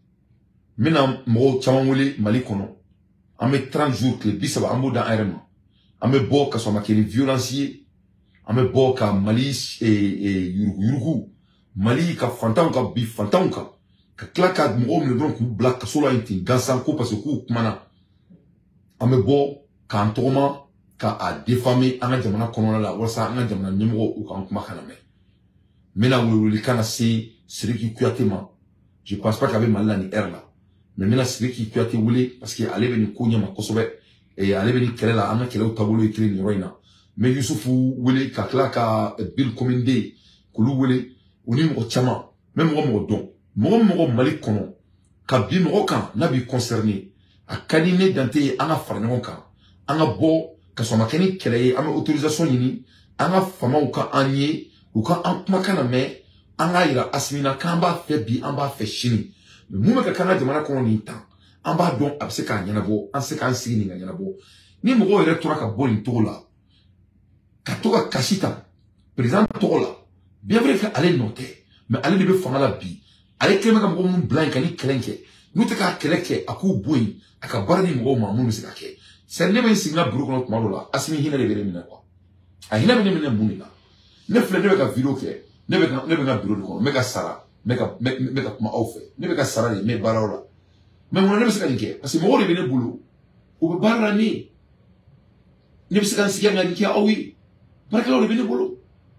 n bɛna mɔgɔw caman wele Mali kɔnɔ. An bɛ 30 jours, tile 30, an b'o da an yɛrɛ ma. An bɛ bɔ ka sɔrɔ a ma kɛ ni violence ye. An bɛ bɔ ka Mali yuruguyurugu, Mali ka fantanw ka bi fantanw kan, ka tila ka mɔgɔw minɛ dɔrɔn k'u bila kaso la yen ten gansan ko parce que k'u kumana. An bɛ bɔ k'an tɔgɔma ka a défamer an ka jamana kɔnɔna la, walasa an ka jamana ɲɛmɔgɔw u k'an kuma kana mɛn. N bɛna welewelekan lase Sidiki Kuyate ma. Je pense pas k'a bɛ Mali la nin heure la, mais n bɛna Sidiki Kuyate wele parce que ale bɛ nin ko ɲɛma kosɛbɛ, ale bɛ nin kɛlɛ la, an ka kɛlɛw taabolo ye kelen nin yɔrɔ in na. N bɛ Yusufu wele ka tila ka Bill Kominde k'olu wele, u ni mɔgɔ caman. N bɛ mɔgɔ dɔn, mɔgɔ Mali kɔnɔ ka bin mɔgɔ kan n'a b'i concerné, a ka di ne Dante ye an ka fara ɲɔgɔn kan, an ka bɔ ka sɔrɔ a ma kɛ ni kɛlɛ ye. An bɛ autorisation ɲini an ka famaw ka an ye, u ka an kumakan na mɛn, an k'a yira Asimi na k'an b'a fɛ bi, an b'a fɛ sini. Mun bɛ ka k'an ka jamana kɔnɔ nin tan, an b'a dɔn a bɛ se k'a ɲɛnabɔ, an se k'an sigi nin ka ɲɛnabɔ. Ni mɔgɔw yɛrɛ tora ka bɔ nin cogo la, ka to ka kasi tan président tɔgɔ la, bien vrai que ale nɔ tɛ, mais ale de bɛ fanga la bi. Ale kɛlen bɛ ka mɔgɔ minnu bila yen ka ni kɛlɛ in kɛ, n'u tɛ k'a kɛlɛ kɛ, a k'u bɔ yen, a ka baara di mɔgɔw ma minnu bɛ se ka kɛ. C'est ne bɛ n sigi n ka bureau kɔnɔ tuma dɔw la, Asimi hinɛ de bɛ ne minɛ quoi. A hinɛ bɛ ne minɛ mun de la? Ne filɛ, ne bɛ ka vidéo kɛ, ne bɛ n ka bureau de kɔnɔ, n bɛ ka sara, n bɛ ka kuma aw fɛ, ne bɛ ka sara de, n bɛ baaraw la. Mais mun na ne bɛ se ka nin kɛ? Parce que mɔgɔw de bɛ ne bolo, u bɛ baara la ne ye. Ne bɛ se ka n sigi ka nin kɛ aw ye. Baarakɛlaw de bɛ ne bolo,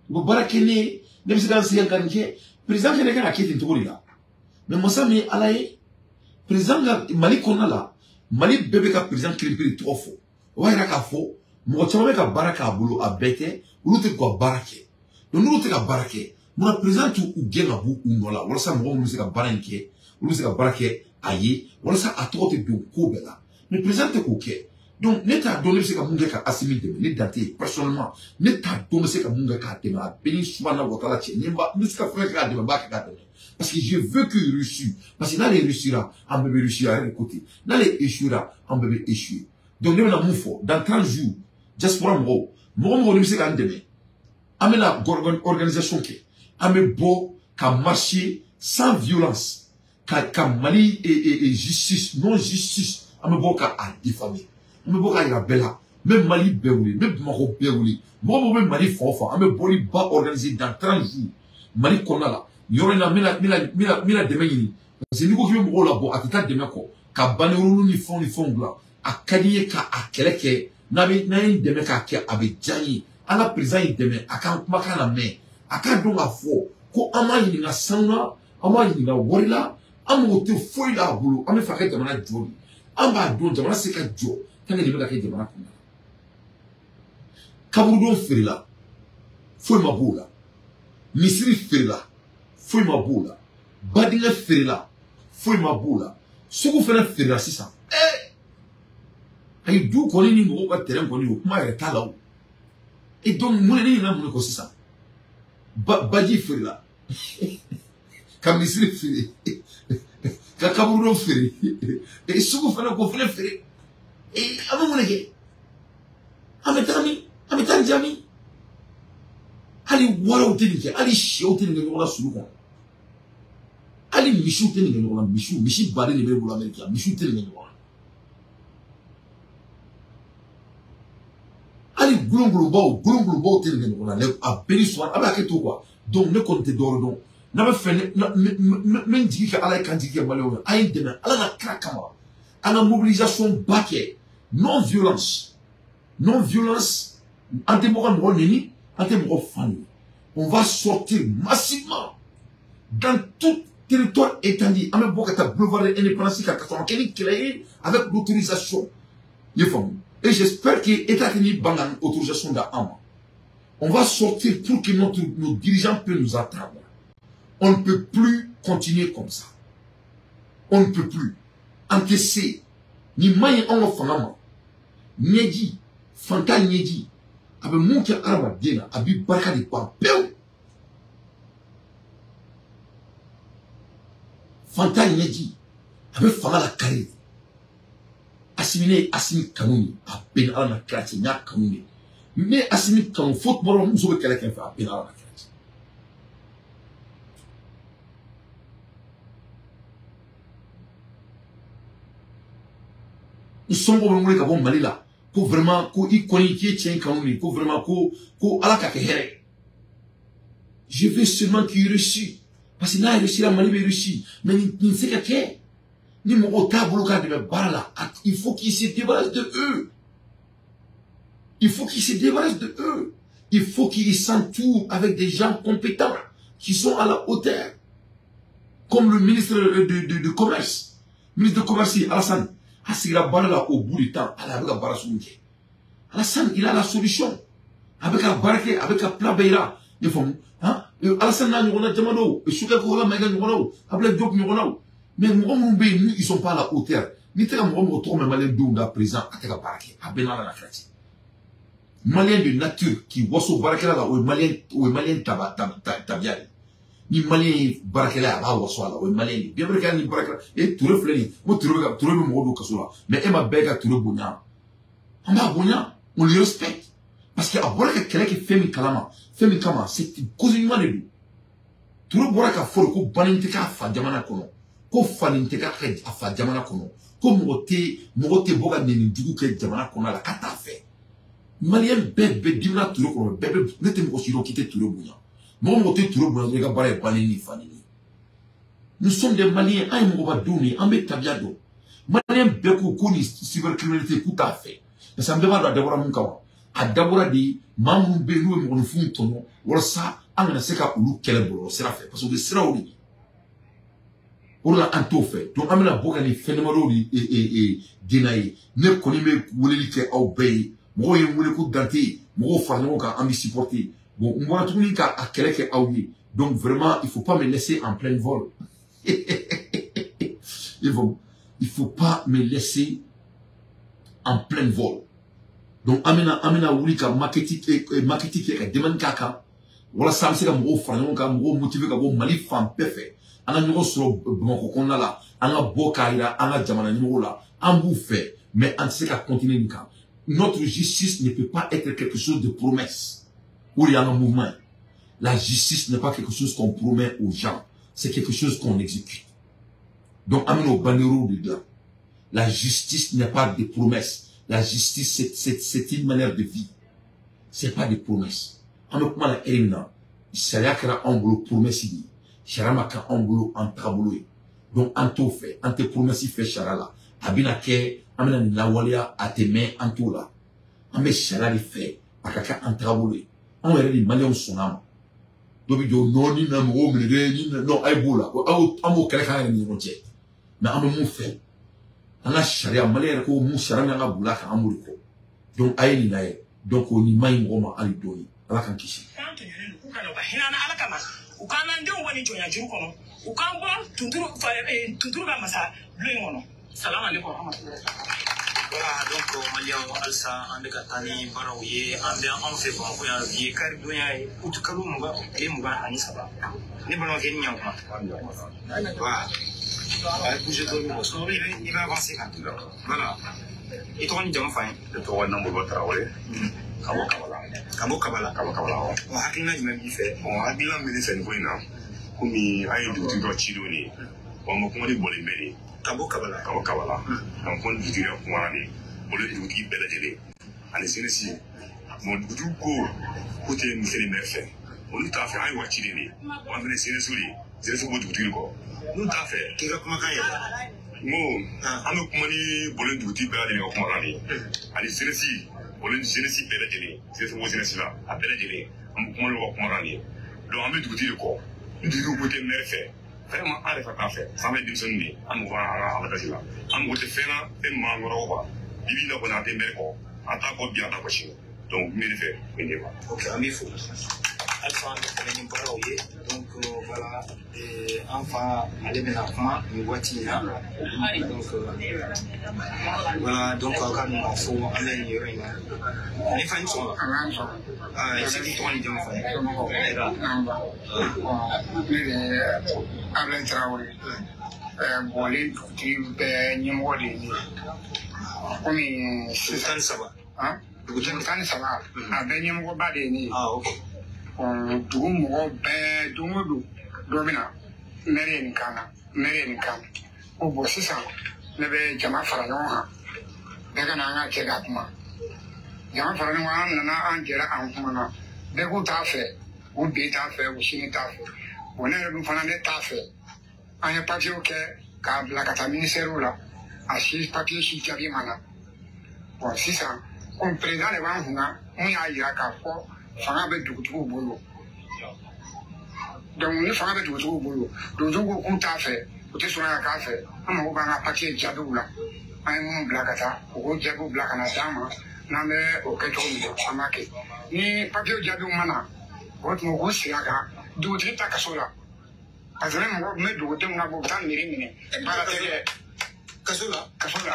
u bɛ baara kɛ ne ye, ne bɛ se ka n sigi ka nin kɛ. Président fɛnɛ kan ka kɛ ten cogo de la. Mais masa min ye Ala ye, président ka Mali kɔnɔna la, Mali bɛɛ bɛ ka président kelen pe de tɔgɔ fɔ. O b'a yira k'a fɔ mɔgɔ caman bɛ ka baara k'a bolo, a bɛɛ tɛ, olu tɛ k'u ka baara kɛ. Donc n'olu tɛ ka baara kɛ, munna président t'u gɛn ka bɔ u nɔ la, walasa mɔgɔ minnu bɛ se ka baara in kɛ, olu bɛ se ka baara kɛ a ye, walasa a tɔgɔ tɛ don ko bɛɛ la. Mais président tɛ k'o kɛ. Donc ne t'a dɔn ne bɛ se ka mun kɛ ka Asimi dɛmɛ. Ne Dante personnellement, ne t'a dɔn n bɛ se ka mun kɛ k'a dɛmɛ. A bɛɛ ni subahana wa taala cɛ, ni n bɛ se ka fɛn kɛ k'a dɛmɛ, n b'a kɛ k'a dɛmɛ. Parce que je veux qu'il réussisse. Parce que n'ale réussira, an bɛɛ bɛ réussir a yɛrɛ de côté. N'ale échouera, an bɛɛ bɛ échouer. Donc ne bɛna mun fɔ, dans 30 jours, diaspora mɔgɔw, mɔgɔ ni bɛ se k'an dɛmɛ, an bɛna organisation kɛ, an bɛ bɔ ka marcher sans violence, ka Mali justice, non justice, an bɛ bɔ ka a diffamer. An bɛ bɔ k'a yira bɛɛ la. N bɛ Mali bɛɛ wele, n bɛ Bamakɔ bɛɛ wele. Mɔgɔ mɔgɔ bɛ Mali fan o fan, an bɛ bɔli ba organiser dans 30 jours Mali kɔnɔna la. Nin yɔrɔ in na, n bɛna dɛmɛ ɲini. Parce que n'i ko k'i bɛ mɔgɔw labɔ, a tɛ taa dɛmɛ kɔ. Ka banderole ni fɛnw bila. A ka di n ye k'a kɛlɛ kɛ. N'a ye n dɛmɛ k'a kɛ, a bɛ diya n ye. An ka président in dɛmɛ, a k'an kumakan lamɛn. A k'a dɔn k'a fɔ ko an m'a ɲininka sanu na, an m'a ɲininka wari la, an mago tɛ foyi la a bolo. An bɛ fɛ a ka jamana jɔ de. An b'a dɔn jamana se ka jɔ tant que nin bɛ ka kɛ jamana kunna. Kaburudon feerela, foyi ma b'o la. Misiri feerela, foyi ma b'o la. Badingɛ feerela, foyi ma b'o la. Sugu fɛnɛ feerela sisan. Ayi, du kɔni ni mɔgɔw ka terrain kɔni, o kuma yɛrɛ t'a la o. Et donc mun de ne ɲinɛna mun de kɔ sisan? Baji feerela, ka misiri feere, ka kaburudon feere, sugu fɛnɛ k'o fɛnɛ feere. An bɛ mun de kɛ? An bɛ taa min? An bɛ taa ja min? Hali waraw tɛ nin kɛ, hali sɛw tɛ nin kɛ ɲɔgɔn na sulu kɔnɔ. Hali misiw tɛ nin kɛ ɲɔgɔn na, misi baden de bɛ ne bolo Amérique la, misiw tɛ nin kɛ ɲɔgɔn na. Hali gulongulonbaw tɛ nin kɛ ɲɔgɔn na, a bɛɛ ni sɔn, a bɛ hakɛ to quoi. Donc ne kɔni tɛ dɔwɛrɛ dɔn. N'a bɛ fɛ ne n jigi kɛ Ala ye, k'an jigi kɛ Maliyɛnw ye, a ye n dɛmɛ Ala ka kira kama. An ka mobilisation ba kɛ, non violence, non violence. An tɛ mɔgɔ mɔgɔ neni, an tɛ mɔgɔ fa neni. On va sortir massivement dans tout territoire étendu. An bɛ bɔ ka taa boulevard de l'indépendance kan, ka sɔrɔ ka kɛ ni kɛlɛ ye avec l'autorisation. I ye faamu? Et j'espère que l'État tɛ n'i ban ka autorisation d'an ma. On va sortir pour que nos dirigeants puissent nous attendre. On ne peut plus continuer comme ça. On ne peut plus encaisser. Nin man ɲi anw ka fanga ma. Ɲɛji, fantan ɲɛji, a bɛ mun kɛ adamaden na, a b'i barika de ban pewu. Fantan ɲɛji, a bɛ fanga lakari. Assimi ne ye Assimi kanu de, a bɛɛ ni Ala na kira cɛ, n y'a kanu de. Ne ye Assimi kanu fo tuma dɔ la muso bɛ kɛlɛ kɛ n fɛ, a bɛɛ ni Ala na kira cɛ. N somɔgɔw bɛ n wele ka bɔ Mali la ko vraiment ko i kɔni k'i ye cɛ in kanu de, ko vraiment ko Ala ka kɛ hɛrɛ ye. Je veux seulement qu'il réussisse. Parce que n'a réussi, la Mali bɛ réussir. Mais nin tɛ se ka kɛ. Ni mɔgɔw t'a bolo k'a dɛmɛ baara la, il faut qu'il se débarrasse de eux. Il faut qu'il se débarrasse de eux. Il faut qu'il s'entoure avec des gens compétents qui sont à la hauteur. Comme le ministre de Commerce. Le ministre de Commerce, Alassane, a sigira baara la au bout du temps, ala bɛ ka baara sugu kɛ. Alassane, il a la solution. A bɛ ka baara kɛ, a bɛ ka plan bɛɛ yira. I faamu? Han? Alassane n'a ɲɔgɔnna caman dɔw, Sukɛ Kola Maïga ɲɔgɔnnaw, Abdoulaye Diop ɲɔgɔnnaw. Mais mɔgɔ minnu bɛ yen, ils sont pas à la hauteur. N'i tɛ ka mɔgɔ tɔgɔ mɛn maliyɛn denw da président, a tɛ ka baara kɛ. A bɛɛ n'Ala na kira cɛ. Maliyɛn de nature k'i waso baarakɛla la, o ye maliyɛn tabiya de. Ni maliyɛn ye baarakɛla ye, a b'a waso a la, o ye maliyɛn de. Bien vrai que ni baarakɛla, e Touré filɛ nin ye, ko Touré bɛ mɔgɔw don kaso la, mais e ma bɛɛ ka Touré bonya. An b'a bonya, on le respecte. Parce que a bɔra ka kɛlɛ kɛ fɛn min kalama, fɛn min kama, c'est cause ɲuman de don. Touré bɔra ka fɔ de ko banni tɛ k'a fa jamana kɔnɔ, ko fani tɛ k'a fa jamana kɔnɔ, ko mɔgɔ tɛ bɔ ka nɛni jugu kɛ jamana kɔnɔ la k'a t'a fɛ. Maliyɛn bɛɛ bɛ dimina Touré kɔrɔ, bɛɛ bɛ, ne tɛ mɔgɔ si dɔn k'i tɛ Touré bonya. Mɔgɔ tɛ Touré bonya dɔrɔn i ka baara ye banni ni fani ye. Nous sommes des Maliens, an ye mɔgɔbadenw de ye, an bɛ tabiya dɔn. Maliyɛn bɛɛ ko nin cybercriminalité k'u t'a fɛ. Parce que an bɛɛ b'a dɔn a dabɔra mun kama. A dabɔra de maa minnu bɛ yen n'u ye mɔgɔninfinw tɔɲɔ walasa an kana se ka olu kɛlɛ bɔlɔlɔ sira fɛ. Parce que u bɛ siran o de ɲɛ. O de la an t'o fɛ. Donc an bɛna bɔ ka nin fɛn damadɔw de denna ye. Ne kɔni bɛ weleli kɛ aw bɛɛ ye. Mɔgɔw ye n wele ko Dante, mɔgɔw fara ɲɔgɔn kan, an bɛ supporter. Bon, n bɔra tuguni ka a kɛlɛ kɛ aw ye. Donc vraiment, il faut pas me laisser en plein vol. Il faut pas me laisser en plein vol. Donc an bɛna wuli ka marketing kɛ, ka demande k'a kan walasa an bɛ se ka mɔgɔw fara ɲɔgɔn kan, mɔgɔw motiver ka bɔ Mali fan bɛɛ fɛ. An ka ɲɔgɔn sɔrɔ Bamakɔ kɔnɔna la, an ka bɔ k'a yira an ka jamana ɲɛmɔgɔw la, an b'u fɛ, mais an tɛ se ka continuer nin kan. Notre justice ne peut pas être quelque chose de promesse. Ou il y a un mouvement. La justice n'est pas quelque chose qu'on promet aux gens. C'est quelque chose qu'on exécute. Donc, amène au bandeau de là. La justice n'est pas des promesses. La justice, c'est une manière de vie. C'est pas des promesses. En comment la elimina, sariya kɛra anw bolo promesse de ye. Sariya ma kɛ anw bolo an taabolo ye. Donc, an t'o fɛ. An tɛ promesse fɛ sariya la. A bɛna kɛ, an bɛna nin lawaleya, a tɛ mɛn, an t'o la. An bɛ sariya de fɛ, a ka kɛ an taabolo ye. Anw yɛrɛ de maliyɛnw sɔnna a ma. Dɔ bɛ jɔ non ni na mɔgɔw minɛ dɛ, ni na non a ye b'o la. An b'o kɛlɛ k'an yɛrɛ ni ɲɔgɔn cɛ. Mais an bɛ mun fɛ? An ka sariya, Mali yɛrɛ ko mun sariya min an ka boli a kan, an b'o de kɔ. Donc a ye nin lajɛ. Donc o nin man ɲi mɔgɔ ma hali dɔɔni. Ala k'an kisi. K'an tɔɲɔnen don, k'u ka na u ka hinɛ an na Ala kama. U k'an n'an denw bɔ nin jɔnya juru kɔnɔ. U k'an bɔ tunturu ka masa bulon in kɔnɔ. Salam alaikum wa rahmatullahi. Voilà, donc maliyɛnw, halisa an bɛ ka taa ni baaraw ye. An bɛ anw fɛ Bamakɔ yan, bi ye karidonya ye, uti kalo 20 tile 23. Ne balimakɛ, ni ɲankuma. Voilà. A ye bouger dɔɔni quoi, sinon i bɛ avancer kan. Voilà. I tɔgɔ ni jamu f'an ye. Ne tɔgɔ Namoriba Tarawele. Ka bɔ Kabala. Ka bɔ Kabala. Ka bɔ Kabala, awɔ. Bon, hakilina jumɛn b'i fɛ? Bon, hakilina min bɛ ne fɛ nin ko in na, komi an ye dugutigi dɔ ci don nin ye. Bon, an bɛ kuma ni bɔlen bɛɛ de ye. Ka bɔ Kabala. Ka bɔ Kabala. Donc ko ni dugutigi ka kumana de, olu ye dugutigi bɛɛ lajɛlen ani senesi. Bon, dugutigi ko k'u tɛ miseli mɛn fɛ. Olu t'a fɛ, an ye wa ciden de ye. An fana ye senesiw de ye. Senesiw bɔ dugutigi kɔ. N'u t'a fɛ. K'i ka kumakan yɛlɛ. N ko an bɛ kuma ni bɔlen dugutigi bɛɛ lajɛlen ka kumakan de ye. Ani senesi, olu ni senesi bɛɛ lajɛlen. Senesi bɔ senesi la, a bɛɛ lajɛlen. An bɛ kuma n'u ka kumakan de ye. Donc an bɛ dugutigi de kɔ. Ni dugutigi ko tɛ mɛri fɛ. Vraiment, an yɛrɛ ka k'a fɛ. San bɛ denmisɛnnin de ye. An mago b'a an ka avantage la. An mago tɛ fɛn na, fɛn min b'an kɔrɔ quoi. Bi bi in na kɔni, an tɛ mɛri kɔ. An t'a kɔ bi, an t'a kɔ sini. Donc min bɛ ne fɛ, o ye ne ye quoi. Ok, an b'i fo. Halisa an bɛ tɛmɛ ni baaraw ye. Donc voilà, an fa ale bɛna kuma nin waati in na. Donc voilà, donc aw ka dɔn k'a fɔ an bɛ nin yɔrɔ in na. Ne fa, ni sɔgɔma. I se k'i tɔgɔ ni jamu fɔ an ye. Ne de ye Ablaye Traoré, Bɔlen dugutigi bɛɛ ɲɛmɔgɔ de ye ne ye. Komi sisan 13. Dugu 13, a bɛɛ ɲɛmɔgɔba de ye ne ye. Dugu mɔgɔ bɛɛ, don o don dɔ bɛ na, mɛri ye nin kan na, mɛri ye nin kan na. Ko bɔn, sisan ne bɛ jama fara ɲɔgɔn kan, bɛɛ ka na an ka cɛ ka kuma. Jama fara ɲɔgɔn kan, an nana, an jɛra, an kumana, bɛɛ k'u t'a fɛ, u bi t'a fɛ, u sini t'a fɛ. Bon, ne yɛrɛ dun fana, ne t'a fɛ. An ye papiyew kɛ k'a bila ka taa ministère la, a si papiye si jaabi ma na. Bon, sisan komi président de b'an kunna, mun y'a yira k'a fɔ fanga bɛ dugutigiw bolo. Donc ni fanga bɛ dugutigiw bolo, dugutigiw ko k'u t'a fɛ, u tɛ sɔn ka k'a fɛ. An mago b'an ka papiye jaabiw la. An ye minnu bila ka taa, u k'o jaabiw bila ka na d'an ma. N'an bɛ o kɛ cogo min na, an b'a kɛ. Ni papiye jaabiw ma na, o tuma u k'u sigi a kan, dugutigi ta kaso la. Parce que ne mɔgɔ n bɛ dugudenw labɔ, u bɛ taa miiri minɛ, baara tɛ kɛ. Kaso la? Kaso la.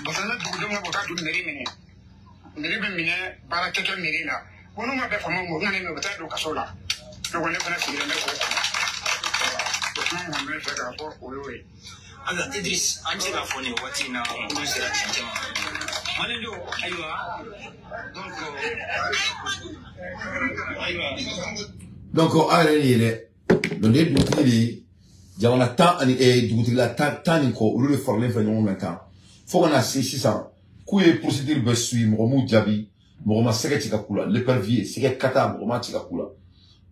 Parce que ne dugudenw labɔ, u taa don miiri minɛ, miiri bɛ minɛ, baara tɛ kɛ miiri la. Ko n'u ma bɛn faamaw ma, u bɛ na ne minɛ, u bɛ taa don kaso la. Ne ko ne fana sigilen bɛ k'o kɔnɔ. O kuma kɔni bɛ fɛ k'a fɔ, o y'o ye. Ayiwa Idris, an cɛ k'a fɔ nin waati in na, olu sera cɛncɛn ma. Malidenw, ayiwa, donc ayiwa. Donc aw yɛrɛ ye dɛ, donc nin ye dugutigi de ye, jamana 10 ani dugutigila 10 nin kɔ, olu de faralen fɛ ɲɔgɔn kan tan fo ka na se sisan k'u ye procédure bɛɛ suit, mɔgɔ m'u jaabi, mɔgɔ ma sɛgɛ ci ka k'u la, l'épervier sɛgɛ kata, mɔgɔ ma ci ka k'u la.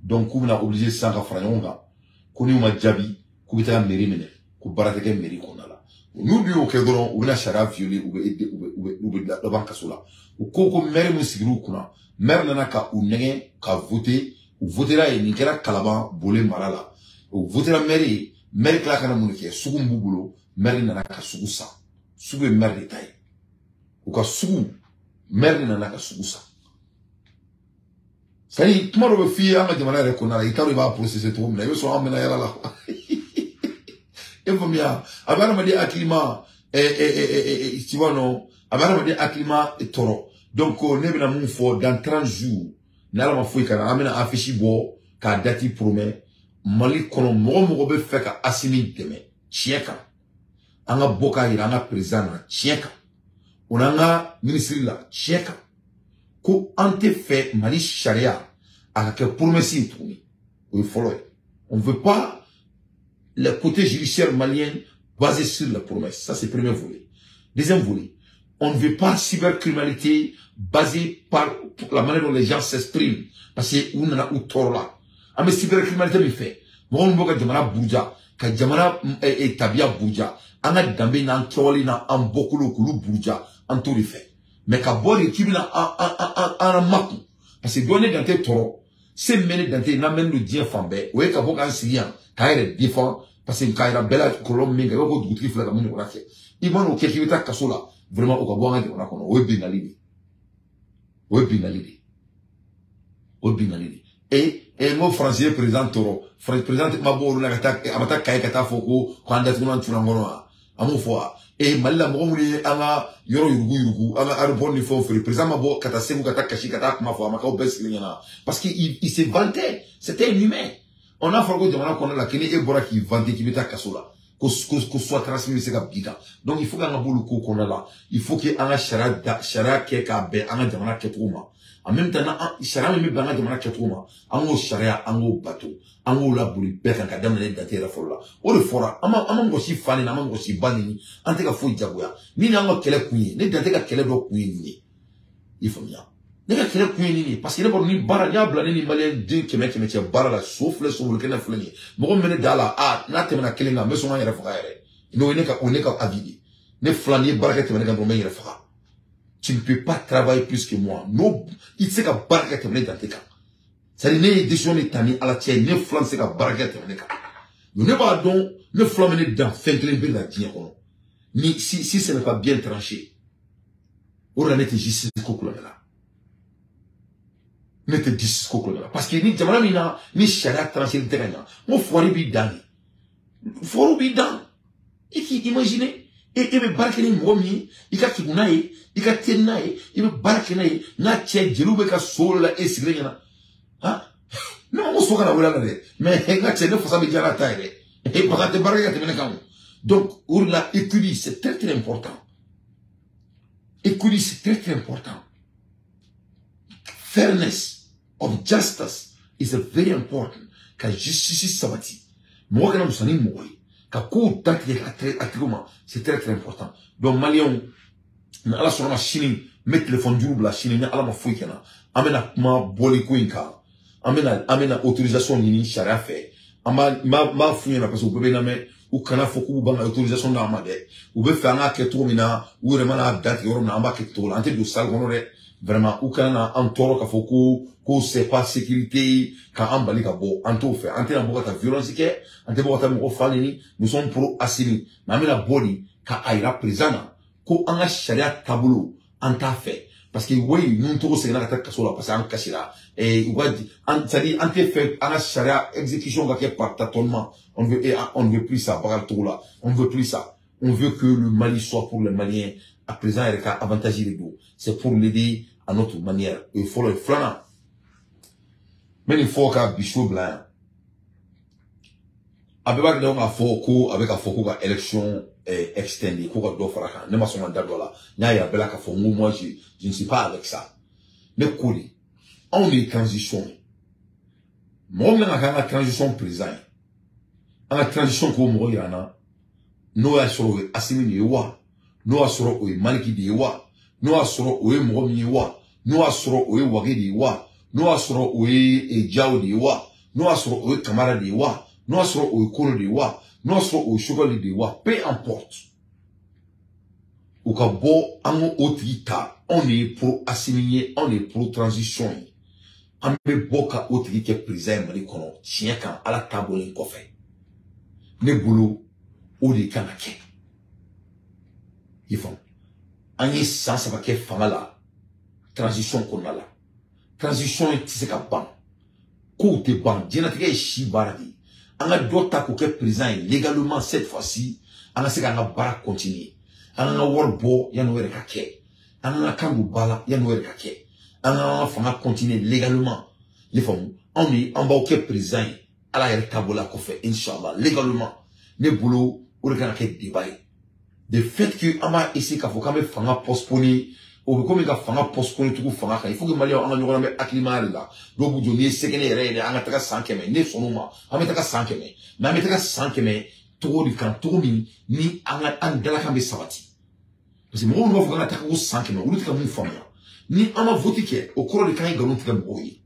Donc k'u bɛna obligé sisan ka fara ɲɔgɔn kan, ko n'u ma jaabi, k'u bɛ taa mairie minɛ, ko baara tɛ kɛ mairie kɔnɔna la. N'u dun y'o kɛ dɔrɔn, u bɛna sariya violer, u bɛ laban kaso la. U ko maire min sigir'u kunna, maire nana ka u nɛgɛn ka voter, u votera yen. Nin kɛra Kalaban Bole mara la. U votera maire ye, maire tila ka na mun de kɛ? Sugu min b'u bolo, maire nana ka sugu san. Sugu ye maire de ta ye, u ka sugu, maire de nana ka sugu san. C'est à dire, kuma dɔ bɛ f'i ye an ka jamana yɛrɛ kɔnɔna la, i t'a dɔn i b'a processer cogo min na, i bɛ sɔrɔ an bɛna yala la. E faamuya, a bɛ adamaden hakilima, tu vois non, a bɛ adamaden hakilima tɔɔrɔ. Donc ne bɛna mun fɔ? Dans 30 jours, ni Ala ma foyi kana, an bɛna affiche bɔ k'a date promet. Mali kɔnɔ, mɔgɔ mɔgɔ bɛ fɛ ka Asimi dɛmɛ tiɲɛ kan, an ka bɔ k'a yira an ka président na tiɲɛ kan, o n'an ka ministre la tiɲɛ kan, ko an tɛ fɛ Mali sariya a ka kɛ promesse ye tuguni. O ye fɔlɔ ye. On veut pas le côté judiciaire malien basé sur la promesse. Ça, c'est le premier volet. Deuxième volet, on ne veut pas cybercriminalité basée par la manière dont les gens s'expriment. Parce que u nana u tɔɔrɔ la. An bɛ cybercriminalité min fɛ, mɔgɔ min bɛ ka jamana buruja, ka jamana tabiya buruja, an ka danbe n'an kɛwale n'an bɔkolo k'olu buruja, an t'o de fɛ. Mais ka bɔ de k'i bɛna an makun. Parce que dɔ ne dan tɛ tɔɔrɔ, se min bɛ ne dan tɛ n'an bɛ don diɲɛ fan bɛɛ, o ye ka bɔ k'an sigi yan k'an yɛrɛ défend, parce que k'a yira bɛɛ la kɔlɔlɔ min kɛ, i b'a fɔ ko dugutigi filɛ ka mun ɲɔgɔnna kɛ. I man'o kɛ k'i bɛ taa kaso la, vraiment o ka bɔ an ka jamana kɔnɔ, o ye bingali de ye. O ye bingali de ye. O ye bingali de ye. E n ko Faransi ye président tɔɔrɔ, Faransi président ma bɔ olu la ka taa, a ma taa Kayi ka taa fɔ ko k'an datugulan tunu an kɔnɔ wa? An m'o fɔ wa? E Mali la, mɔgɔ minnu ye an ka yɔrɔ yurugu yurugu, an ka aéroport ni fɛnw feere, président ma bɔ ka taa Segu ka taa kasi ka taa kuma fɔ, a ma k'aw bɛɛ sigilen ɲɛna? Parce que il se vantait, c'était un humain. On a fɔra ko jamana kɔnɔna la, k'i e bɔra k'i vanter k'i bɛ taa kaso la, ko soit transmis bɛ se ka bin kan. Donc il faut k'an ka bɔ olu ko kɔnɔna la. Il faut que an ka sariya da, sariya kɛ k'a bɛn an ka jamana kɛcogo ma. En même temps, n'an sariya min bɛ bɛn an ka jamana kɛcogo ma, an k'o sariya, an k'o bato, an k'o laboli bɛɛ kan, ka daminɛ date yɛrɛ fɔlɔ la. O de fɔra, an ma mɔgɔ si fa nin, an ma mɔgɔ si ba nin, an tɛ ka foyi jagoya. Min y'an ka kɛlɛ kun ye, ne dan tɛ ka kɛlɛ dɔ kun ye nin ye. I faamuya, ne ka kɛlɛ kun ye nin ye, parce que ne b'a dɔn ni baara n y'a bila ne ni maliyɛn den 100 100 cɛ baara la, so filɛ, so bolo kɛnɛ filɛ nin ye, mɔgɔ min bɛ ne da la, a n'a tɛmɛna kelen kan, n bɛ sɔn k'an yɛrɛ faga yɛrɛ. N'o ye ne ka, o ye ne ka avis de ye. Ne fila, n'i ye baara kɛ tɛmɛ ne kan dɔrɔn, n bɛ n yɛrɛ faga. Tu ne peux pas travailler plus que moi. No, i tɛ se ka baara kɛ tɛmɛ ne dante kan. C'est à dire, ne ye décision de ta ni Ala cɛ, ne fila tɛ se ka baara kɛ tɛmɛ ne kan. Donc ne b'a dɔn, ne fila bɛ ne dan fɛn kelen bɛ la diɲɛ kɔnɔ. Ni si ce n'est pas bien tranché, o de la ne tɛ justice ko kulonkɛ la. Ne tɛ justice ko kulonkɛ la parce que ni jamana min na ni sariya tranché tɛ ka ɲa, n ko fɔri b'i dan de, fɔriw b'i dan. I k'i imaginer e bɛ baara kɛ ni mɔgɔ min ye, i ka tugu n'a ye, i ka teli n'a ye, i bɛ baara kɛ n'a ye, n'a cɛ jeliw bɛ ka so la e sigilen ɲɛna. Han, ne ma ko so kana wele a la dɛ, mais n ka cɛ ne fasa bɛ diya n'a ta ye dɛ, e baga tɛ baara kɛ ka tɛmɛ ne kan o. Donc o de la équilibre c'est très très important. Équilibre c'est très très important. Fairness of justice is a very important. Ka justice sabati. Mɔgɔ kana musa ni mɔgɔ ye. Ka kow datigɛ a tigiw ma, c'est très très important. Donc maliyɛnw, ni Ala sɔnna ma sini, n bɛ téléphone juru bila sini ni Ala ma foyi kɛ n na. An bɛna kuma bɔli ko in kan. An bɛna autorisation ɲini sariya fɛ. An b'a f'u ɲɛna parce que u bɛɛ bɛ lamɛn. U kana fɔ k'u ban ka autorisation d'an ma dɛ. U bɛ fɛ an k'a kɛ cogo min na, u yɛrɛ mana datigɛ yɔrɔ min na, an b'a kɛ cogo la. An tɛ don salle kɔnɔ dɛ. Vraiment, u kana na an tɔɔrɔ k'a fɔ ko c'est pas sécurité k'an bali ka bɔ, an t'o fɛ. An tɛna bɔ ka taa violence kɛ, an tɛ bɔ ka taa mɔgɔ fa neni. Nous sommes pro Assimi, mais an bɛna bɔ de ka a yira président na ko an ka sariya taabolo an t'a fɛ. Parce que oui, ninnu tɔgɔ seginna ka taa kaso la parce que an kasira. U ka an, c'est à dire an tɛ fɛ an ka sariya exécution ka kɛ par tâtonnement. On ne veut plus ça, Bakary Togola. On ne veut plus ça. On veut que le Mali soit pour les Maliens. À présent, il y a avantage de dos. C'est pour l'aider à notre manière. Il faut le flanc. Mais il faut qu'à bichot blanc. A bɛɛ b'a dɔn k'a fɔ ko a bɛ ka fɔ ko ka élection extendée, ko ka dɔ fara kan. Ne ma sɔn ka da don a la. N y'a yira bɛɛ la k'a fɔ n ko moi je ne suis pas avec ça. Ne ko de, anw de ye transition ye. Mɔgɔ min kan ka kɛ an ka transition président ye, an ka transition k'o mɔgɔ yira an na, n'o y'a sɔrɔ o ye Assimi de ye wa, n'o y'a sɔrɔ o ye Maliki de ye wa, n'o y'a sɔrɔ o ye mɔgɔ min ye wa, n'o y'a sɔrɔ o ye Wage de ye wa, n'o y'a sɔrɔ o ye Diaw de ye wa, n'o y'a sɔrɔ o ye Kamara de ye wa, n'o y'a sɔrɔ o ye Kolo de ye wa, n'o y'a sɔrɔ o ye Choguel de ye wa, peu importe. U ka bɔ an k'o tigi ta, anw de ye pro Assimi ye, anw de ye pro transition ye. An bɛ bɔ ka o tigi kɛ président ye Mali kɔnɔ, tiɲɛ kan, Ala ta bɔlen kɔfɛ. Ne bolo, o de kan ka kɛ. I faamu? An ye san 3 kɛ fanga la, transition kɔnɔna la. Transition tɛ se ka ban. Kow tɛ ban. Diɲɛlatigɛ ye si baara de ye. An ka dɔ ta k'o kɛ président ye légalement cette fois-ci, an ka se k'an ka baara continuer. An ka wari bɔ yanni o yɛrɛ ka kɛ. An ka kan don ba la yanni o yɛrɛ ka kɛ. An ka fanga continuer légalement. I faamu? Anw de an b'aw kɛ président ye. Ala yɛrɛ taabolo kɔfɛ, inchallah, légalement. Ne bolo, o de kan ka kɛ débat ye. De fait que an b'a essayer k'a fɔ k'an bɛ fanga postponer, o bɛ komi ka fanga postponer tugun fanga kan. Il faut que maliyɛnw an ka ɲɔgɔn lamɛn hakilimaya de la. Dɔw b'u jɔ n'i ye se kɛ ne yɛrɛ ye dɛ, an ka taga san 100. Ne sɔnn'o ma, an bɛ taga san 100. Mais an bɛ taga san 100 cogo de kan, cogo min ni an ka an dalakan bɛ sabati. Parce que mɔgɔw b'a fɔ k'an ka taga ko san 100, olu tɛ ka mun faamuya. Ni an ma vote kɛ, o kɔrɔ de k'an ye nkalon tigɛ mɔgɔw ye.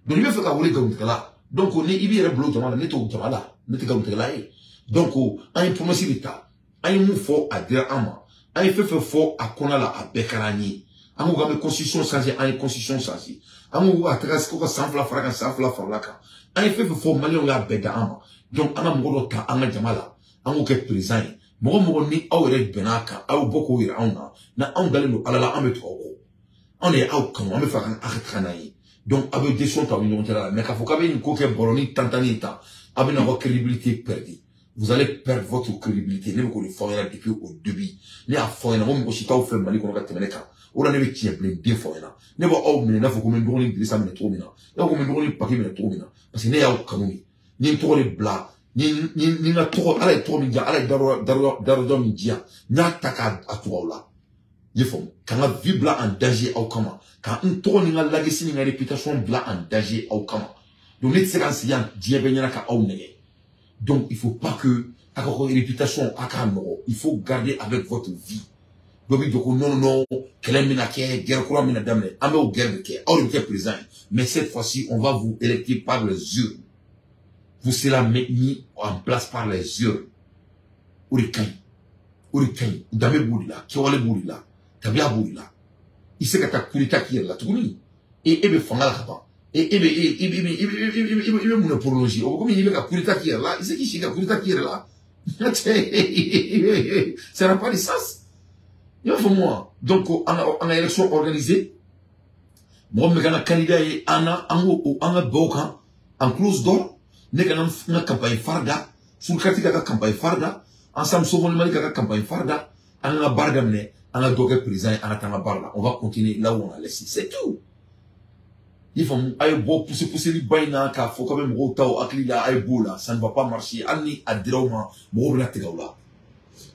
Donc n'i bɛ fɛ ka wele nkalontigɛla, donc ni i b'i yɛrɛ bila o jama la, ne t'o jama la, ne tɛ nkalontigɛla ye. Donc an ye promesse de ta, an ye mun fɔ a dira an ma, an ye fɛn fɛn fɔ a kɔnɔna la, a bɛɛ kɛra an ye. An ko k'an bɛ constitution changer, an ye constitution changer. An ko ka taga ko ka san 2 fara kan, san 2 farala kan. An ye fɛn fɛn fɔ, maliyɛnw y'a bɛɛ da an ma. Donc an ka mɔgɔ dɔ ta an ka jama la, an k'o kɛ président ye. Mɔgɔ mɔgɔ ni aw yɛrɛ bɛn'a kan, aw bɔ k'o yira anw na, na anw dalen don Ala la, an bɛ tugu aw kɔ. Anw de ye aw kanu, an bɛ fɛ ka taga n'a ye. Donc aw bɛ décision ta aw ni ɲɔgɔn cɛla la, mais k'a fɔ k'a bɛ nin ko kɛ bɔlɔni tantani tan, aw bɛ n'aw ka crédibilité perdre. Vous allez perdre votre crédibilité. Ne bɛ k'o de fɔ aw ɲɛna depuis au début. Ne y'a fɔ aw ɲɛna ko mɔgɔ si t'aw fɛ Mali kɔnɔ ka tɛmɛ ne kan. O la ne bɛ tiɲɛ bilen den fɔ aw ɲɛna. Ne b'aw minɛ i n'a fɔ ko n bɛ n dɔgɔnin Dirisa minɛ cogo min na. I b'a fɔ ko n bɛ n dɔgɔnin Paki minɛ cogo min na. Parce que ne y'aw kanu de. N ye n tɔgɔ de bila. Ni n ka tɔgɔ, Ala ye tɔgɔ min diyan, Ala ye darɔjɔ min diyan, n y'a ta k'a tugu aw la. I y'a faamu? Ka n ka vie bila en danger aw kama. Ka n tɔgɔ ni n ka legacy ni n ka réputation bila en danger aw kama. Donc ne tɛ se ka n sigi yan diɲɛ bɛɛ ɲɛna ka aw nɛgɛ. Donc il faut pas que a ka réputation a k'a nɔgɔ. Il faut garder avec votre vie. Dɔ bɛ jɔ ko non non non, kɛlɛ bɛna kɛ, guerre kura bɛna daminɛ. An bɛ o guerre de kɛ. Aw de bɛ kɛ président ye. Mais cette fois-ci, on va vous électer par les urnes. Vous serez mis en place par les urnes. O de ka ɲi. O de ka ɲi. Danbe b'o de la, kɛwale b'o de la, tabiya b'o de la. I se ka taa coup d'état k'i yɛrɛ la tuguni. E bɛ fanga la ka ban. E bɛ e i bɛ i bɛ i bɛ mun de prolonger? O bɛ komi i bɛ ka coup d'état k'i yɛrɛ la. I se k'i sigi ka coup d'état k'i yɛrɛ la. Ça n'a pas de sens. I b'a faamu wa? Donc an ka élection organisée, Mɔgɔ min bɛ k'an ka candidat ye an na an k'o an ka bɛn o kan en close door. Ne ka n ka campagne phare da, Furukati ka campagne phare da, Ensemble Sauvons le Mali ka campagne phare da, an ka baara daminɛ, an ka dɔ kɛ président ye, an ka taa an ka baara la. On va continuer là où on a laissé, c'est tout. I faamu, a ye bɔ pousse pousseli ba in na k'a fɔ k'a bɛ mɔgɔw ta o hakili la, a ye b'o la, ça ne va pas marcher. Hali ni a dira aw ma, mɔgɔw bɛna tigɛ aw la.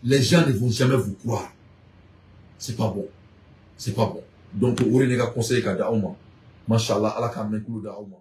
Les gens ne vont jamais vous croire. C'est pas bon, c'est pas bon. Donc o de ne ka conseil ka di aw ma. Mashallah, ala k'a mɛn kulo da aw ma.